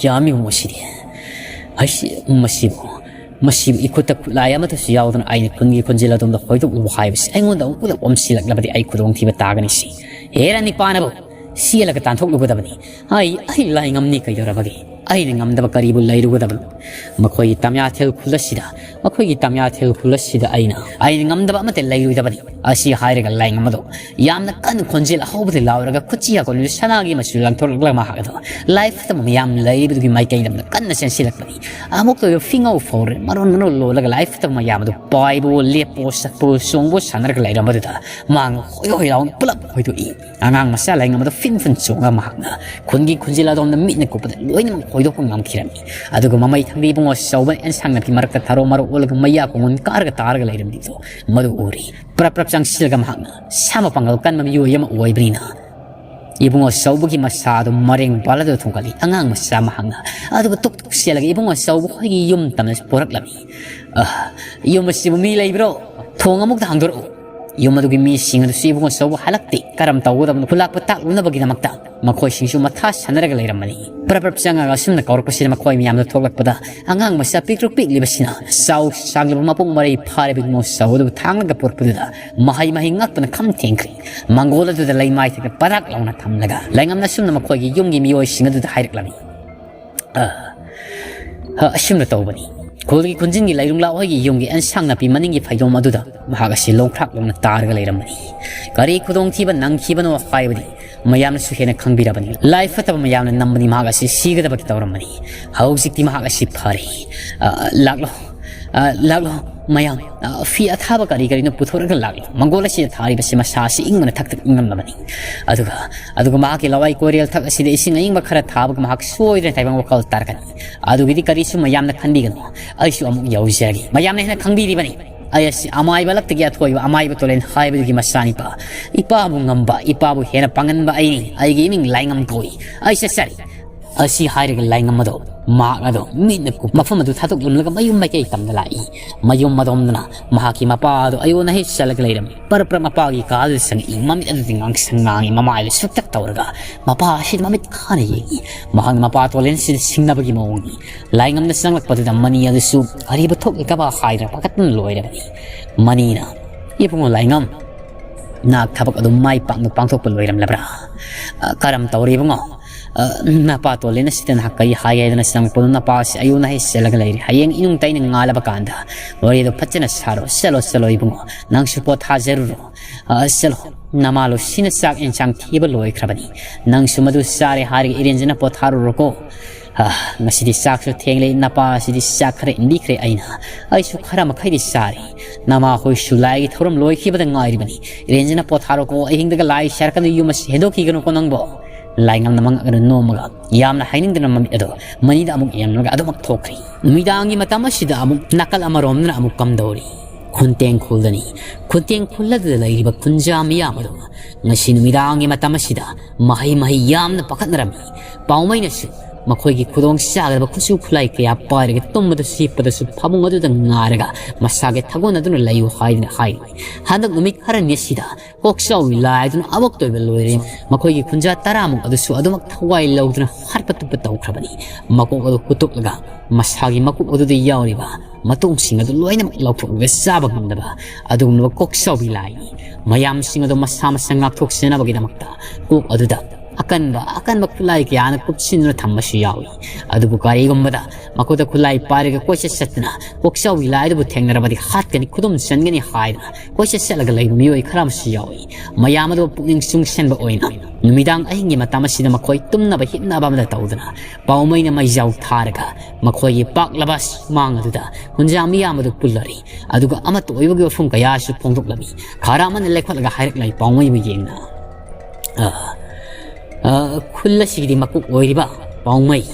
ꯌꯥꯝꯃꯤꯕ ꯃꯁꯤꯗꯤ꯫ ꯍꯩꯁ, ꯃꯁꯤꯕꯨ, ꯃꯁꯤꯕꯨ ꯏꯈꯨꯠꯇ ꯈꯨꯠꯂꯥꯏ ꯑꯃꯠꯇꯁꯨ ꯌꯥꯎꯗꯅ ꯑꯩꯅ ꯈꯨꯟꯒꯤ ꯈꯨꯟꯖꯦꯜ ꯑꯗꯣꯝꯗ ꯍꯣꯏꯗꯣꯛꯂꯨꯕ ꯍꯥꯏꯕꯁꯤ ꯑꯩꯉꯣꯟꯗ ꯑꯃꯨꯛ ꯄꯨꯂꯞ ꯑꯣꯝꯁꯤꯜꯂꯛꯂꯕꯗꯤ ꯑꯩ ꯈꯨꯗꯣꯡꯊꯤꯕ ꯇꯥꯒꯅꯤ ꯁꯤ꯫ ꯍꯦ ꯔꯥꯅꯤꯄꯥꯅꯕꯨ ꯆꯦꯜꯂꯒ ꯇꯥꯟꯊꯣꯛꯂꯨꯒꯗꯕꯅꯤ꯫ ꯑꯩ, ꯑꯩ ꯂꯥꯏꯉꯝꯅꯤ ꯀꯩꯗꯧꯔꯕꯒꯦ? ꯑꯩꯅ ꯉꯝꯗꯕ ꯀꯔꯤꯕꯨ ꯂꯩꯔꯨꯒꯗꯕꯅꯣ? ꯃꯈꯣꯏꯒꯤ ꯇꯝꯌꯥꯊꯦꯜ ꯈꯨꯜ ꯑꯁꯤꯗ, ꯃꯈꯣꯏꯒꯤ ꯇꯝꯌꯥꯊꯦꯜ ꯈꯨꯜ ꯑꯁꯤꯗ ꯑꯩꯅ, ꯑꯩꯅ ꯉꯝꯗꯕ ꯑꯃꯠꯇ ꯂꯩꯔꯣꯏꯗꯕꯅꯤ꯫ ꯑꯁꯤ ꯍꯥꯏꯔꯒ ꯂꯥꯏꯉꯝ ꯑꯗꯣ ꯌꯥꯝꯅ ꯀꯟꯅ ꯈꯣꯟꯖꯦꯜ ꯑꯍꯧꯕꯗ ꯂꯥꯎꯔꯒ ꯈꯨꯠꯁꯤ ꯍꯥꯀꯣꯟꯗꯨ ꯁꯅꯥꯒꯤ ꯃꯆꯨ ꯂꯥꯡꯊꯣꯔꯛꯂꯒ ꯃꯍꯥꯛ ꯑꯗꯣ ꯂꯥꯏ ꯐꯠꯇꯕ ꯃꯌꯥꯝ ꯂꯩꯔꯤꯕꯗꯨꯒꯤ ꯃꯥꯏꯀꯩꯗ ꯀꯟꯅ ꯆꯦꯟꯁꯤꯜꯂꯛꯄꯅꯤ꯫ ꯑꯃꯨꯛꯇ ꯑꯣꯏꯕ ꯐꯤꯉꯧ ꯐꯧꯔꯦ꯫ ꯃꯔꯣꯟ ꯃꯔꯣꯟ ꯂꯣꯜꯂꯒ ꯂꯥꯏ ꯐꯠꯇꯕ ꯃꯌꯥꯝ ꯑꯗꯨ ꯄꯥꯏꯕꯋꯣ, ꯂꯦꯞꯄꯋꯣ, ꯆꯠꯄꯋꯣ, ꯆꯣꯡꯕꯋꯣ ꯁꯥꯟꯅꯔꯒ ꯂꯩꯔꯝꯕꯗꯨꯗ ꯃꯍꯥꯛꯅ ꯍꯣꯏ ꯍꯣꯏ ꯂꯥꯎꯅ ꯄꯨꯂꯞ ꯍꯣꯏꯗꯣꯛꯏ꯫ ꯑꯉꯥꯡ ꯃꯆꯥ ꯂꯥꯏꯉꯝ ꯑꯗꯨ ꯐꯤꯟ ꯐꯤꯟ ꯆꯣꯡꯉꯒ ꯃꯍꯥꯛꯅ ꯈꯨꯟꯒꯤ ꯈꯨꯟꯖꯦꯜ ꯑꯗꯣꯝꯗ ꯃꯤꯠꯅ ꯀꯨꯞꯄꯗ ꯂꯣꯏꯅꯃꯛ ꯍꯣꯏꯗꯣꯛꯄ ꯉꯝꯈꯤꯔꯝꯃꯤ꯫ ꯑꯗꯨꯒ ꯃꯃꯩ ꯊꯪꯗ ꯏꯕꯨꯡꯉꯣ ꯆꯧꯕꯅ ꯑꯦꯟꯁꯥꯡ ꯅꯥꯄꯤ ꯃꯔꯛꯇ ꯊꯔꯣ ꯃꯔꯣ ꯑꯣꯜꯂꯒ ꯃꯌꯥ ꯀꯣꯡꯒꯣꯟ ꯀꯥꯔꯒ ꯇꯥꯔꯒ ꯂꯩꯔꯝꯃꯤꯗꯨ ꯃꯗꯨ ꯎꯔꯤ꯫ ꯄ꯭ꯔꯞ ꯄ꯭ꯔꯞ ꯆꯪꯁꯤꯜꯂꯒ ꯃꯍꯥꯛꯅ ꯁꯥ ꯃꯄꯥꯡꯒꯜ ꯀꯟꯕ ꯃꯤꯑꯣꯏ ꯑꯃ ꯑꯣꯏꯕꯅꯤꯅ ꯏꯕꯨꯡꯉꯣ ꯆꯧꯕꯒꯤ ꯃꯁꯥꯗꯨ ꯃꯔꯦꯡ ꯕꯥꯜ ꯑꯗꯨ ꯊꯣꯡꯒꯠꯂꯤ꯫ ꯑꯉꯥꯡ ꯃꯆꯥ ꯃꯍꯥꯛꯅ ꯑꯗꯨꯒ ꯇꯨꯛ ꯇꯨꯛ ꯆꯦꯜꯂꯒ ꯏꯕꯨꯡꯉꯣ ꯆꯧꯕ ꯍꯣꯏꯒꯤ ꯌꯨꯝ ꯇꯝꯅ ꯄꯨꯔꯛꯂꯝꯃꯤ꯫ "ꯑ, ꯌꯨꯝ ꯑꯁꯤꯕꯨ ꯃꯤ ꯂꯩꯕ꯭ꯔꯣ? ꯊꯣꯡ ꯑꯃꯨꯛꯇ ꯍꯥꯡꯗꯣꯔꯛꯎ꯫" ꯌꯨꯝ ꯑꯗꯨꯒꯤ ꯃꯤꯁꯤꯡ ꯑꯗꯨꯁꯨ ꯏꯕꯨꯡꯉꯣ ꯆꯧꯕ ꯍꯜꯂꯛꯇꯦ꯫ ꯀꯔꯝ ꯇꯧꯒꯗꯕꯅꯣ? ꯈꯨꯂꯥꯛꯄ ꯇꯥꯛꯂꯨꯅꯕꯒꯤꯗꯃꯛꯇ ꯃꯈꯣꯏꯁꯤꯡꯁꯨ ꯃꯊꯥ ꯁꯥꯟꯅꯔꯒ ꯂꯩꯔꯝꯕꯅꯤ꯫ ꯄ꯭ꯔꯞ ꯄ꯭ꯔꯞ ꯆꯪꯉꯒ ꯑꯁꯨꯝꯅ ꯀꯧꯔꯛꯄꯁꯤꯗ ꯃꯈꯣꯏ ꯃꯌꯥꯝꯗ ꯊꯣꯛꯂꯛꯄꯗ ꯑꯉꯥꯡ ꯃꯆꯥ ꯄꯤꯛꯇ꯭ꯔꯨ ꯄꯤꯛꯂꯤꯕꯁꯤꯅ ꯆꯥꯎ ꯁꯥꯡꯂꯕ ꯃꯄꯨꯡ ꯃꯔꯩ ꯐꯥꯔꯕ ꯏꯃꯣ ꯆꯥꯎ ꯑꯗꯨꯕꯨ ꯊꯥꯡꯂꯒ ꯄꯨꯔꯛꯄꯗꯨꯗ ꯃꯍꯩ ꯃꯍꯩ ꯉꯥꯛꯄꯅ ꯈꯝ ꯊꯦꯡꯈ꯭ꯔꯦ꯫ ꯃꯪꯒꯣꯜ ꯑꯗꯨꯗ ꯂꯩꯃꯥꯏ ꯊꯦꯛꯅ ꯄꯔꯥꯛ ꯂꯥꯎꯅ ꯊꯝꯂꯒ ꯂꯥꯏꯉꯝꯅ ꯑꯁꯨꯝꯅ ꯃꯈꯣꯏꯒꯤ ꯌꯨꯝꯒꯤ ꯃꯤꯑꯣꯏꯁꯤꯡ ꯑꯗꯨꯗ ꯍꯥꯏꯔꯛꯂꯝꯃꯤ꯫ ꯑ, ꯑ, ꯑꯁꯨꯝꯅ ꯇꯧꯕꯅꯤ꯫ ꯈꯨꯜꯒꯤ ꯈꯨꯟꯖꯤꯟꯒꯤ ꯂꯩꯔꯨꯡꯂꯥ ꯍꯣꯏꯒꯤ ꯌꯨꯝꯒꯤ ꯑꯦꯟꯁꯥꯡ ꯅꯥꯄꯤ ꯃꯅꯤꯡꯒꯤ ꯐꯩꯗꯣꯝ ꯑꯗꯨꯗ ꯃꯍꯥꯛ ꯑꯁꯤ ꯂꯣꯡꯈ꯭ꯔꯥꯛ ꯂꯣꯡꯅ ꯇꯥꯔꯒ ꯂꯩꯔꯝꯕꯅꯤ꯫ ꯀꯔꯤ ꯈꯨꯗꯣꯡꯊꯤꯕ ꯅꯪꯈꯤꯕꯅꯣ ꯍꯥꯏꯕꯗꯤ ꯃꯌꯥꯝꯅꯁꯨ ꯍꯦꯟꯅ ꯈꯪꯕꯤꯔꯕꯅꯤ꯫ ꯂꯥꯏ ꯐꯠꯇꯕ ꯃꯌꯥꯝꯅ ꯅꯝꯕꯅꯤ ꯃꯍꯥꯛ ꯑꯁꯤ ꯁꯤꯒꯗꯕꯒꯤ ꯇꯧꯔꯝꯕꯅꯤ꯫ ꯍꯧꯖꯤꯛꯇꯤ ꯃꯍꯥꯛ ꯑꯁꯤ ꯐꯔꯦ꯫ ꯑ, ꯂꯥꯛꯂꯣ꯫ ꯑ, ꯂꯥꯛꯂꯣ꯫ ꯃꯌꯥꯝ, ꯑ, ꯐꯤ ꯑꯊꯥꯕ ꯀꯔꯤ ꯀꯔꯤꯅꯣ ꯄꯨꯊꯣꯔꯒ ꯂꯥꯛꯂꯣ꯫ ꯃꯪꯒꯣꯜ ꯑꯁꯤꯗ ꯊꯥꯔꯤꯕꯁꯤ ꯃꯁꯥ ꯑꯁꯤ ꯏꯪꯕꯅ ꯊꯛ ꯊꯛ ꯏꯪꯉꯝꯂꯕꯅꯤ꯫ ꯑꯗꯨꯒ, ꯑꯗꯨꯒ ꯃꯍꯥꯛꯀꯤ ꯂꯋꯥꯏ ꯀꯣꯏꯔꯦꯜ ꯊꯛ ꯑꯁꯤꯗ ꯏꯁꯤꯡ ꯑꯏꯪꯕ ꯈꯔ ꯊꯥꯕꯒ ꯃꯍꯥꯛ ꯁꯣꯏꯗꯅ ꯇꯥꯏꯕꯪ ꯋꯥꯈꯜ ꯇꯥꯔꯛꯀꯅꯤ꯫ ꯑꯗꯨꯒꯤꯗꯤ ꯀꯔꯤꯁꯨ ꯃꯌꯥꯝꯅ ꯈꯟꯕꯤꯒꯅꯨ꯫ ꯑꯩꯁꯨ ꯑꯃꯨꯛ ꯌꯧꯖꯔꯒꯦ꯫ ꯃꯌꯥꯝꯅ ꯍꯦꯟꯅ ꯈꯪꯕꯤꯔꯤꯕꯅꯤ꯫ ꯑꯩ ꯑꯁꯤ ꯑꯃꯥꯏꯕ ꯂꯛꯇꯒꯤ ꯑꯊꯣꯏꯕ ꯑꯃꯥꯏꯕ ꯇꯣꯂꯦꯟ ꯍꯥꯏꯕꯗꯨꯒꯤ ꯃꯆꯥꯅꯤꯄꯥ꯫ ꯏꯄꯥꯕꯨ ꯉꯝꯕ, ꯏꯄꯥꯕꯨ ꯍꯦꯟꯅ ꯄꯥꯡꯒꯟꯕ ꯑꯩꯅꯤ꯫ ꯑꯩꯒꯤ ꯏꯃꯤꯡ ꯂꯥꯏꯉꯝ ꯀꯧꯏ꯫ ꯑꯩ ꯆꯠꯆꯔꯤ꯫ ꯑꯁꯤ ꯍꯥꯏꯔꯒ ꯂꯥꯏꯉꯝ ꯑꯗꯣ, ꯃꯍꯥꯛ ꯑꯗꯣ ꯃꯤꯠꯅ ꯀꯨꯞ-, ꯃꯐꯝ ꯑꯗꯨ ꯊꯥꯗꯣꯛꯂꯝꯂꯒ ꯃꯌꯨꯝ ꯃꯥꯏꯀꯩ ꯇꯝꯅ ꯂꯥꯛꯏ꯫ ꯃꯌꯨꯝ ꯑꯗꯣꯝꯗꯅ ꯃꯍꯥꯛꯀꯤ ꯃꯄꯥ ꯑꯗꯣ ꯑꯌꯣꯟ ꯑꯍꯩ ꯆꯠꯂꯒ ꯂꯩꯔꯝꯃꯤ꯫ ꯄꯔꯞ ꯄꯔꯞ ꯃꯄꯥꯒꯤ ꯀꯥꯗꯨꯗ ꯆꯪꯉꯛꯏ꯫ ꯃꯃꯤꯠ ꯑꯗꯨꯗꯤ ꯉꯥꯡꯁꯪ ꯉꯥꯡꯉꯤ꯫ ꯃꯃꯥꯏꯗꯨ ꯁꯨꯛꯇꯛ ꯇꯧꯔꯒ ꯃꯄꯥ ꯑꯁꯤꯗ ꯃꯃꯤꯠ ꯈꯥꯅ ꯌꯦꯡꯉꯤ꯫ ꯃꯍꯥꯛꯅ ꯃꯄꯥ ꯇꯣꯂꯦꯟꯁꯤꯗ ꯁꯤꯡꯅꯕꯒꯤ ꯃꯑꯣꯡꯅꯤ꯫ ꯂꯥꯏꯉꯝꯅ ꯆꯪꯂꯛꯄꯗꯨꯗ ꯃꯅꯤ ꯑꯗꯨꯁꯨ ꯀꯔꯤꯕꯨ ꯊꯣꯛꯂꯤꯒꯕ ꯍꯥꯏꯗꯨꯅ ꯄꯥꯈꯠꯇꯨꯅ ꯂꯣꯏꯔꯕꯅꯤ꯫ ꯃꯅꯤꯅ, "ꯏꯕꯨꯡꯉꯣ ꯂꯥꯏꯉꯝ, ꯅꯍꯥꯛ ꯊꯕꯛ ꯑꯗꯨꯝ ꯃꯥꯏ ꯄꯥꯛꯅ ꯄꯥꯡꯊꯣꯛꯄ ꯂꯣꯏꯔꯝꯂꯕ꯭ꯔꯥ? ꯑ, ꯀꯔꯝ ꯇꯧꯔꯤ ꯏꯕꯨꯡꯉꯣ? ꯑ, ꯅꯄꯥ ꯇꯣꯂꯦꯟ ꯑꯁꯤꯗ ꯅꯍꯥꯛ ꯀꯔꯤ ꯍꯥꯏꯒꯦ ꯍꯥꯏꯗꯅ ꯆꯪꯉꯛꯄꯗꯣ? ꯅꯄꯥ ꯑꯁꯤ ꯑꯌꯨꯛ ꯅꯍꯩ ꯆꯦꯜꯂꯒ ꯂꯩꯔꯤ꯫ ꯍꯌꯦꯡ ꯏꯅꯨꯡ ꯇꯩꯅ ꯉꯥꯜꯂꯕ ꯀꯥꯟꯗ ꯋꯥꯔꯤꯗꯣ ꯐꯖꯅ ꯁꯥꯔꯣ꯫ ꯆꯠꯂꯣ, ꯆꯠꯂꯣ ꯏꯕꯨꯡꯉꯣ, ꯅꯪꯁꯨ ꯄꯣꯊꯥꯖꯔꯨꯔꯣ꯫ ꯑ, ꯆꯠꯂꯣ, ꯅꯃꯥ ꯂꯨꯁꯤꯅ ꯆꯥꯛ ꯌꯦꯟꯁꯥꯡ ꯊꯤꯕ ꯂꯣꯏꯈ꯭ꯔꯕꯅꯤ꯫ ꯅꯪꯁꯨ ꯃꯗꯨ ꯆꯥꯔꯦ ꯍꯥꯏꯔꯒ ꯏꯔꯦꯟꯖꯅ ꯄꯣꯊꯥꯔꯨꯔꯣꯀꯣ꯫ ꯑ, ꯉꯁꯤꯗꯤ ꯆꯥꯛꯁꯨ ꯊꯦꯡꯂꯦ, ꯅꯄꯥ ꯑꯁꯤꯗꯤ ꯆꯥꯛ ꯈꯔ ꯏꯟꯕꯤꯈ꯭ꯔꯦ ꯑꯩꯅ꯫ ꯑꯩꯁꯨ ꯈꯔ ꯃꯈꯩꯗꯤ ꯆꯥꯔꯦ꯫ ꯅꯃꯥ ꯍꯣꯏꯁꯨ ꯂꯥꯏꯒꯤ ꯊꯧꯔꯝ ꯂꯣꯏꯈꯤꯕꯗ ꯉꯥꯏꯔꯤꯕꯅꯤ꯫ ꯏꯔꯦꯟꯖꯅ ꯄꯣꯊꯥꯔꯣꯀꯣ, ꯑꯍꯤꯡꯗꯒ ꯂꯥꯏ ꯁꯥꯔꯛꯀꯅꯨ, ꯌꯨꯝ ꯑꯁꯤ ꯍꯦꯟꯗꯣꯛꯈꯤꯒꯅꯨꯀꯣ ꯅꯪꯕꯣ꯫ ꯂꯥꯏꯉꯝꯅ ꯃꯉꯛ ꯑꯗꯨ ꯅꯣꯝꯃꯒ ꯌꯥꯝꯅ ꯍꯥꯏꯅꯤꯡꯗꯅ ꯃꯃꯤꯠ ꯑꯗꯣ ꯃꯅꯤꯗ ꯑꯃꯨꯛ ꯌꯦꯡꯂꯒ ꯑꯗꯨꯃꯛ ꯊꯣꯛꯈ꯭ꯔꯤ꯫ ꯅꯨꯃꯤꯗꯥꯡꯒꯤ ꯃꯇꯝ ꯑꯁꯤꯗ ꯑꯃꯨꯛ ꯅꯥꯀꯜ ꯑꯃꯔꯣꯝꯗꯅ ꯑꯃꯨꯛ ꯀꯝꯗꯧꯔꯤ? ꯈꯨꯟꯇꯦꯡ ꯈꯨꯜꯗꯅꯤ꯫ ꯈꯨꯟꯇꯦꯡ ꯈꯨꯜ ꯑꯗꯨꯗ ꯂꯩꯔꯤꯕ ꯈꯨꯟꯖꯥ ꯃꯤꯌꯥꯝ ꯑꯗꯨ ꯉꯁꯤ ꯅꯨꯃꯤꯗꯥꯡꯒꯤ ꯃꯇꯝ ꯑꯁꯤꯗ ꯃꯍꯩ ꯃꯍꯩ ꯌꯥꯝꯅ ꯄꯥꯈꯠꯅꯔꯝꯃꯤ꯫ ꯄꯥꯎꯃꯩꯅꯁꯨ ꯃꯈꯣꯏꯒꯤ ꯈꯨꯗꯣꯡ ꯆꯥꯒꯗꯕ ꯈꯨꯠꯁꯨ ꯈꯨꯠꯂꯥꯏ ꯀꯌꯥ ꯄꯥꯏꯔꯒ ꯇꯨꯝꯕꯗꯁꯨ ꯍꯤꯞꯄꯗꯁꯨ ꯐꯃꯨꯡ ꯑꯗꯨꯗ ꯉꯥꯔꯒ ꯃꯁꯥꯒꯤ ꯊꯥꯒꯣꯟ ꯑꯗꯨꯅ ꯂꯩꯌꯨ ꯍꯥꯏꯗꯨꯅ ꯍꯥꯏꯔꯤ꯫ ꯍꯟꯗꯛ ꯅꯨꯃꯤꯠ ꯈꯔꯅꯤ ꯑꯁꯤꯗ ꯀꯣꯛꯆꯥꯎꯕꯤ ꯂꯥꯏꯗꯨꯅ ꯑꯕꯛꯇ ꯑꯣꯏꯕ ꯂꯣꯏꯔꯦ꯫ ꯃꯈꯣꯏꯒꯤ ꯈꯨꯟꯖꯥ ꯇꯔꯥꯃꯨꯛ ꯑꯗꯨꯁꯨ ꯑꯗꯨꯃꯛ ꯊꯋꯥꯏ ꯂꯧꯗꯨꯅ ꯍꯥꯠꯄ ꯇꯨꯞꯄ ꯇꯧꯈ꯭ꯔꯕꯅꯤ꯫ ꯃꯀꯣꯛ ꯑꯗꯨ ꯍꯨꯠꯇꯣꯛꯂꯒ ꯃꯁꯥꯒꯤ ꯃꯀꯣꯛ ꯑꯗꯨꯗ ꯌꯥꯎꯔꯤꯕ ꯃꯇꯣꯡꯁꯤꯡ ꯑꯗꯨ ꯂꯣꯏꯅꯃꯛ ꯂꯧꯊꯣꯛꯂꯒ ꯆꯥꯕ ꯉꯝꯗꯕ ꯑꯗꯨꯒꯨꯝꯂꯕ ꯀꯣꯛꯆꯥꯎꯕꯤ ꯂꯥꯏꯅꯤ꯫ ꯃꯌꯥꯝꯁꯤꯡ ꯑꯗꯨ ꯃꯁꯥ ꯃꯁꯥ ꯉꯥꯛꯊꯣꯛꯆꯅꯕꯒꯤꯗꯃꯛꯇ ꯀꯣꯛ ꯑꯗꯨꯗ ꯑꯀꯟꯕ ꯑꯀꯟꯕ ꯈꯨꯠꯂꯥꯏ ꯀꯌꯥꯅ ꯀꯨꯞꯁꯤꯟꯗꯨꯅ ꯊꯝꯕꯁꯨ ꯌꯥꯎꯏ꯫ ꯑꯗꯨꯕꯨ ꯀꯔꯤꯒꯨꯝꯕꯗ ꯃꯈꯣꯏꯗ ꯈꯨꯠꯂꯥꯏ ꯄꯥꯏꯔꯒ ꯀꯣꯏꯆꯠ ꯆꯠꯇꯨꯅ ꯀꯣꯛꯆꯥꯎꯕꯤ ꯂꯥꯏ ꯑꯗꯨꯕꯨ ꯊꯦꯡꯅꯔꯕꯗꯤ ꯍꯥꯠꯀꯅꯤ, ꯈꯨꯗꯨꯝ ꯆꯟꯒꯅꯤ ꯍꯥꯏꯗꯨꯅ ꯀꯣꯏꯆꯠ ꯆꯠꯂꯒ ꯂꯩꯕ ꯃꯤꯑꯣꯏ ꯈꯔ ꯑꯃꯁꯨ ꯌꯥꯎꯏ꯫ ꯃꯌꯥꯝ ꯑꯗꯨ ꯄꯨꯛꯅꯤꯡ ꯆꯨꯡꯁꯤꯟꯕ ꯑꯣꯏꯅ ꯅꯨꯃꯤꯗꯥꯡ ꯑꯍꯤꯡꯒꯤ ꯃꯇꯝ ꯑꯁꯤꯗ ꯃꯈꯣꯏ ꯇꯨꯝꯅꯕ ꯍꯤꯞꯅꯕ ꯑꯃꯗ ꯇꯧꯗꯨꯅ ꯄꯥꯎꯃꯩꯅ ꯃꯩꯖꯥꯎ ꯊꯥꯔꯒ ꯃꯈꯣꯏꯒꯤ ꯄꯥꯛꯂꯕ ꯁꯨꯃꯥꯡ ꯑꯗꯨꯗ ꯈꯨꯟꯖꯥ ꯃꯤꯌꯥꯝ ꯑꯗꯨ ꯄꯨꯜꯂꯔꯤ꯫ ꯑꯗꯨꯒ ꯑꯃꯠꯇ ꯑꯣꯏꯕꯒꯤ ꯋꯥꯐꯝ ꯀꯌꯥꯁꯨ ꯐꯣꯡꯗꯣꯛꯂꯝꯃꯤ꯫ ꯈꯔ ꯑꯃꯅ ꯂꯩꯈꯠꯂꯒ ꯍꯥꯏꯔꯛꯂꯤ ꯄꯥꯎꯃꯩꯕꯨ ꯌꯦꯡꯅ, "ꯑ, ꯑ, ꯈꯨꯜ ꯑꯁꯤꯒꯤꯗꯤ ꯃꯀꯣꯛ ꯑꯣꯏꯔꯤꯕ ꯄꯥꯎꯃꯩ,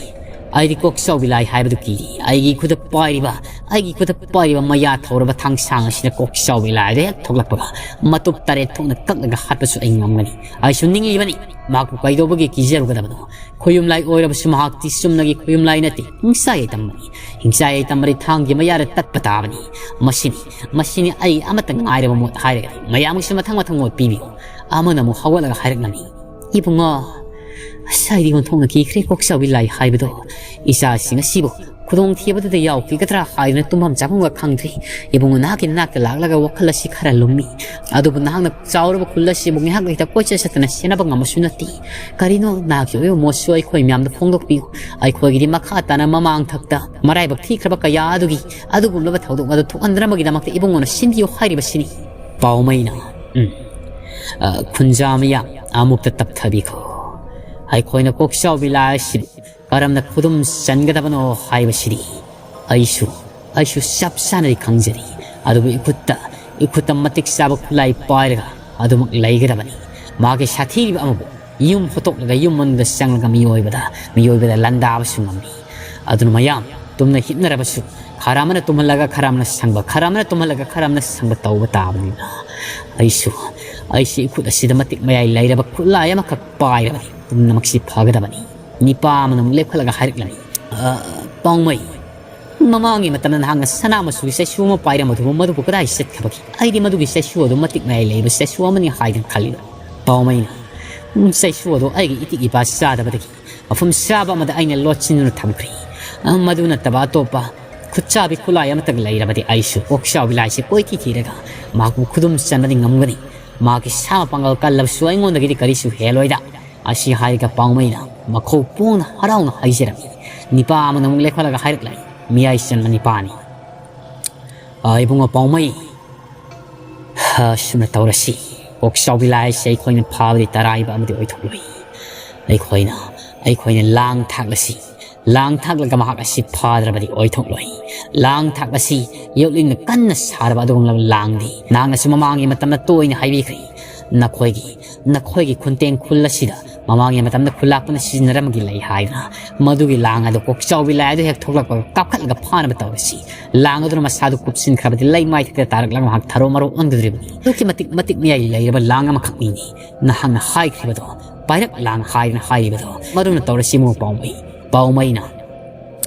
ꯑꯩꯗꯤ ꯀꯣꯛꯆꯥꯎꯕꯤ ꯂꯥꯏ ꯍꯥꯏꯕꯗꯨ ꯀꯤꯔꯤ꯫ ꯑꯩꯒꯤ ꯈꯨꯠꯇ ꯄꯥꯏꯔꯤꯕ, ꯑꯩꯒꯤ ꯈꯨꯠꯇ ꯄꯥꯏꯔꯤꯕ ꯃꯌꯥ ꯊꯧꯔꯕ ꯊꯥꯡꯁꯥꯡ ꯑꯁꯤꯅ ꯀꯣꯛꯆꯥꯎꯕꯤ ꯂꯥꯏꯗ ꯍꯦꯛ ꯊꯣꯛꯂꯛꯄꯒ ꯃꯇꯨꯞ ꯇꯔꯦꯠ ꯊꯣꯛꯅ ꯀꯛꯂꯒ ꯍꯥꯠꯄꯁꯨ ꯑꯩ ꯉꯝꯒꯅꯤ꯫ ꯑꯩꯁꯨ ꯅꯤꯡꯂꯤꯕꯅꯤ, ꯃꯍꯥꯛꯄꯨ ꯀꯩꯗꯧꯕꯒꯤ ꯀꯤꯖꯔꯨꯒꯗꯕꯅꯣ? ꯈꯣꯌꯨꯝ ꯂꯥꯏ ꯑꯣꯏꯔꯕꯁꯨ ꯃꯍꯥꯛꯇꯤ ꯆꯨꯝꯅꯒꯤ ꯈꯣꯌꯨꯝ ꯂꯥꯏ ꯅꯠꯇꯦ, ꯍꯤꯡꯆꯥ ꯌꯥꯏꯇꯝꯕꯅꯤ꯫ ꯍꯤꯡꯆꯥ ꯌꯥꯏꯇꯝꯕꯗꯤ ꯊꯥꯡꯒꯤ ꯃꯌꯥꯗ ꯇꯠꯄ ꯇꯥꯕꯅꯤ꯫ ꯃꯁꯤꯅꯤ, ꯃꯁꯤꯅꯤ ꯑꯩ ꯑꯃꯠꯇ ꯉꯥꯏꯔꯕ ꯃꯣꯠ ꯍꯥꯏꯔꯒꯗꯤ ꯃꯌꯥꯝꯒꯤꯁꯨ ꯃꯊꯪ ꯃꯊꯪ ꯃꯣꯠ ꯄꯤꯕꯤꯌꯨ꯫" ꯑꯃꯅ ꯑꯃꯨꯛ ꯍꯧꯒꯠꯂꯒ ꯍꯥꯏꯔꯛꯂꯝꯃꯤ, "ꯏꯕꯨꯡꯉꯣ, ꯑꯁ, ꯑꯩꯗꯤ ꯑꯣꯟꯊꯣꯛꯅ ꯀꯤꯈ꯭ꯔꯦ ꯀꯣꯛꯆꯥꯎꯕꯤ ꯂꯥꯏ ꯍꯥꯏꯕꯗꯣ꯫ ꯏꯆꯥꯁꯤꯡ ꯑꯁꯤꯕꯨ ꯈꯨꯗꯣꯡꯊꯤꯕꯗꯨꯗ ꯌꯥꯎꯈꯤꯒꯗ꯭ꯔꯥ ꯍꯥꯏꯗꯨꯅ ꯇꯨꯝꯐꯝ ꯆꯥꯐꯝꯒ ꯈꯪꯗ꯭ꯔꯤ꯫ ꯏꯕꯨꯡꯉꯣ, ꯅꯍꯥꯛꯀꯤ ꯅꯥꯛꯇ ꯂꯥꯛꯂꯒ ꯋꯥꯈꯜ ꯑꯁꯤ ꯈꯔ ꯂꯨꯝꯃꯤ꯫ ꯑꯗꯨꯕꯨ ꯅꯍꯥꯛꯅ ꯆꯥꯎꯔꯕ ꯈꯨꯜ ꯑꯁꯤꯕꯨ ꯉꯥꯏꯍꯥꯛ ꯂꯩꯇ ꯀꯣꯏꯆꯠ ꯆꯠꯇꯅ ꯁꯦꯟꯅꯕ ꯉꯝꯕꯁꯨ ꯅꯠꯇꯦ꯫ ꯀꯔꯤꯅꯣ, ꯅꯍꯥꯛꯀꯤ ꯑꯣꯏꯕ ꯃꯣꯠꯁꯨ ꯑꯩꯈꯣꯏ ꯃꯌꯥꯝꯗ ꯐꯣꯡꯗꯣꯛꯄꯤꯌꯨ꯫ ꯑꯩꯈꯣꯏꯒꯤꯗꯤ ꯃꯈꯥ ꯇꯥꯅ ꯃꯃꯥꯡ ꯊꯛꯇ ꯃꯔꯥꯏꯕꯛ ꯊꯤꯈ꯭ꯔꯕ ꯀꯌꯥ ꯑꯗꯨꯒꯤ ꯑꯗꯨꯒꯨꯝꯂꯕ ꯊꯧꯗꯣꯛ ꯑꯗꯨ ꯊꯣꯛꯍꯟꯗꯅꯕꯒꯤꯗꯃꯛꯇ ꯏꯕꯨꯡꯉꯣꯅ ꯁꯤꯟꯕꯤꯌꯨ ꯍꯥꯏꯔꯤꯕꯁꯤꯅꯤ꯫" ꯄꯥꯎꯃꯩꯅ, "ꯎꯝ, ꯑ, ꯈꯨꯟꯖꯥ ꯃꯤꯌꯥꯝ ꯑꯃꯨꯛꯇ ꯇꯞꯊꯕꯤꯈꯣ꯫ ꯑꯩꯈꯣꯏꯅ ꯀꯣꯛꯆꯥꯎꯕꯤ ꯂꯥꯏ ꯑꯁꯤꯕꯨ ꯀꯔꯝꯅ ꯈꯨꯗꯨꯝ ꯆꯟꯒꯗꯕꯅꯣ ꯍꯥꯏꯕꯁꯤꯗꯤ ꯑꯩꯁꯨ, ꯑꯩꯁꯨ ꯆꯞ ꯆꯥꯅꯗꯤ ꯈꯪꯖꯔꯤ꯫ ꯑꯗꯨꯕꯨ ꯏꯈꯨꯠꯇ, ꯏꯈꯨꯠꯇ ꯃꯇꯤꯛ ꯆꯥꯕ ꯈꯨꯠꯂꯥꯏ ꯄꯥꯏꯔꯒ ꯑꯗꯨꯃꯛ ꯂꯩꯒꯗꯕꯅꯤ꯫ ꯃꯥꯒꯤ ꯁꯥꯊꯤꯔꯤꯕ ꯑꯃꯕꯨ ꯌꯨꯝ ꯍꯨꯠꯇꯣꯛꯂꯒ ꯌꯨꯝ ꯃꯅꯨꯡꯗ ꯆꯪꯂꯒ ꯃꯤꯑꯣꯏꯕꯗ, ꯃꯤꯑꯣꯏꯕꯗ ꯂꯥꯟꯗꯥꯕꯁꯨ ꯉꯝꯃꯤ꯫ ꯑꯗꯨꯅ ꯃꯌꯥꯝ ꯇꯨꯝꯅ ꯍꯤꯞꯅꯔꯕꯁꯨ ꯈꯔ ꯑꯃꯅ ꯇꯨꯝꯍꯜꯂꯒ ꯈꯔ ꯑꯃꯅ ꯁꯪꯕ, ꯈꯔ ꯑꯃꯅ ꯇꯨꯝꯍꯜꯂꯒ ꯈꯔ ꯑꯃꯅ ꯁꯪꯕ ꯇꯧꯕ ꯇꯥꯕꯅꯤꯅ ꯑꯩꯁꯨ, ꯑꯩꯁꯨ ꯏꯈꯨꯠ ꯑꯁꯤꯗ ꯃꯇꯤꯛ ꯃꯌꯥꯏ ꯂꯩꯔꯕ ꯈꯨꯠꯂꯥꯏ ꯑꯃꯈꯛ ꯄꯥꯏꯔꯕꯅꯤ꯫ ꯄꯨꯝꯅꯃꯛꯁꯤ ꯐꯒꯗꯕꯅꯤ꯫" ꯅꯤꯄꯥ ꯑꯃꯅ ꯑꯃꯨꯛ ꯂꯦꯞꯈꯠꯂꯒ ꯍꯥꯏꯔꯛꯂꯝꯃꯤ, "ꯑ, ꯄꯥꯎꯃꯩ, ꯃꯃꯥꯡꯒꯤ ꯃꯇꯝꯗ ꯅꯍꯥꯛꯅ ꯁꯅꯥ ꯃꯆꯨꯒꯤ ꯆꯩꯁꯨ ꯑꯃ ꯄꯥꯏꯔꯝꯕꯗꯨꯕꯨ ꯃꯗꯨꯕꯨ ꯀꯗꯥꯏ ꯆꯠꯈ꯭ꯔꯕꯒꯦ? ꯑꯩꯗꯤ ꯃꯗꯨꯒꯤ ꯆꯩꯁꯨ ꯑꯗꯨ ꯃꯇꯤꯛ ꯃꯌꯥꯏ ꯂꯩꯕ ꯆꯩꯁꯨ ꯑꯃꯅꯤ ꯍꯥꯏꯗꯨꯅ ꯈꯜꯂꯤꯕ?" ꯄꯥꯎꯃꯩꯅ, "ꯎꯝ, ꯆꯩꯁꯨ ꯑꯗꯨ ꯑꯩꯒꯤ ꯏꯇꯤꯛ ꯏꯄꯥ ꯆꯥꯗꯕꯗꯒꯤ ꯃꯐꯝ ꯆꯥꯕ ꯑꯃꯗ ꯑꯩꯅ ꯂꯣꯠꯁꯤꯟꯗꯨꯅ ꯊꯝꯈ꯭ꯔꯦ꯫ ꯑ, ꯃꯗꯨ ꯅꯠꯇꯕ ꯑꯇꯣꯞꯄ ꯈꯨꯠꯆꯥꯕꯤ ꯈꯨꯠꯂꯥꯏ ꯑꯃꯠꯇꯒ ꯂꯩꯔꯕꯗꯤ ꯑꯩꯁꯨ ꯀꯣꯛꯆꯥꯎꯕꯤ ꯂꯥꯏꯁꯦ ꯀꯣꯏꯊꯤ ꯊꯤꯔꯒ ꯃꯍꯥꯛꯄꯨ ꯈꯨꯗꯨꯝ ꯆꯟꯕꯗꯤ ꯉꯝꯒꯅꯤ꯫ ꯃꯍꯥꯛꯀꯤ ꯁꯥ ꯃꯄꯥꯡꯒꯜ ꯀꯜꯂꯕꯁꯨ ꯑꯩꯉꯣꯟꯗꯒꯤꯗꯤ ꯀꯔꯤꯁꯨ ꯍꯦꯜꯂꯣꯏꯗ꯫" ꯑꯁꯤ ꯍꯥꯏꯔꯒ ꯄꯥꯎꯃꯩꯅ ꯃꯈꯧ ꯄꯣꯡꯅ ꯍꯔꯥꯎꯅ ꯍꯥꯏꯖꯔꯝꯃꯤ꯫ ꯅꯤꯄꯥ ꯑꯃꯅ ꯑꯃꯨꯛ ꯂꯦꯞꯈꯠꯂꯒ ꯍꯥꯏꯔꯛꯂꯝꯃꯤ, "ꯃꯤꯌꯥꯏ ꯆꯟꯕ ꯅꯤꯄꯥꯅꯤ꯫ ꯑ, ꯏꯕꯨꯡꯉꯣ ꯄꯥꯎꯃꯩ, ꯑꯁꯨꯝꯅ ꯇꯧꯔꯁꯤ꯫ ꯀꯣꯛꯆꯥꯎꯕꯤ ꯂꯥꯏ ꯑꯁꯤ ꯑꯩꯈꯣꯏꯅ ꯐꯥꯕꯗꯤ ꯇꯔꯥꯏꯕ ꯑꯃꯗꯤ ꯑꯣꯏꯊꯣꯛꯂꯣꯏ꯫ ꯑꯩꯈꯣꯏꯅ, ꯑꯩꯈꯣꯏꯅ ꯂꯥꯡ ꯊꯥꯛꯂꯁꯤ꯫ ꯂꯥꯡ ꯊꯥꯛꯂꯒ ꯃꯍꯥꯛ ꯑꯁꯤ ꯐꯥꯗ꯭ꯔꯕꯗꯤ ꯑꯣꯏꯊꯣꯛꯂꯣꯏ꯫ ꯂꯥꯡ ꯊꯥꯛꯂꯁꯤ꯫ ꯌꯣꯠꯂꯤꯡꯅ ꯀꯟꯅ ꯁꯥꯔꯕ ꯑꯗꯨꯒꯨꯝꯂꯕ ꯂꯥꯡꯗꯤ꯫ ꯅꯍꯥꯛꯅꯁꯨ ꯃꯃꯥꯡꯒꯤ ꯃꯇꯝꯗ ꯇꯣꯏꯅ ꯍꯥꯏꯕꯤꯈ꯭ꯔꯦ꯫ ꯅꯈꯣꯏꯒꯤ, ꯅꯈꯣꯏꯒꯤ ꯈꯨꯟꯇꯦꯡ ꯈꯨꯜ ꯑꯁꯤꯗ ꯃꯃꯥꯡꯒꯤ ꯃꯇꯝꯗ ꯈꯨꯜꯂꯥꯛꯄꯅ ꯁꯤꯖꯤꯟꯅꯔꯝꯕꯒꯤ ꯂꯩ ꯍꯥꯏꯗꯅ꯫ ꯃꯗꯨꯒꯤ ꯂꯥꯡ ꯑꯗꯨ ꯀꯣꯛꯆꯥꯎꯕꯤ ꯂꯥꯏ ꯑꯗꯨ ꯍꯦꯛ ꯊꯣꯛꯂꯛꯄꯒ ꯀꯥꯞꯈꯠꯂꯒ ꯐꯥꯅꯕ ꯇꯧꯔꯁꯤ꯫ ꯂꯥꯡ ꯑꯗꯨꯅ ꯃꯁꯥꯗꯨ ꯀꯨꯞꯁꯤꯟꯈ꯭ꯔꯕꯗꯤ ꯂꯩꯃꯥꯏ ꯊꯛꯇ ꯇꯥꯔꯛꯂꯒ ꯃꯍꯥꯛ ꯊꯔꯣ ꯃꯔꯣ ꯑꯣꯟꯒꯗꯧꯔꯤꯕꯅꯤ꯫ ꯑꯗꯨꯛꯀꯤ ꯃꯇꯤꯛ, ꯃꯇꯤꯛ ꯃꯌꯥꯏ ꯂꯩꯔꯕ ꯂꯥꯡ ꯑꯃꯈꯛꯅꯤꯅꯦ ꯅꯍꯥꯛꯅ ꯍꯥꯏꯈ꯭ꯔꯤꯕꯗꯣ, ꯄꯥꯏꯔꯛ ꯂꯥꯡ ꯍꯥꯏꯗꯅ ꯍꯥꯏꯔꯤꯕꯗꯣ꯫ ꯃꯗꯨꯅ ꯇꯧꯔꯁꯤ ꯏꯕꯨꯡꯉꯣ ꯄꯥꯎꯃꯩ꯫ ꯄꯥꯎꯃꯩꯅ,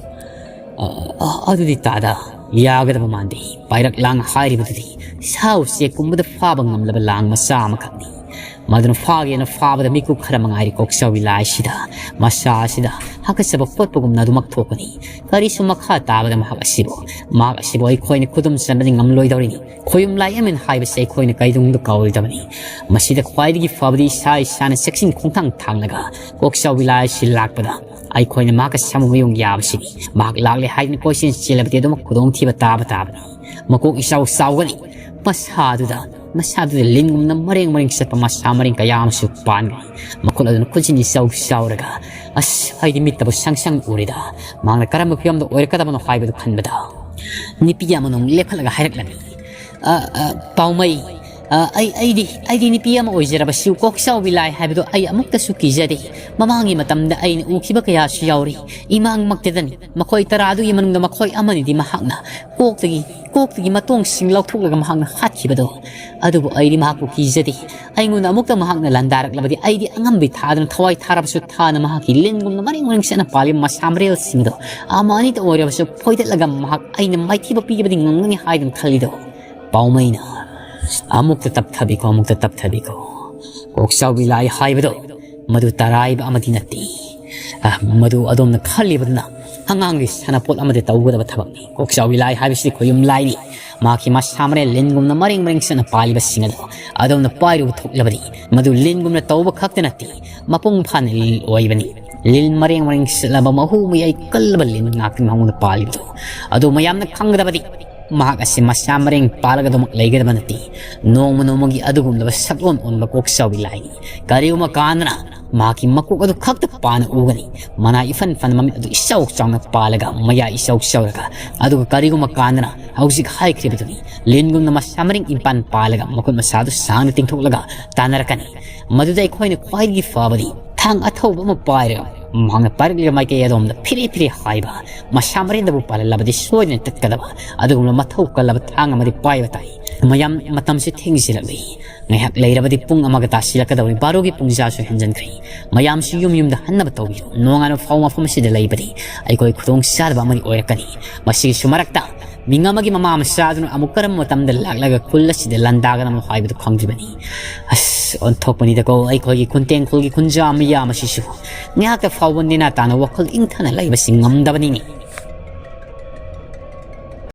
"ꯑ, ꯑ, ꯑꯗꯨꯗꯤ ꯇꯥꯗ, ꯌꯥꯒꯗꯕ ꯃꯥꯟꯗꯦ꯫ ꯄꯥꯏꯔꯛ ꯂꯥꯡ ꯍꯥꯏꯔꯤꯕꯗꯨꯗꯤ ꯁꯥ ꯎꯆꯦꯛꯀꯨꯝꯕꯗ ꯐꯥꯕ ꯉꯝꯂꯕ ꯂꯥꯡ ꯃꯆꯥ ꯑꯃꯈꯛꯅꯤ꯫ ꯃꯗꯨꯅ ꯐꯥꯒꯦꯅ ꯐꯥꯕꯗ ꯃꯤꯀꯨꯞ ꯈꯔ ꯃꯉꯥꯏꯔꯦ ꯀꯣꯛꯆꯥꯎꯕꯤ ꯂꯥꯏꯁꯤꯗ, ꯃꯁꯥ ꯑꯁꯤꯗ ꯍꯥꯀꯠꯆꯕ ꯈꯣꯠꯄꯒꯨꯝꯅ ꯑꯗꯨꯃꯛ ꯊꯣꯛꯀꯅꯤ꯫ ꯀꯔꯤꯁꯨ ꯃꯈꯥ ꯇꯥꯕꯗ ꯃꯍꯥꯛ ꯑꯁꯤꯕꯨ, ꯃꯍꯥꯛ ꯑꯁꯤꯕꯨ ꯑꯩꯈꯣꯏꯅ ꯈꯨꯗꯨꯝ ꯆꯟꯕꯗꯤ ꯉꯝꯂꯣꯏꯗꯧꯔꯤꯅꯤ꯫ ꯈꯣꯌꯨꯝ ꯂꯥꯏ ꯑꯃꯅꯤ ꯍꯥꯏꯕꯁꯤ ꯑꯩꯈꯣꯏꯅ ꯀꯩꯗꯧꯅꯨꯡꯗ ꯀꯥꯎꯔꯣꯏꯗꯕꯅꯤ꯫ ꯃꯁꯤꯗ ꯈ꯭ꯋꯥꯏꯗꯒꯤ ꯐꯕꯗꯤ ꯏꯁꯥ ꯏꯁꯥꯅ ꯆꯦꯛꯁꯤꯟ ꯈꯣꯡꯊꯥꯡ ꯊꯥꯡꯂꯒ ꯀꯣꯛꯆꯥꯎꯕꯤ ꯂꯥꯏ ꯑꯁꯤ ꯂꯥꯛꯄꯗ ꯑꯩꯈꯣꯏꯅ ꯃꯍꯥꯛꯀ ꯁꯃꯨ ꯃꯌꯣꯡ ꯌꯥꯕꯁꯤꯅꯤ꯫ ꯃꯍꯥꯛ ꯂꯥꯛꯂꯦ ꯍꯥꯏꯗꯨꯅ ꯀꯣꯏꯆꯦꯟ ꯆꯦꯜꯂꯕꯗꯤ ꯑꯗꯨꯃꯛ ꯈꯨꯗꯣꯡꯊꯤꯕ ꯇꯥꯕ ꯇꯥꯕꯅꯤ꯫ ꯃꯀꯣꯛ ꯏꯆꯥꯎ ꯆꯥꯎꯒꯅꯤ꯫ ꯃꯁꯥꯗꯨꯗ, ꯃꯁꯥꯗꯨꯗ ꯂꯤꯟꯒꯨꯝꯅ ꯃꯔꯦꯡ ꯃꯔꯦꯡ ꯆꯠꯄ ꯃꯁꯥ ꯃꯔꯦꯡ ꯀꯌꯥ ꯑꯃꯁꯨ ꯄꯥꯟꯒꯅꯤ꯫ ꯃꯈꯨꯠ ꯑꯗꯨꯅ ꯈꯨꯠꯁꯤꯟ ꯏꯆꯥꯎ ꯆꯥꯎꯔꯒ, "ꯑꯁ, ꯑꯩꯗꯤ ꯃꯤꯠꯇꯕꯨ ꯁꯪ ꯁꯪ ꯎꯔꯦꯗ꯫ ꯃꯍꯥꯛꯅ ꯀꯔꯝꯕ ꯐꯤꯕꯝꯗ ꯑꯣꯏꯔꯛꯀꯗꯕꯅꯣ ꯍꯥꯏꯕꯗꯨ ꯈꯟꯕꯗ꯫" ꯅꯨꯄꯤ ꯑꯃꯅ ꯑꯃꯨꯛ ꯂꯦꯞꯈꯠꯂꯒ ꯍꯥꯏꯔꯛꯂꯝꯃꯤ, "ꯑ, ꯑ, ꯄꯥꯎꯃꯩ, ꯑ, ꯑꯩ, ꯑꯩꯗꯤ, ꯑꯩꯗꯤ ꯅꯨꯄꯤ ꯑꯃ ꯑꯣꯏꯖꯔꯕꯁꯨ ꯀꯣꯛꯆꯥꯎꯕꯤ ꯂꯥꯏ ꯍꯥꯏꯕꯗꯣ ꯑꯩ ꯑꯃꯨꯛꯇꯁꯨ ꯀꯤꯖꯗꯦ꯫ ꯃꯃꯥꯡꯒꯤ ꯃꯇꯝꯗ ꯑꯩꯅ ꯎꯈꯤꯕ ꯀꯌꯥꯁꯨ ꯌꯥꯎꯔꯤ꯫ ꯏꯃꯥꯡꯃꯛꯇꯗꯅꯤ꯫ ꯃꯈꯣꯏ ꯇꯔꯥꯗꯨꯒꯤ ꯃꯅꯨꯡꯗ ꯃꯈꯣꯏ ꯑꯃꯅꯤꯗꯤ ꯃꯍꯥꯛꯅ ꯀꯣꯛꯇꯒꯤ, ꯀꯣꯛꯇꯒꯤ ꯃꯇꯣꯡꯁꯤꯡ ꯂꯧꯊꯣꯛꯂꯒ ꯃꯍꯥꯛꯅ ꯍꯥꯠꯈꯤꯕꯗꯣ꯫ ꯑꯗꯨꯕꯨ ꯑꯩꯗꯤ ꯃꯍꯥꯛꯄꯨ ꯀꯤꯖꯗꯦ꯫ ꯑꯩꯉꯣꯟꯗ ꯑꯃꯨꯛꯇ ꯃꯍꯥꯛꯅ ꯂꯥꯟꯗꯥꯔꯛꯂꯕꯗꯤ ꯑꯩꯗꯤ ꯑꯉꯝꯕꯤ ꯊꯥꯗꯨꯅ ꯊꯋꯥꯏ ꯊꯥꯔꯕꯁꯨ ꯊꯥꯅ ꯃꯍꯥꯛꯀꯤ ꯂꯤꯟꯒꯨꯝꯅ ꯃꯔꯦꯡ ꯃꯔꯦꯡ ꯆꯠꯅ ꯄꯥꯜꯂꯤꯕ ꯃꯁꯥ ꯃꯔꯦꯜꯁꯤꯡꯗꯣ ꯑꯃ ꯑꯅꯤꯇ ꯑꯣꯏꯔꯕꯁꯨ ꯐꯣꯏꯗꯠꯂꯒ ꯃꯍꯥꯛ ꯑꯩꯅ ꯃꯥꯏꯊꯤꯕ ꯄꯤꯕꯗꯤ ꯉꯝꯒꯅꯤ ꯍꯥꯏꯗꯨꯅ ꯈꯜꯂꯤꯗꯣ꯫ ꯄꯥꯎꯃꯩꯅ ꯑꯃꯨꯛꯇ ꯇꯞꯊꯕꯤꯈꯣ, ꯑꯃꯨꯛꯇ ꯇꯞꯊꯕꯤꯈꯣ꯫ ꯀꯣꯛꯆꯥꯎꯕꯤ ꯂꯥꯏ ꯍꯥꯏꯕꯗꯣ ꯃꯗꯨ ꯇꯔꯥꯏꯕ ꯑꯃꯗꯤ ꯅꯠꯇꯦ꯫ ꯑ, ꯃꯗꯨ ꯑꯗꯣꯝꯅ ꯈꯜꯂꯤꯕꯗꯨꯅ ꯑꯉꯥꯡꯒꯤ ꯁꯥꯟꯅꯄꯣꯠ ꯑꯃꯗ ꯇꯧꯒꯗꯕ ꯊꯕꯛꯅꯤ꯫ ꯀꯣꯛꯆꯥꯎꯕꯤ ꯂꯥꯏ ꯍꯥꯏꯕꯁꯤꯗꯤ ꯈꯨꯌꯨꯝ ꯂꯥꯏꯅꯤ꯫ ꯃꯍꯥꯛꯀꯤ ꯃꯁꯥ ꯃꯔꯦꯜ ꯂꯤꯟꯒꯨꯝꯅ ꯃꯔꯦꯡ ꯃꯔꯦꯡ ꯆꯠꯅ ꯄꯥꯜꯂꯤꯕꯁꯤꯡ ꯑꯗꯣ ꯑꯗꯣꯝꯅ ꯄꯥꯏꯔꯨꯕ ꯊꯣꯛꯂꯕꯗꯤ ꯃꯗꯨ ꯂꯤꯟꯒꯨꯝꯅ ꯇꯧꯕ ꯈꯛꯇ ꯅꯠꯇꯦ, ꯃꯄꯨꯡ ꯐꯥꯅ ꯂꯤꯟ ꯑꯣꯏꯕꯅꯤ꯫ ꯂꯤꯟ ꯃꯔꯦꯡ ꯃꯔꯦꯡ ꯆꯠꯂꯕ ꯃꯍꯨ ꯃꯌꯥꯏ ꯀꯜꯂꯕ ꯂꯤꯟ ꯉꯥꯛꯇꯅꯤ ꯃꯉꯣꯟꯗ ꯄꯥꯜꯂꯤꯕꯗꯨ꯫ ꯑꯗꯨ ꯃꯌꯥꯝꯅ ꯈꯪꯒꯗꯕꯗꯤ ꯃꯍꯥꯛ ꯑꯁꯤ ꯃꯁꯥ ꯃꯔꯦꯡ ꯄꯥꯜꯂꯒ ꯑꯗꯨꯃꯛ ꯂꯩꯒꯗꯕ ꯅꯠꯇꯦ꯫ ꯅꯣꯡꯃ ꯅꯣꯡꯃꯒꯤ ꯑꯗꯨꯒꯨꯝꯂꯕ ꯁꯛꯂꯣꯟ ꯑꯣꯟꯕ ꯀꯣꯛꯆꯥꯎꯕꯤ ꯂꯥꯏꯅꯤ꯫ ꯀꯔꯤꯒꯨꯝꯕ ꯀꯥꯟꯗꯅ ꯃꯍꯥꯛꯀꯤ ꯃꯀꯣꯛ ꯑꯗꯨ ꯈꯛꯇ ꯄꯥꯅ ꯎꯒꯅꯤ꯫ ꯃꯅꯥ ꯏꯐꯟ ꯐꯟ, ꯃꯃꯤꯠ ꯑꯗꯨ ꯏꯆꯥꯎ ꯆꯥꯎꯅ ꯄꯥꯜꯂꯒ ꯃꯌꯥ ꯏꯆꯥꯎ ꯆꯥꯎꯔꯒ, ꯑꯗꯨꯒ ꯀꯔꯤꯒꯨꯝꯕ ꯀꯥꯟꯗꯅ ꯍꯧꯖꯤꯛ ꯍꯥꯏꯈ꯭ꯔꯤꯕꯗꯨꯅꯤ, ꯂꯤꯟꯒꯨꯝꯅ ꯃꯁꯥ ꯃꯔꯦꯡ ꯏꯝꯄꯥꯟ ꯄꯥꯜꯂꯒ ꯃꯈꯨꯠ ꯃꯁꯥꯗꯨ ꯁꯥꯡꯅ ꯇꯤꯡꯊꯣꯛꯂꯒ ꯇꯥꯟꯅꯔꯛꯀꯅꯤ꯫ ꯃꯗꯨꯗ ꯑꯩꯈꯣꯏꯅ ꯈ꯭ꯋꯥꯏꯗꯒꯤ ꯐꯕꯗꯤ ꯊꯥꯡ ꯑꯊꯧꯕ ꯑꯃ ꯄꯥꯏꯔꯒ ꯃꯍꯥꯛꯅ ꯄꯥꯏꯔꯛꯂꯤꯕ ꯃꯥꯏꯀꯩ ꯑꯗꯣꯝꯗ ꯐꯤꯔꯦ ꯐꯤꯔꯦ ꯍꯥꯏꯕ, ꯃꯁꯥ ꯃꯔꯦꯟꯗꯕꯨ ꯄꯥꯜꯍꯜꯂꯕꯗꯤ ꯁꯣꯏꯗꯅ ꯇꯠꯀꯗꯕ ꯑꯗꯨꯒꯨꯝꯂꯕ ꯃꯊꯧ ꯀꯜꯂꯕ ꯊꯥꯡ ꯑꯃꯗꯤ ꯄꯥꯏꯕ ꯇꯥꯏ꯫ ꯃꯌꯥꯝ, ꯃꯇꯝꯁꯤ ꯊꯦꯡꯖꯤꯜꯂꯛꯂꯤ꯫ ꯉꯥꯏꯍꯥꯛ ꯂꯩꯔꯕꯗꯤ ꯄꯨꯡ ꯑꯃꯒ ꯇꯥꯁꯤꯜꯂꯛꯀꯗꯧꯔꯤ꯫ ꯕꯥꯔꯣꯒꯤ ꯄꯨꯡꯖꯥꯁꯨ ꯍꯦꯟꯖꯟꯈ꯭ꯔꯦ꯫ ꯃꯌꯥꯝꯁꯨ ꯌꯨꯝ ꯌꯨꯝꯗ ꯍꯟꯅꯕ ꯇꯧꯕꯤꯌꯨ꯫ ꯅꯣꯡꯉꯥꯟꯕ ꯐꯥꯎ ꯃꯐꯝ ꯑꯁꯤꯗ ꯂꯩꯕꯗꯤ ꯑꯩꯈꯣꯏ ꯈꯨꯗꯣꯡ ꯆꯥꯗꯕ ꯑꯃꯗꯤ ꯑꯣꯏꯔꯛꯀꯅꯤ꯫ ꯃꯁꯤꯒꯤꯁꯨ ꯃꯔꯛꯇ ꯃꯤꯡ ꯑꯃꯒꯤ ꯃꯃꯥ ꯃꯆꯥꯗꯨꯅ ꯑꯃꯨꯛ ꯀꯔꯝꯕ ꯃꯇꯝꯗ ꯂꯥꯛꯂꯒ ꯈꯨꯜ ꯑꯁꯤꯗ ꯂꯥꯟꯗꯥꯒꯗꯕꯅꯣ ꯍꯥꯏꯕꯗꯨ ꯈꯪꯗ꯭ꯔꯤꯕꯅꯤ꯫ ꯑꯁ, ꯑꯣꯟꯊꯣꯛꯄꯅꯤꯗꯀꯣ ꯑꯩꯈꯣꯏꯒꯤ ꯈꯨꯟꯇꯦꯡ ꯈꯨꯜꯒꯤ ꯈꯨꯟꯖꯥ ꯃꯌꯥꯝ ꯑꯁꯤꯁꯨ꯫ ꯉꯥꯏꯍꯥꯛꯇ ꯐꯥꯎꯕ ꯅꯦꯅꯥ ꯇꯥꯅ ꯋꯥꯈꯜ ꯏꯪꯊꯅ ꯂꯩꯕꯁꯤ ꯉꯝꯗꯕꯅꯤꯅꯦ꯫